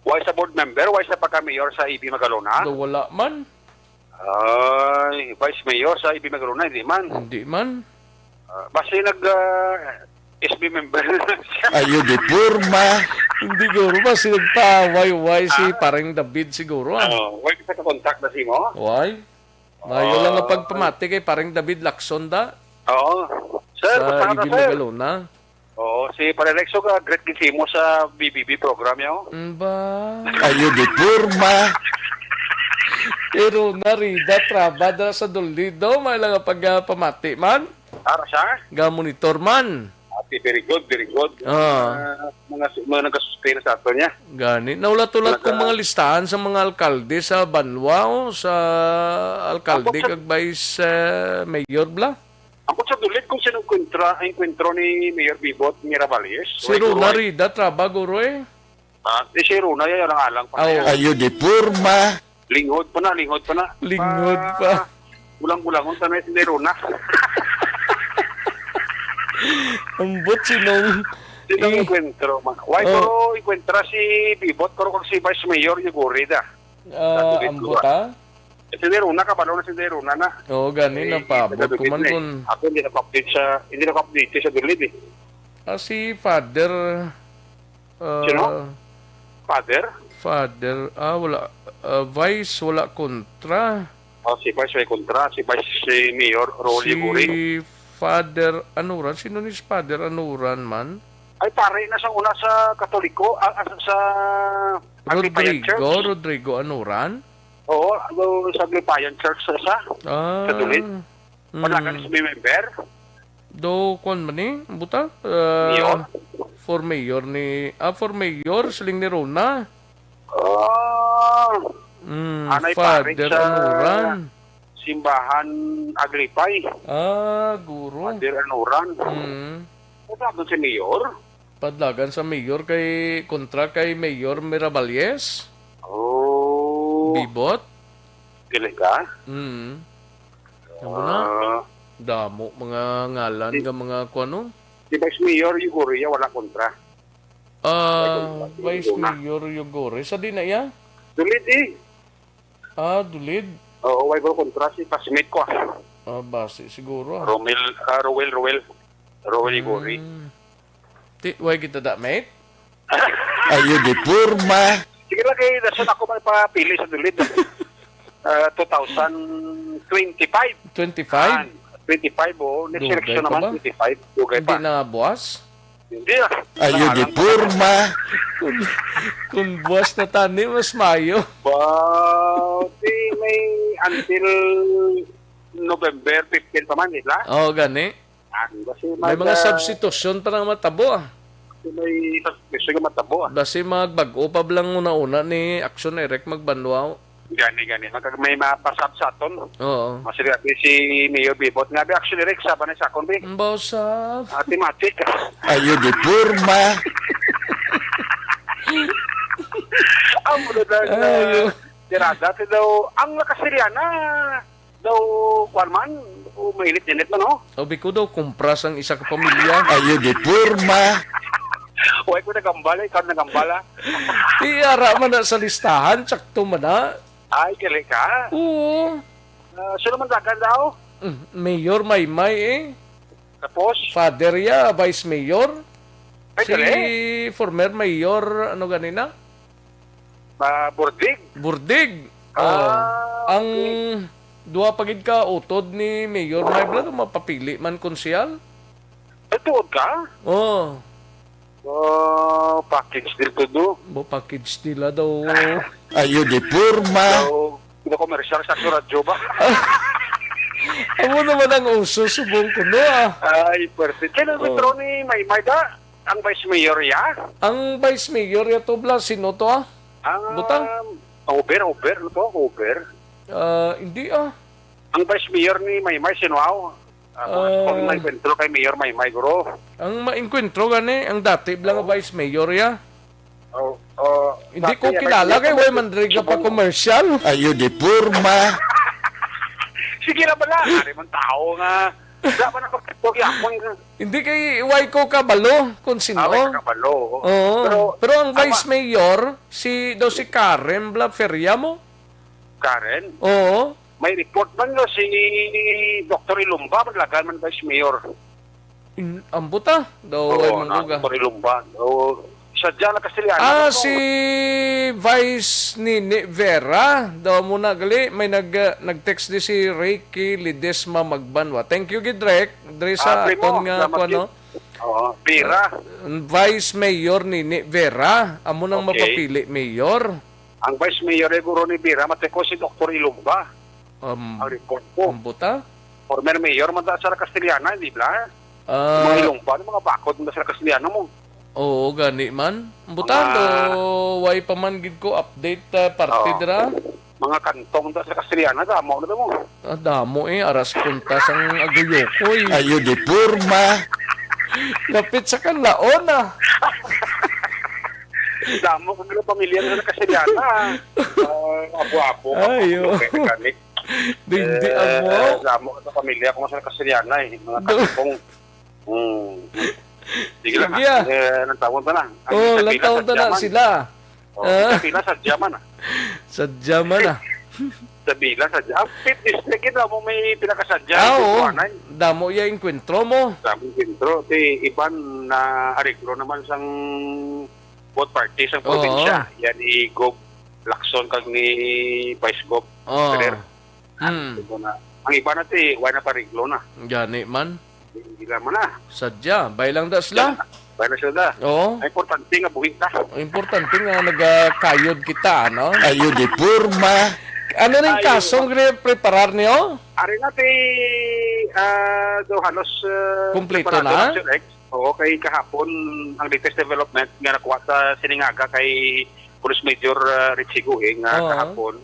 Way sa board member, way sa pagka-mayor sa Ibi Magalona? Daw wala man. Ay, vice mayor sa Ibi Magalona, hindi man. Hindi man. Ah, basta yung nag, ah, S B member na siya. Ayo, di porma. Hindi, guro ba? Si nagpaway-way si Ah. Parang David siguro, ah. Oh, way ka sa contact na si mo? Way. Mayo lang nga Ah. pagpamati kay Parang David Lacson da. Oo. Sir, Sa basta ka na, Ibi sir. Magalona. Oo, si Pare Rex, oh, ka, great gid si mo sa B B B program niya, oh. Mm, ba? Ayo, di porma. Pero narida, traba dira sa Dolido, may lang nga pagpamati man. Ara sa? Ga monitor man. Ate, very good, very good. Ah. Ah, mga, mga nagkasustain sa ato niya. Gani. Naulat-ulat Naka- kong mga listahan sa mga alkalde sa banwa, oh, sa alkalde Ako sa kag vice, eh, mayor bla. Ako sa Dulid kung sino kontra, ang enkwentro ni Mayor Bibot Miravalles. Si Way Rona guro, eh. Rida, traba, guro, eh. Ah, eh, si Rona, yan ang alang pa Aw. Kaya. Ayo, di porma. Linghod pa na, linghod pa na. Linghod pa. Gulang-gulangon sa na si Rona. Ambot sinong Sino i- enkwentro man? Why Oh. ko enkwentro si Bibot, pero kung si Vice Mayor, yung guri da. Ah, Sa Dulid ambot, ko, ah. ah? Si Rona, kabalo na si Rona na. Oo, gani, Eh, napaabot sa ko Dulid man na eh. Kun Ako hindi naka-update sa, hindi naka-update sa Dulid eh. Ah, si Father, ah, Sino? Father? Father, ah, wala, ah, Vice, wala kontra. Oh, si Vice may kontra, si Vice, si Mayor Rolly Si Buring. Father Anuran, sino ni si Father Anuran man? Ay, pare na sa una sa Katoliko, ah, ah, sa Aglipayan Rodrigo, Church. Rodrigo Anuran? Oo, ano, sa Aglipayan Church sa, sa Ah. Katolik. Wala ka Mm. na sa may member? Do, kwan man ni, buta? Ah, Mayor? For mayor ni, ah, for mayor, siling ni Rona. Ah, Mm, Anay pare Father sa Anuran. Simbahan Aglipay. Ah, guro. Father Anuran. Mm. Ano ba si Mayor? Padlagan sa mayor kay, kontra kay Mayor Miraballes? Oh. Bibot? Dili ka? Mm. Amo na. Ah. Damo mga ngalan Di nga mga kuano? Si Vice Mayor Yugoria wala kontra. Ah, Ay, Vice Luna. Mayor Yugore. Sa di na iya? Dulid eh. Ah, Dulid. Oo, way ko kontra si classmate ko ah. Ah, basi siguro ah. Romel, ah, Roel, Roel. Roel Yugoria. Hmm. Ti, way kita da, mate? Ayo di porma. Sige lang kay dason ako man papili sa Dulid. Ah, two thousand twenty-five. Twenty-five? Ah, twenty-five, oh. Next Dugay election pa naman, ba? Twenty-five. Dugay Hindi pa. Na buwas? Hindi ah. Ayo di Nangalang pa. Porma. Kung, kung buwas na tani, mas mayo. Wow, di may until November fifteen pa man, di ba? Oo, gani. Ah, kasi May mag-, mga ah, substitution pa nang matabo, ah. Kasi may substitution nga matabo, ah. Basi magbag-o pa lang una-una ni Action Eric magbanwa. Gani, gani. Mag-, may mapasab sa aton. Oo. Mas grabe si Mayor Bibot. Nga, be, Action Eric, saba na sa akon, be. Ang bawsab. Automatic. Ayo di porma. Ang muna na, Ayo. Tirada, si daw, ang nakasiriana. Daw, kwan man, o mainit-init man, no? O, biko daw, kumpras ang isa ka pamilya. Ayo di porma. Way ko nagambala, ikaw nagambala. Di, ara man na sa listahan, sakto man na. Ay, gali ka? Oo. Ah, sino man dagan daw? Mm, Mayor Maymay eh. Tapos? Father ya, Vice Mayor. Ay, Si gali? Former Mayor, ano ganina? Ah, Burdig. Burdig. Ah, Oh. Ang okay. Duha pa gid ka utod ni Mayor May Blan, mapapili man konsehal? Ay, tuod ka? Oh. Oh, package deal to do. Bo, package deal, ah, daw. Ayo di porma. So, pinakomersyal sa radyo ba? Amo naman ang uso subong kuno, ah. Ay, perfect. Kaya Oh. Withdraw ni Maymay da, ang vice mayor ya? Ang vice mayor ya to, Blas, sino to, ah? Ang Butang? Over, over, ano to? Over. Ah, hindi, ah. Ang vice mayor ni Maymay, sino aw? Ah, Ah. Kung may kwentro kay Mayor Maymay, guro. Ang maengkwentro gani, ang dati bala nga Oh. Vice Mayor ya. Oh, oh, Hindi ko dati, kilala kay kay way man diri ka pa Subong. Commercial. Ayo di porma. Sige na bala, ari man tao nga. Wala man ako, pagpag-, yapon nga. Hindi kay way ko kabalo kung sino. Ah, way ka kabalo, oo. Oo. Pero, Pero ang tama. Vice Mayor, si, daw si Karen Bla Feria mo? Karen? Oo. May report man nga si Doktor Ilumba, maglagan man vice mayor. In, ambot, ah. Daw, Oo, ay na, mangguga. Doktor Ilumba. Oo. Sadya na Castellano, Ah, no? Si Vice Nini Vera. Daw muna gali, may nag, ah, nag-text di si Ricky Ledesma Magbanwa. Thank you, gid, Rick. Dre sa Ah, primo, aton nga, salamat, kuwan, no? Gid. Oo, Vera. Uh, Vice Mayor Nini Vera. Amo nang Okay. Mapapili, Mayor. Ang Vice Mayor, eh, guro ni Vera, matiko si Doktor Ilumba. Um, Ang report ko. Ang buta? Former mayor man ta sa Castellana, di ba? Ah. Mga Ilumba, mga bakod man sa Castellana mo. Oo, gani man. Ang buta, Mga do, way pa man gid ko update, ah, parte Oo. Dira. Mga kantong ta sa Castellana, damo na to mo. Ah, damo eh, aras puntas ang aguyokoy. Ayo di porma. Lapit sa Canlaon, ah. Damo ko mga pamilya na nagkasagana. Ah, abo-abo. Ay, oh. Mechanic. Di, di, Eh, abo. Damo ko sa pamilya ko sa Castellana eh. Mga Do- kantong. Hmm. Sige lang, Sige, ah. Ah. Eh, ilang taon pa na? Ang Oh, ilang taon pa na sila? Oh, Ah. Sa pila sa Jaman, ah. Sa Jaman, ah. Sa pila sa Ja-, ang Fifth District, yun, mo may pinakasadya, Ah, yung oo. Kuwanan. Damo iya enkwentro mo. Damo enkwentro. Ti iban na ariglo naman sang both parties ang Oo. Probinsya. Yan ni Gob Lacson kag ni Vice Gob Oo. Ferrer. Hmm. Ito na. Ang iba na ti, wala na pariglo na. Gani man. Hindi naman na. Sadya, bay lang da sila. Bay na sila da. Oo. Ang importante nga buhi ta. Ang importante nga nagakayod kita, no? Ayo di porma. Ano ning Ayo. Kasong gre-, preparar niyo? Ari na ti, ah, do halos, ah, Kompleto preparado na? Na, Sir Rex. Oo, kay kahapon ang latest development nga nakuha sa siningaga kay Police Major, ah, Richie Guhing nga Oo. Kahapon.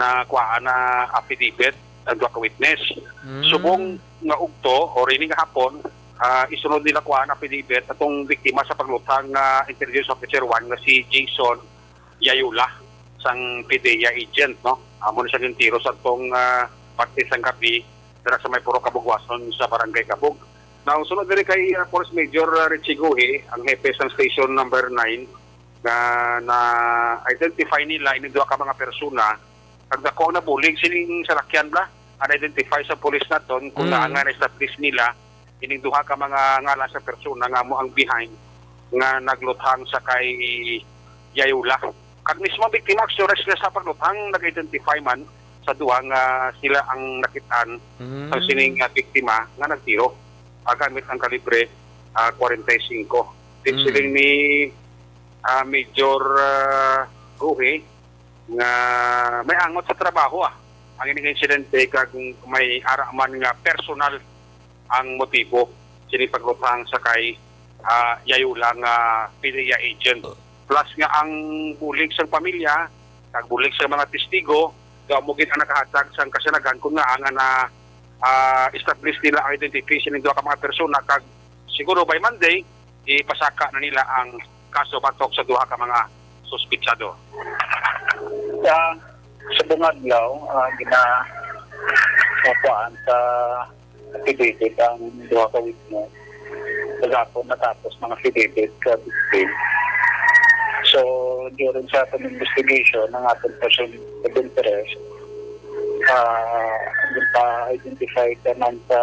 na kuhaan na affidavit ang duha ka witness. Mm. Subong nga ugto o ini nga hapon, ah, isunod nila kuhaan affidavit atong biktima sa pagluthang nga intelligence officer one nga si Jason Yayula sang PDEA agent, no? Amo na siya gintiro sa tong, ah, parte sang gabi dira sa may Purok Kabugwason sa Barangay Kabug. Now, sunod diri kay, ah, Force Major, ah, Richie Guhi, ang hepe sang Station Number Nine, nga na-identify nila ini duha ka mga persona, kag dako ang nabulig sining salakyan bala. Unidentified sa pulis naton kung Mm. naa nga na-establish nila ining duha ka mga ngalan sa persona nga amo ang behind nga nagluthang sa kay Yayula. Kag mismo ang biktima, actually, sila sa pagluthang nag-identify man sa duha nga sila ang nakit-an Mm. sa sining, ah, biktima nga nagtiro, ah, gamit ang kalibre, ah, forty-five. Di Mm. siling ni, ah, Major, ah, Guhi nga may angot sa trabaho, ah, ang ining insidente kag may ara man nga personal ang motibo sini pagluthang sa kay, ah, Yayula nga PDEA agent. Oh. Plus nga ang bulig sang pamilya kag bulig sa mga testigo, daw mo gid ang nakahatag sang kasanagan kung nga nga na, ah, establish nila ang identity sa duha ka mga persona kag siguro by Monday ipasaka na nila ang kaso batok sa duha ka mga suspitsado. Sa, sa bungad law, ah, gina-, sa kuan, sa affidavit ang duha ka witness. Kagapon natapos mga affidavit sa victim. So, during sa aton investigation, ang aton person of interest, ah, pa-identify ka man sa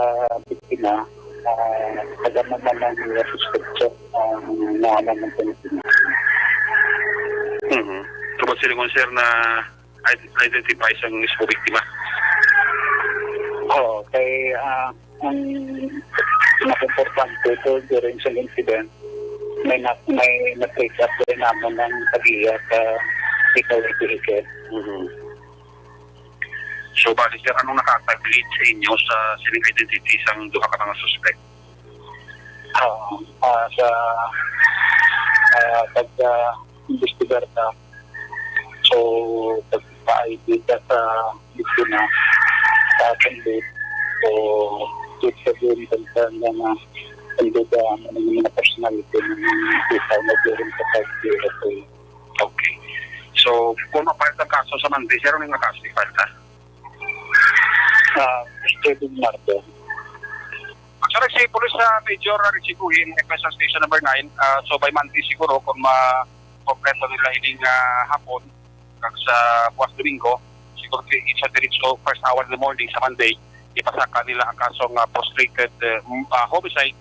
biktima, ah, kada man man ang mga suspect sa, ah, mga naman sa biktima. Mhm. Tubod sila kung, sir, na id-, identify sang mismo biktima? Oo, kay, ah, ang pinaka-importante ito during sa incident, may na-, may na-trace up din naman ng tag-iya sa ikaw vehicle. Mhm. So, bali, sir, anong nakatablit sa inyo sa sining identity sang duha ka mga suspect? Ah, ah, sa, ah, pag, ah, imbestigar ka, so, pagpa-I D ka sa biktima, sa candidate, so, ibig sabihin, sa, sa mga candidate, ah, ano yung mga personality ng mga tao na during sa pag-, Okay. So, kung ma-file ang kaso sa Monday, sir, ano yung kaso i-file ka? Ah, Mister Bernardo. Actually, si Police, ah, Major Richie Guhin, F S R Station Number Nine, ah, so by Monday siguro, kung ma-, kompleto nila ining, ah, hapon, kag sa buwas Domingo, siguro di-, sa diretso first hour in the morning sa Monday, ipasaka nila ang kaso nga frustrated, eh, m-, ah, homicide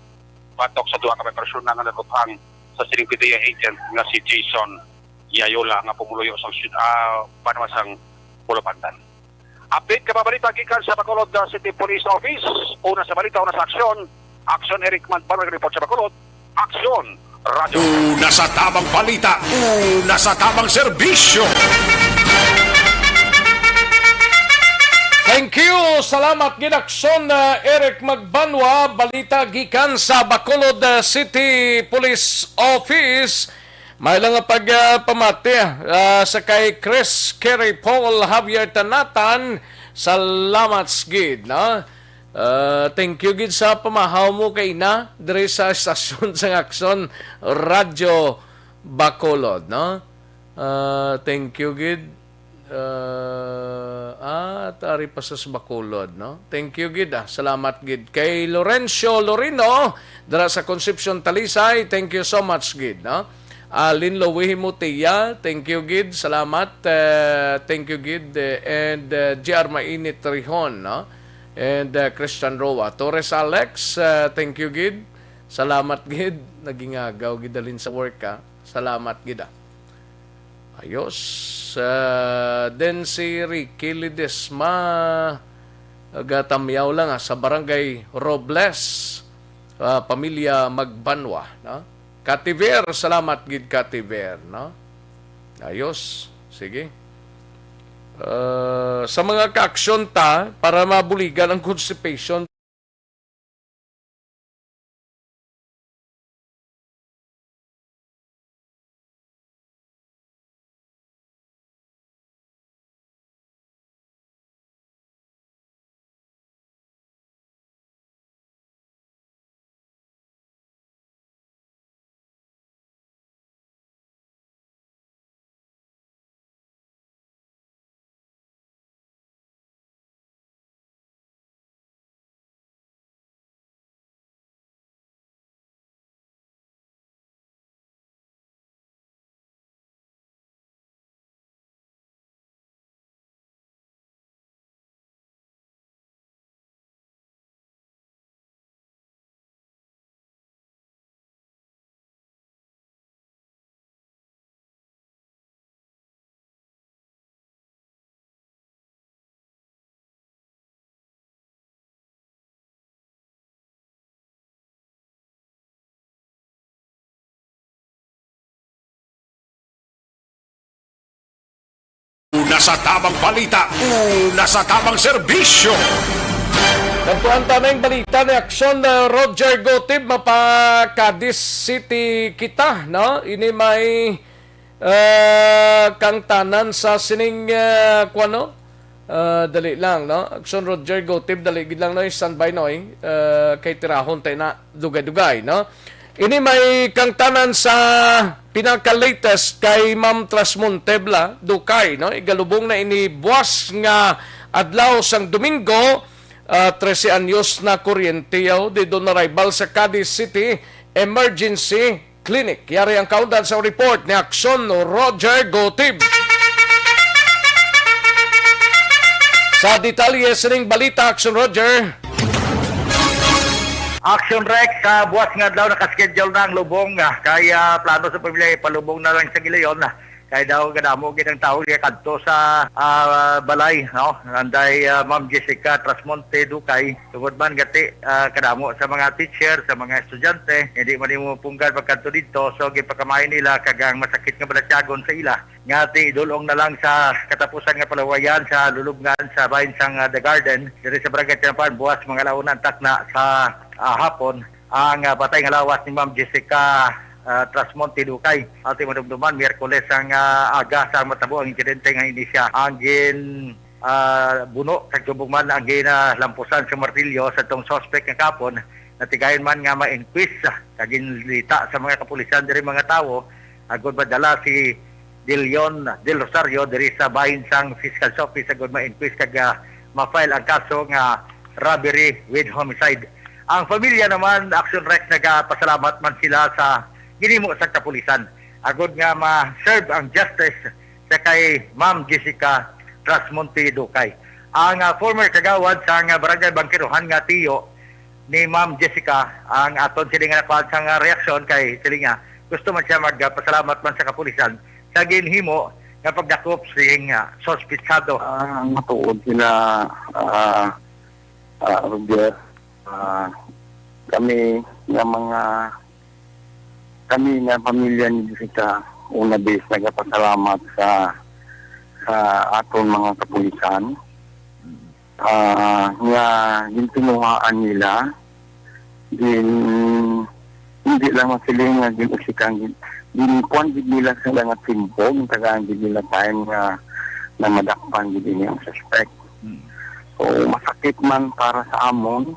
batok sa duha ka mga persona nga naluthang sa sining PDEA agent nga si Jason Yayola nga pumuluyo sa syud-, ah, banwa sang Bulapandan. Update ka ba balita gikan sa Bacolod, ah, City Police Office? Una sa balita, una sa aksyon. Aksyon, Eric Magbanwa, report sa Bacolod. Aksyon, Radyo. Una sa tamang balita, una sa tamang serbisyo. Thank you. Salamat gid, Aksyon, uh, Eric Magbanwa. Balita gikan sa Bacolod, uh, City Police Office. May lang nga pag, uh, pamati, uh, sa kay Chris Kerry Paul Javier Tanatan. Salamat gid, no? Uh, thank you gid sa pamahaw mo kay ina diri sa estasyon sang Aksyon, Radyo Bacolod, no? Uh, thank you gid. Uh, ah, tari pa sa Bacolod, no? Thank you gid, ah. Salamat gid. Kay Lorenzo Lorino, dira sa Concepcion, Talisay, thank you so much gid, no? Alin Lowi Himutia, thank you gid. Salamat. Uh, thank you gid. Uh, and, uh, G R Mainit Rihon, no? And, uh, Christian Roa. Torres Alex, uh, thank you gid. Salamat gid. Nagingagaw gid halin sa work, ah. Salamat gid, ah. Ayos. Uh, then si Ricky Ledesma, uh, gatamyaw lang, ah, sa Barangay Robles, uh, pamilya Magbanwa, no? Kativer, salamat gid, Kativer, no? Ayos. Sige. Uh, sa mga ka-aksyon ta, para mabuligan ang constipation, Sa tamang balita, una sa tamang serbisyo. Nagtuan ta na yung balita ni Aksyon, uh, Roger Gotib, mapa Cadiz City kita, no? Ini may, uh, kangtanan sa sining, uh, kuwan, no? Uh, dali lang, no? Aksyon, Roger Gotib, dali gid lang, no? Standby, no? Eh? Uh, kay tirahon tayo na dugay-dugay, no? Ini may kangtanan sa pinaka-latest kay Ma'am Trasmonte Bla Ducay, no? Igalubong na ini buwas nga adlaw sang Domingo, ah, trese anyos na kuryente, yaw, di doon arrival sa Cadiz City Emergency Clinic. Yari ang kaundan sa report ni Aksyon Roger Gotib. Sa detalye sining balita, Aksyon Roger. Action Rex, sa buwas nga adlaw nakaschedule na ang lubong, ah, kay, ah, plano sa pamilya ipalubong na lang sa gilayon, ah, kay daw kadamo gid ang tawo nga kadto sa, ah, balay, no? Anday, ah, Ma'am Jessica Trasmonte Ducay, tungod man gati, ah, kadamo sa mga teacher, sa mga estudyante, hindi man nimo punggan pagkadto didto, so gipakamay nila kag ang masakit nga balatyagon sa ila nga ti idulong na lang sa katapusan nga palawayan sa lulubngan sa bahin sang, ah, The Garden, diri sa Barangay Tinapan, buwas mga alauna ang takna sa, ah, hapon, ang, ah, patay nga lawas ni Ma'am Jessica, ah, Trasmonte Ducay. Ating madumduman, Miyerkules ang, ah, aga sa matabo ang insidente nga ini siya ang gin, ah, buno kag subong man ang ginalampusan sa martilyo sa tong suspect nga kapon. Natigayon man nga ma-inquest, ah, kag ginlita sa mga kapulisan diri mga tawo agud madala si De Leon Del Rosario diri sa bahin sang fiscal's office agud ma-inquest kag, ah, ma-file ang kaso nga robbery with homicide. Ang pamilya naman, Action Rex, nagapasalamat man sila sa ginhimo sa kapulisan agud nga ma-serve ang justice sa kay Ma'am Jessica Trasmonte Ducay. Ang, ah, former kagawad sang, ah, Barangay Bangkiruhan nga tiyo ni Ma'am Jessica ang aton sini nga nakuha sang, ah, reaksyon kay sini nga gusto man siya magpasalamat man sa kapulisan sa ginhimo nga pagdakop sing, ah, suspetsado. Ah, ang matuod sila, ah, ah, Roger, ah, kami nga mga, kami nga pamilya ni Jessica, una bes nagapasalamat sa, sa aton mga kapulisan, ah, nga gintinguhaan nila. Gin-, hindi lang masiling nga gin-usikan, gin-, ginkuan gid nila sila nga tiempo, gintagaan gid nila time nga, nga madakpan gid ini ang suspect. Mm. So, masakit man para sa amon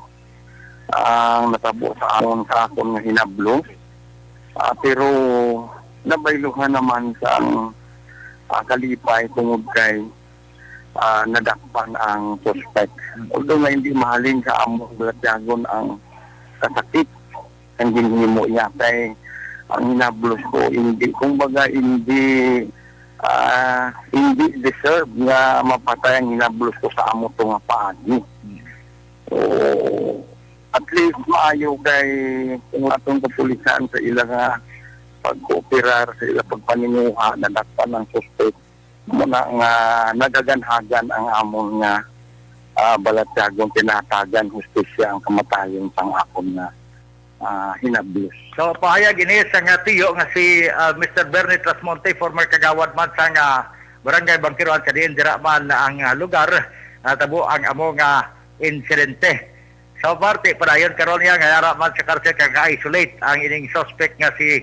ang natabo sa amon, sa akon nga hinablo. Ah, pero nabayluhan naman sa ang, ah, kalipay tungod kay, ah, nadakpan ang suspect. Mm. Although nga hindi mahalin sa amon balatyagon ang kasakit ang ginhimo niya kay ang hinablos ko hindi, kumbaga, hindi, ah, hindi deserve nga mapatay ang hinablos ko sa amo to nga paagi. Mm. So, at least maayo kay kung atong kapulisan sa ila nga pagkooperar, sa ila pagpaninguha, nadakpan ang suspect, muna nga nagaganhagan ang amon nga, ah, balatyagon, tinatagan hustisya ang kamatayon sang akon nga, ah, hinablos. So, pahayag ini sa nga tiyo nga si, ah, Mister Bernie Trasmonte, former kagawad man sa nga Barangay Bangkiruhan, sa diin dira man ang, ah, lugar natabo ang amo nga insidente. Sa parte padayon karon niya nga ara man sa karsel kag isolate ang ining suspect nga si,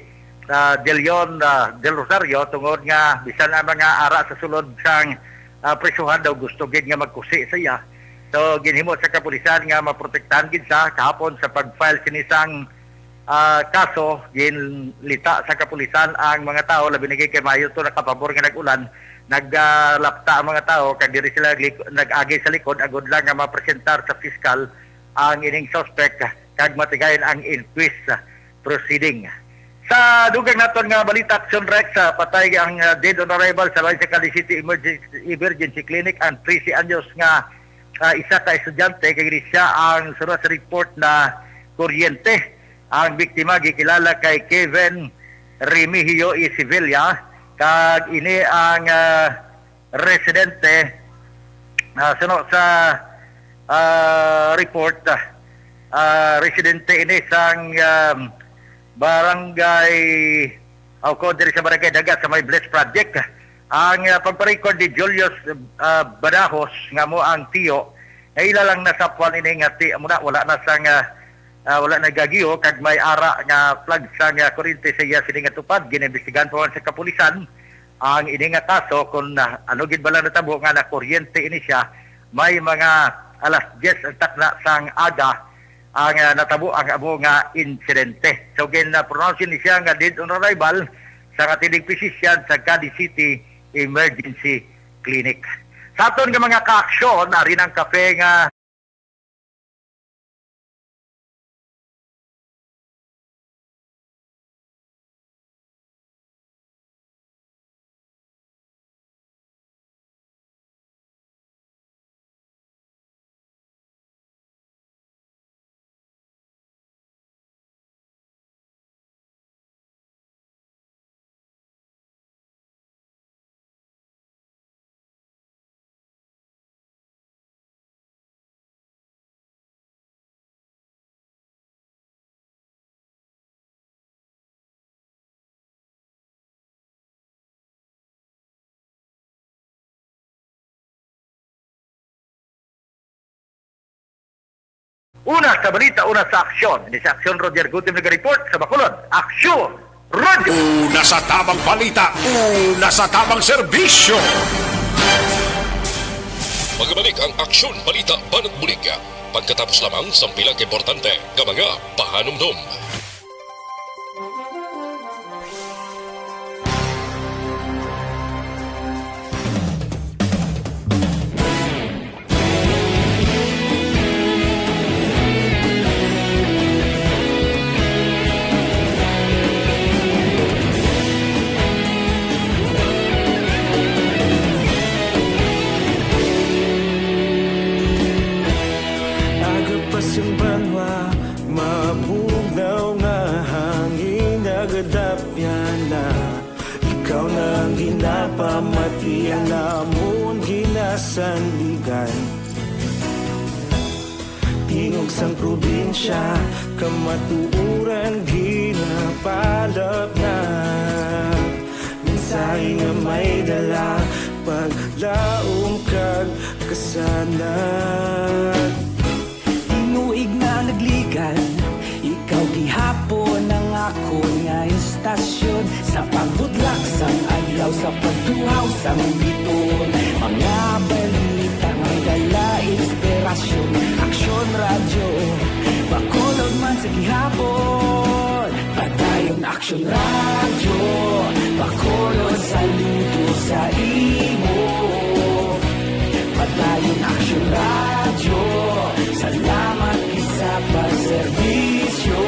ah, De Leon, ah, Del Rosario, tungod nga bisan ang mga ara sa sulod sang, ah, prisohan daw gusto gid nga magkusi sa iya. So, ginhimo sa kapulisan nga maprotektahan gid sa kahapon sa pag-file sini sang, ah, kaso, ginlita sa kapulisan ang mga tawo, labi na gid kay maayo to nakapabor nga nag-ulan, naglapta ang mga tawo kag diri sila lik-, nag-agi sa likod agud lang nga mapresentar sa piskal ang ining suspect kag matigayon ang inquest proceeding. Sa dugang naton nga balita, Action Rex, ah, patay ang, ah, dead on arrival sa Bayan sa Cadiz City Emergency, Emergency Clinic ang trese anyos nga, ah, isa ka estudyante kag siya ang sunod sa report na kuryente. Ang biktima gikilala kay Kevin Remigio E. Sevilla kag ini ang, ah, residente, ah, suno sa, ah, report, ah, residente ini sang, ah, barangay, o ko diri sa barangay Dagat sa may Bliss Project. Ang, ah, pagpa-record ni Julius, ah, Badajos nga amo ang tiyo, nga ila lang nasapwan ini nga ti-, amo na, wala na sang, ah, ah, wala na gagiyo, kag may ara nga plug sang, ah, kuryente sa iya sini nga tupad. Ginaimbestigahan pa man sa kapulisan ang ini nga kaso kung, ah, ano gid ba lang natabo nga nakuryente ini siya. May mga alas diyes ang takna sang aga ang, ah, natabo ang amo nga insidente. So, gin-pronounce ni siya nga dead on arrival sa nga tinig physician sa Cadiz City Emergency Clinic. Sa aton nga mga kaaksyon, ari ang kape nga Una sa balita, una sa aksyon. Ini si Aksyon Roger Gutim nagareport sa Bacolod. Aksyon Radyo! Una sa tabang balita, una sa tabang serbisyo. Magabalik ang Aksyon Balita Banat Bulig pagkatapos lamang sang pila ka importante nga mga pahanumdom. Aga pa sang banwa, mabugnaw nga hangin nagadapyan na. Ikaw na ang ginapamati, ang amon ginasandigan. Tingog sang probinsya, kamatuoran ginapalapnat. Mensahe nga may dala, paglaom kag kasanag. Tinuig na nagligan, ikaw gihapon ang akon nga istasyon. Sa pagbudlak sang adlaw, sa pagtuhaw sang biton, mga balita nga may dala inspirasyon. Aksyon Radyo, Bacolod man sa gihapon. Padayon Aksyon Radyo, Bacolod, saludo sa imo. Padayon Aksyon Radyo, salamat gid sa pagserbisyo.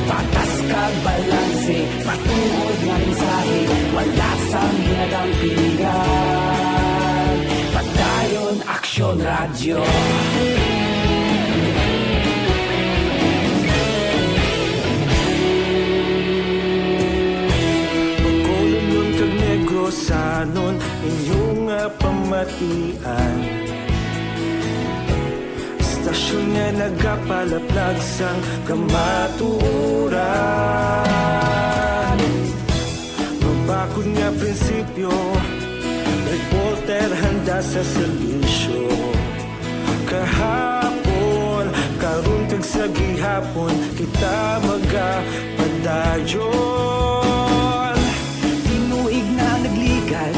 Patas kag balanse, matuod nga mensahe, wala sang ginadampigan. Padayon Aksyon Radyo. Bacolodnon kag Negrosanon, inyo nga pamatian. Istasyon nga nagapalaplag sang kamatuoran. Mabakod nga prinsipyo, reporter handa sa serbisyo. Kahapon, karon kag sa gihapon, kita magapadayon. Tinuig na nagligan,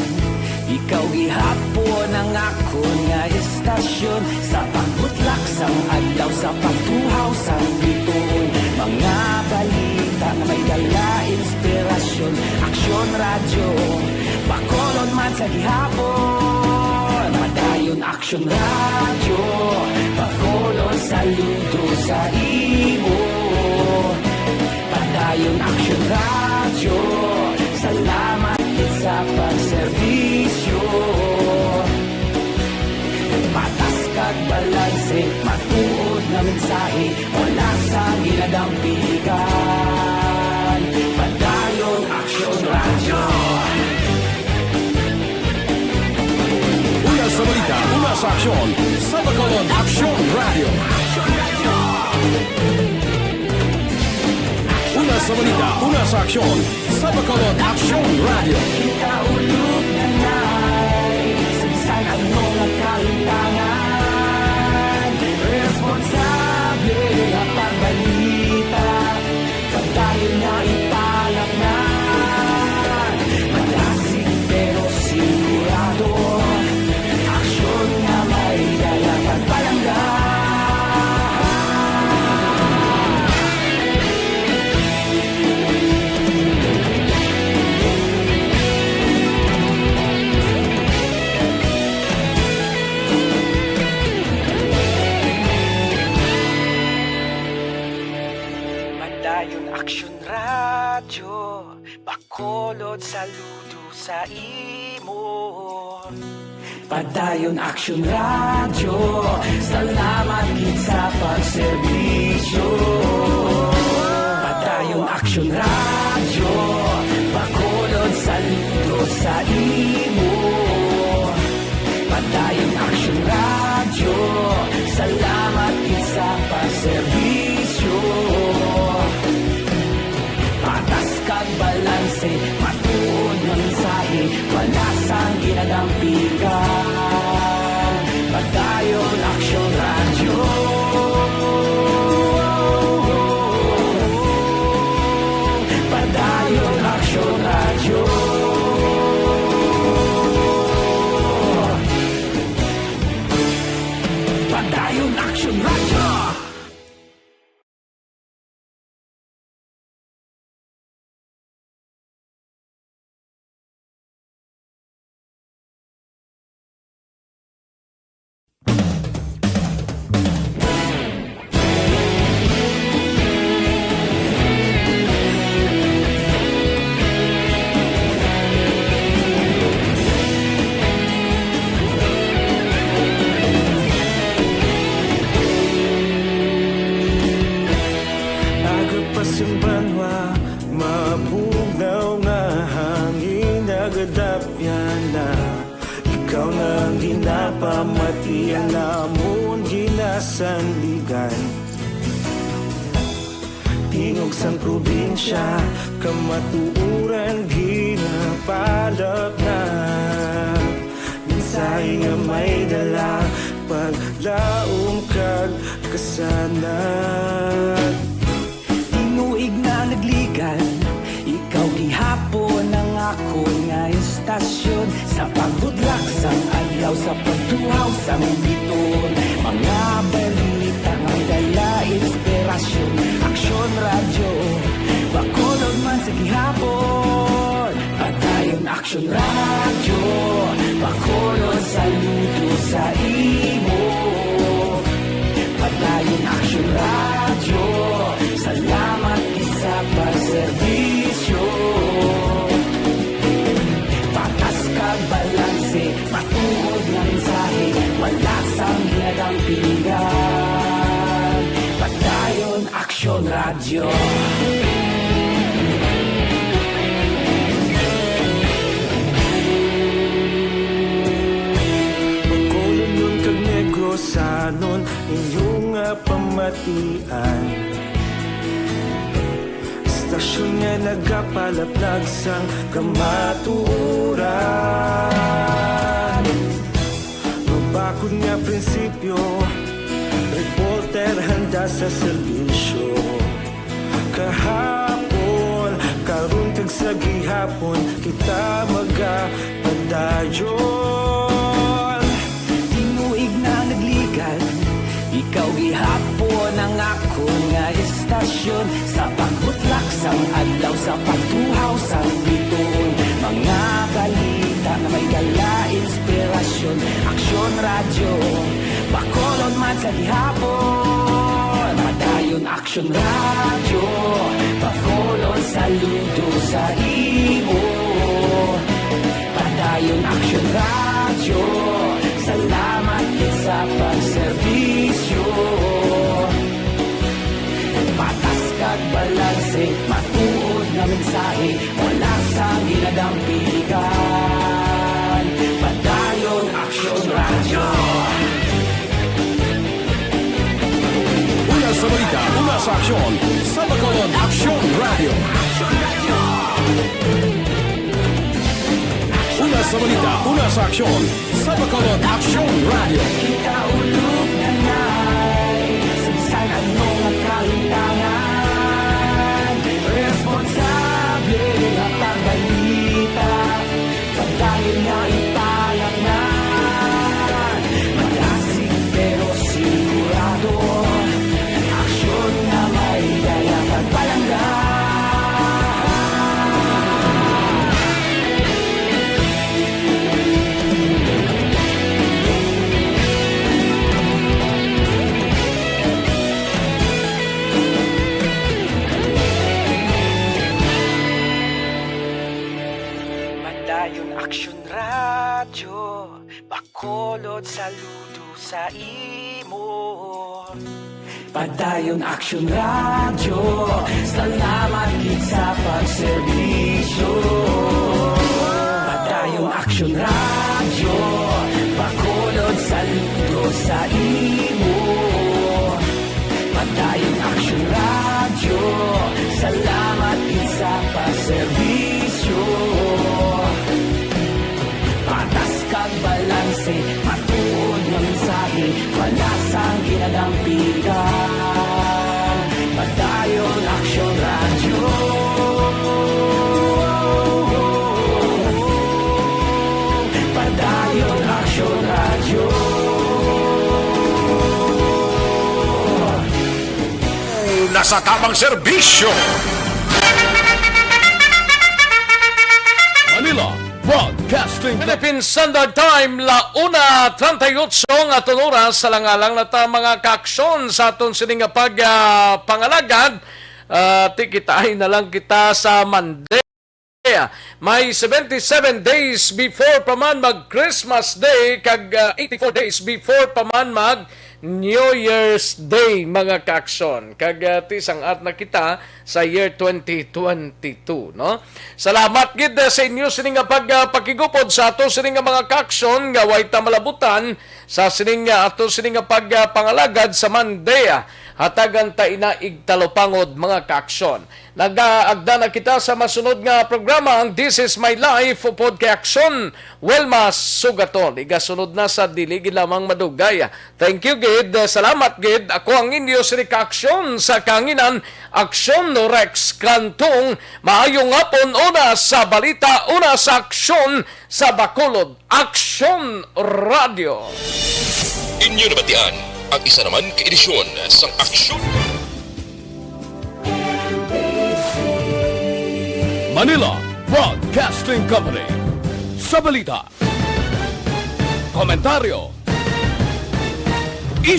ikaw gihapon ang akon nga istasyon. Sa pagbutlak sang adlaw, sa pagtuhaw sang bituon, mga balita nga may dala inspirasyon. Aksyon Radyo, Bacolod man sa gihapon. Padayon Aksyon Radyo, Bacolod, saludo sa imo. Padayon Aksyon Radyo, salamat gid sa pagserbisyo. Patas kag balanse, matuod nga mensahe, wala sang ginadampigan. Padayon Aksyon Radyo. Una sa balita, una sa aksyon, sa Bacolod Aksyon Radyo. Una sa balita, una sa aksyon, sa Bacolod Aksyon Radio. Kita ulog na nai, sa bisan ano nga kahitangan, responsable ang pagbalita, pagdayon nga ipalaknag, malasig pero sigurado, aksyon nga may dala pagpalangga. Padayon Aksyon Radyo, Bacolod, saludo sa imo. Padayon Aksyon Radyo, salamat gid sa pagserbisyo. Padayon Aksyon Radyo, Bacolod, saludo sa imo. Padayon Aksyon Radyo, salamat gid sa pagserbisyo. Patas kag balanse, matuod nga mensahe, wala sang ginadampigan. Padayon Aksyon Radyo. Padayon Aksyon Radyo. Padayon Aksyon Radyo. Aga pa sing banwa, mabugnaw nga hangin nagadapyan na. Ikaw na ang ginapamati, ang amon ginasandigan. Tingog sang probinsya, kamatuoran ginapalapnag. Mensahe nga may dala, paglaom kag kasanag. Tinuig na nagligan, ikaw gihapon ang akon nga istasyon. Sa pagbudlak sang adlaw, sa pagtuhaw sang bituon, mga balita nga dala inspirasyon. Aksyon Radyo, Bacolod man sa gihapon. Padayon Aksyon Radyo, Bacolod, saludo sa imo. Padayon Aksyon Radyo, salamat gid sa pagserbisyo. Patas kag balanse, matuod nga mensahe, wala sang ginadampigan. Padayon Aksyon Radyo. Bacolodnon kag Negrosanon, inyo nga pamatian. Istasyon nga nagapalaplag sang kamatuoran. Mabakod nga prinsipyo, reporter handa sa serbisyo. Kahapon, karon kag sa gihapon, kita magapadayon. Tinuig na nagligan, ikaw gihapon ang akon nga istasyon. Sa pagbutlak sang adlaw, sa pagtuhaw sang bituon, mga balita nga may dala inspirasyon. Aksyon Radyo, Bacolod man sa gihapon. Padayon Aksyon Radyo, Bacolod, saludo sa imo. Padayon Aksyon Radyo, salamat gid sa pagserbisyo. Patas kag balanse, matuod nga mensahe, wala sang ginadampigan. Padayon Aksyon Radyo. Una sa balita, una sa aksyon, sa Bacolod Aksyon Radyo. Aksyon Radyo. Aksyon sa Bacolod, Aksyon Radio. Kita ulog na ngay, sa bisan anong kahintangan, responsable nga pagbalita, padayon nga ipalatnan, malasig pero sigurado, aksyon nga may dala kag palangga. Padayon Aksyon Radyo, Bacolod, saludo sa imo. Padayon Aksyon Radyo, salamat gid sa pagserbisyo. Padayon Aksyon Radyo, Bacolod, saludo sa imo. Padayon Aksyon Radyo, salamat gid sa pagserbisyo. Patas kag balanse, matuod nga mensahe, wala sang ginadampigan. Padayon Aksyon Radyo. Padayon Aksyon Radyo. Nasa tamang serbisyo. Manila Broadcasting Philippine Standard Time, la una treinta y ocho nga aton oras. Sa langalang na ta, mga kaaksyon, sa aton sini nga pag, ah, pangalagad, ah, ti kitai na lang kita sa Monday. May seventy-seven days before pa man mag Christmas Day, kag, ah, eighty-four days before pa man mag New Year's Day, mga kaaksyon. Kag, ah, ti sang-at na kita sa year twenty twenty-two, no? Salamat gid, ah, sa inyo sini nga pag, ah, pakigupod sa ato sini nga mga kaaksyon nga way ta malabutan sa sining, ah, ato sini nga pag, ah, pangalagad sa Monday, ah. Hatagan ta ina igtalupangod, mga kaaksyon. Nagaagda na kita sa masunod nga programa, ang This Is My Life, upod kay Aksyon Wilma Sugaton. Igasunod na sa dili gid lamang madugay. Thank you gid. Salamat gid. Ako ang inyo sini ka Aksyon sa kahanginan, Aksyon Rex Cantong. Maayong hapon, una sa balita, una sa aksyon sa Bacolod, Aksyon Radio. Inyo nabatian ang isa naman ka edisyon sang Aksyon. Manila Broadcasting Company. Sa balita, komentaryo,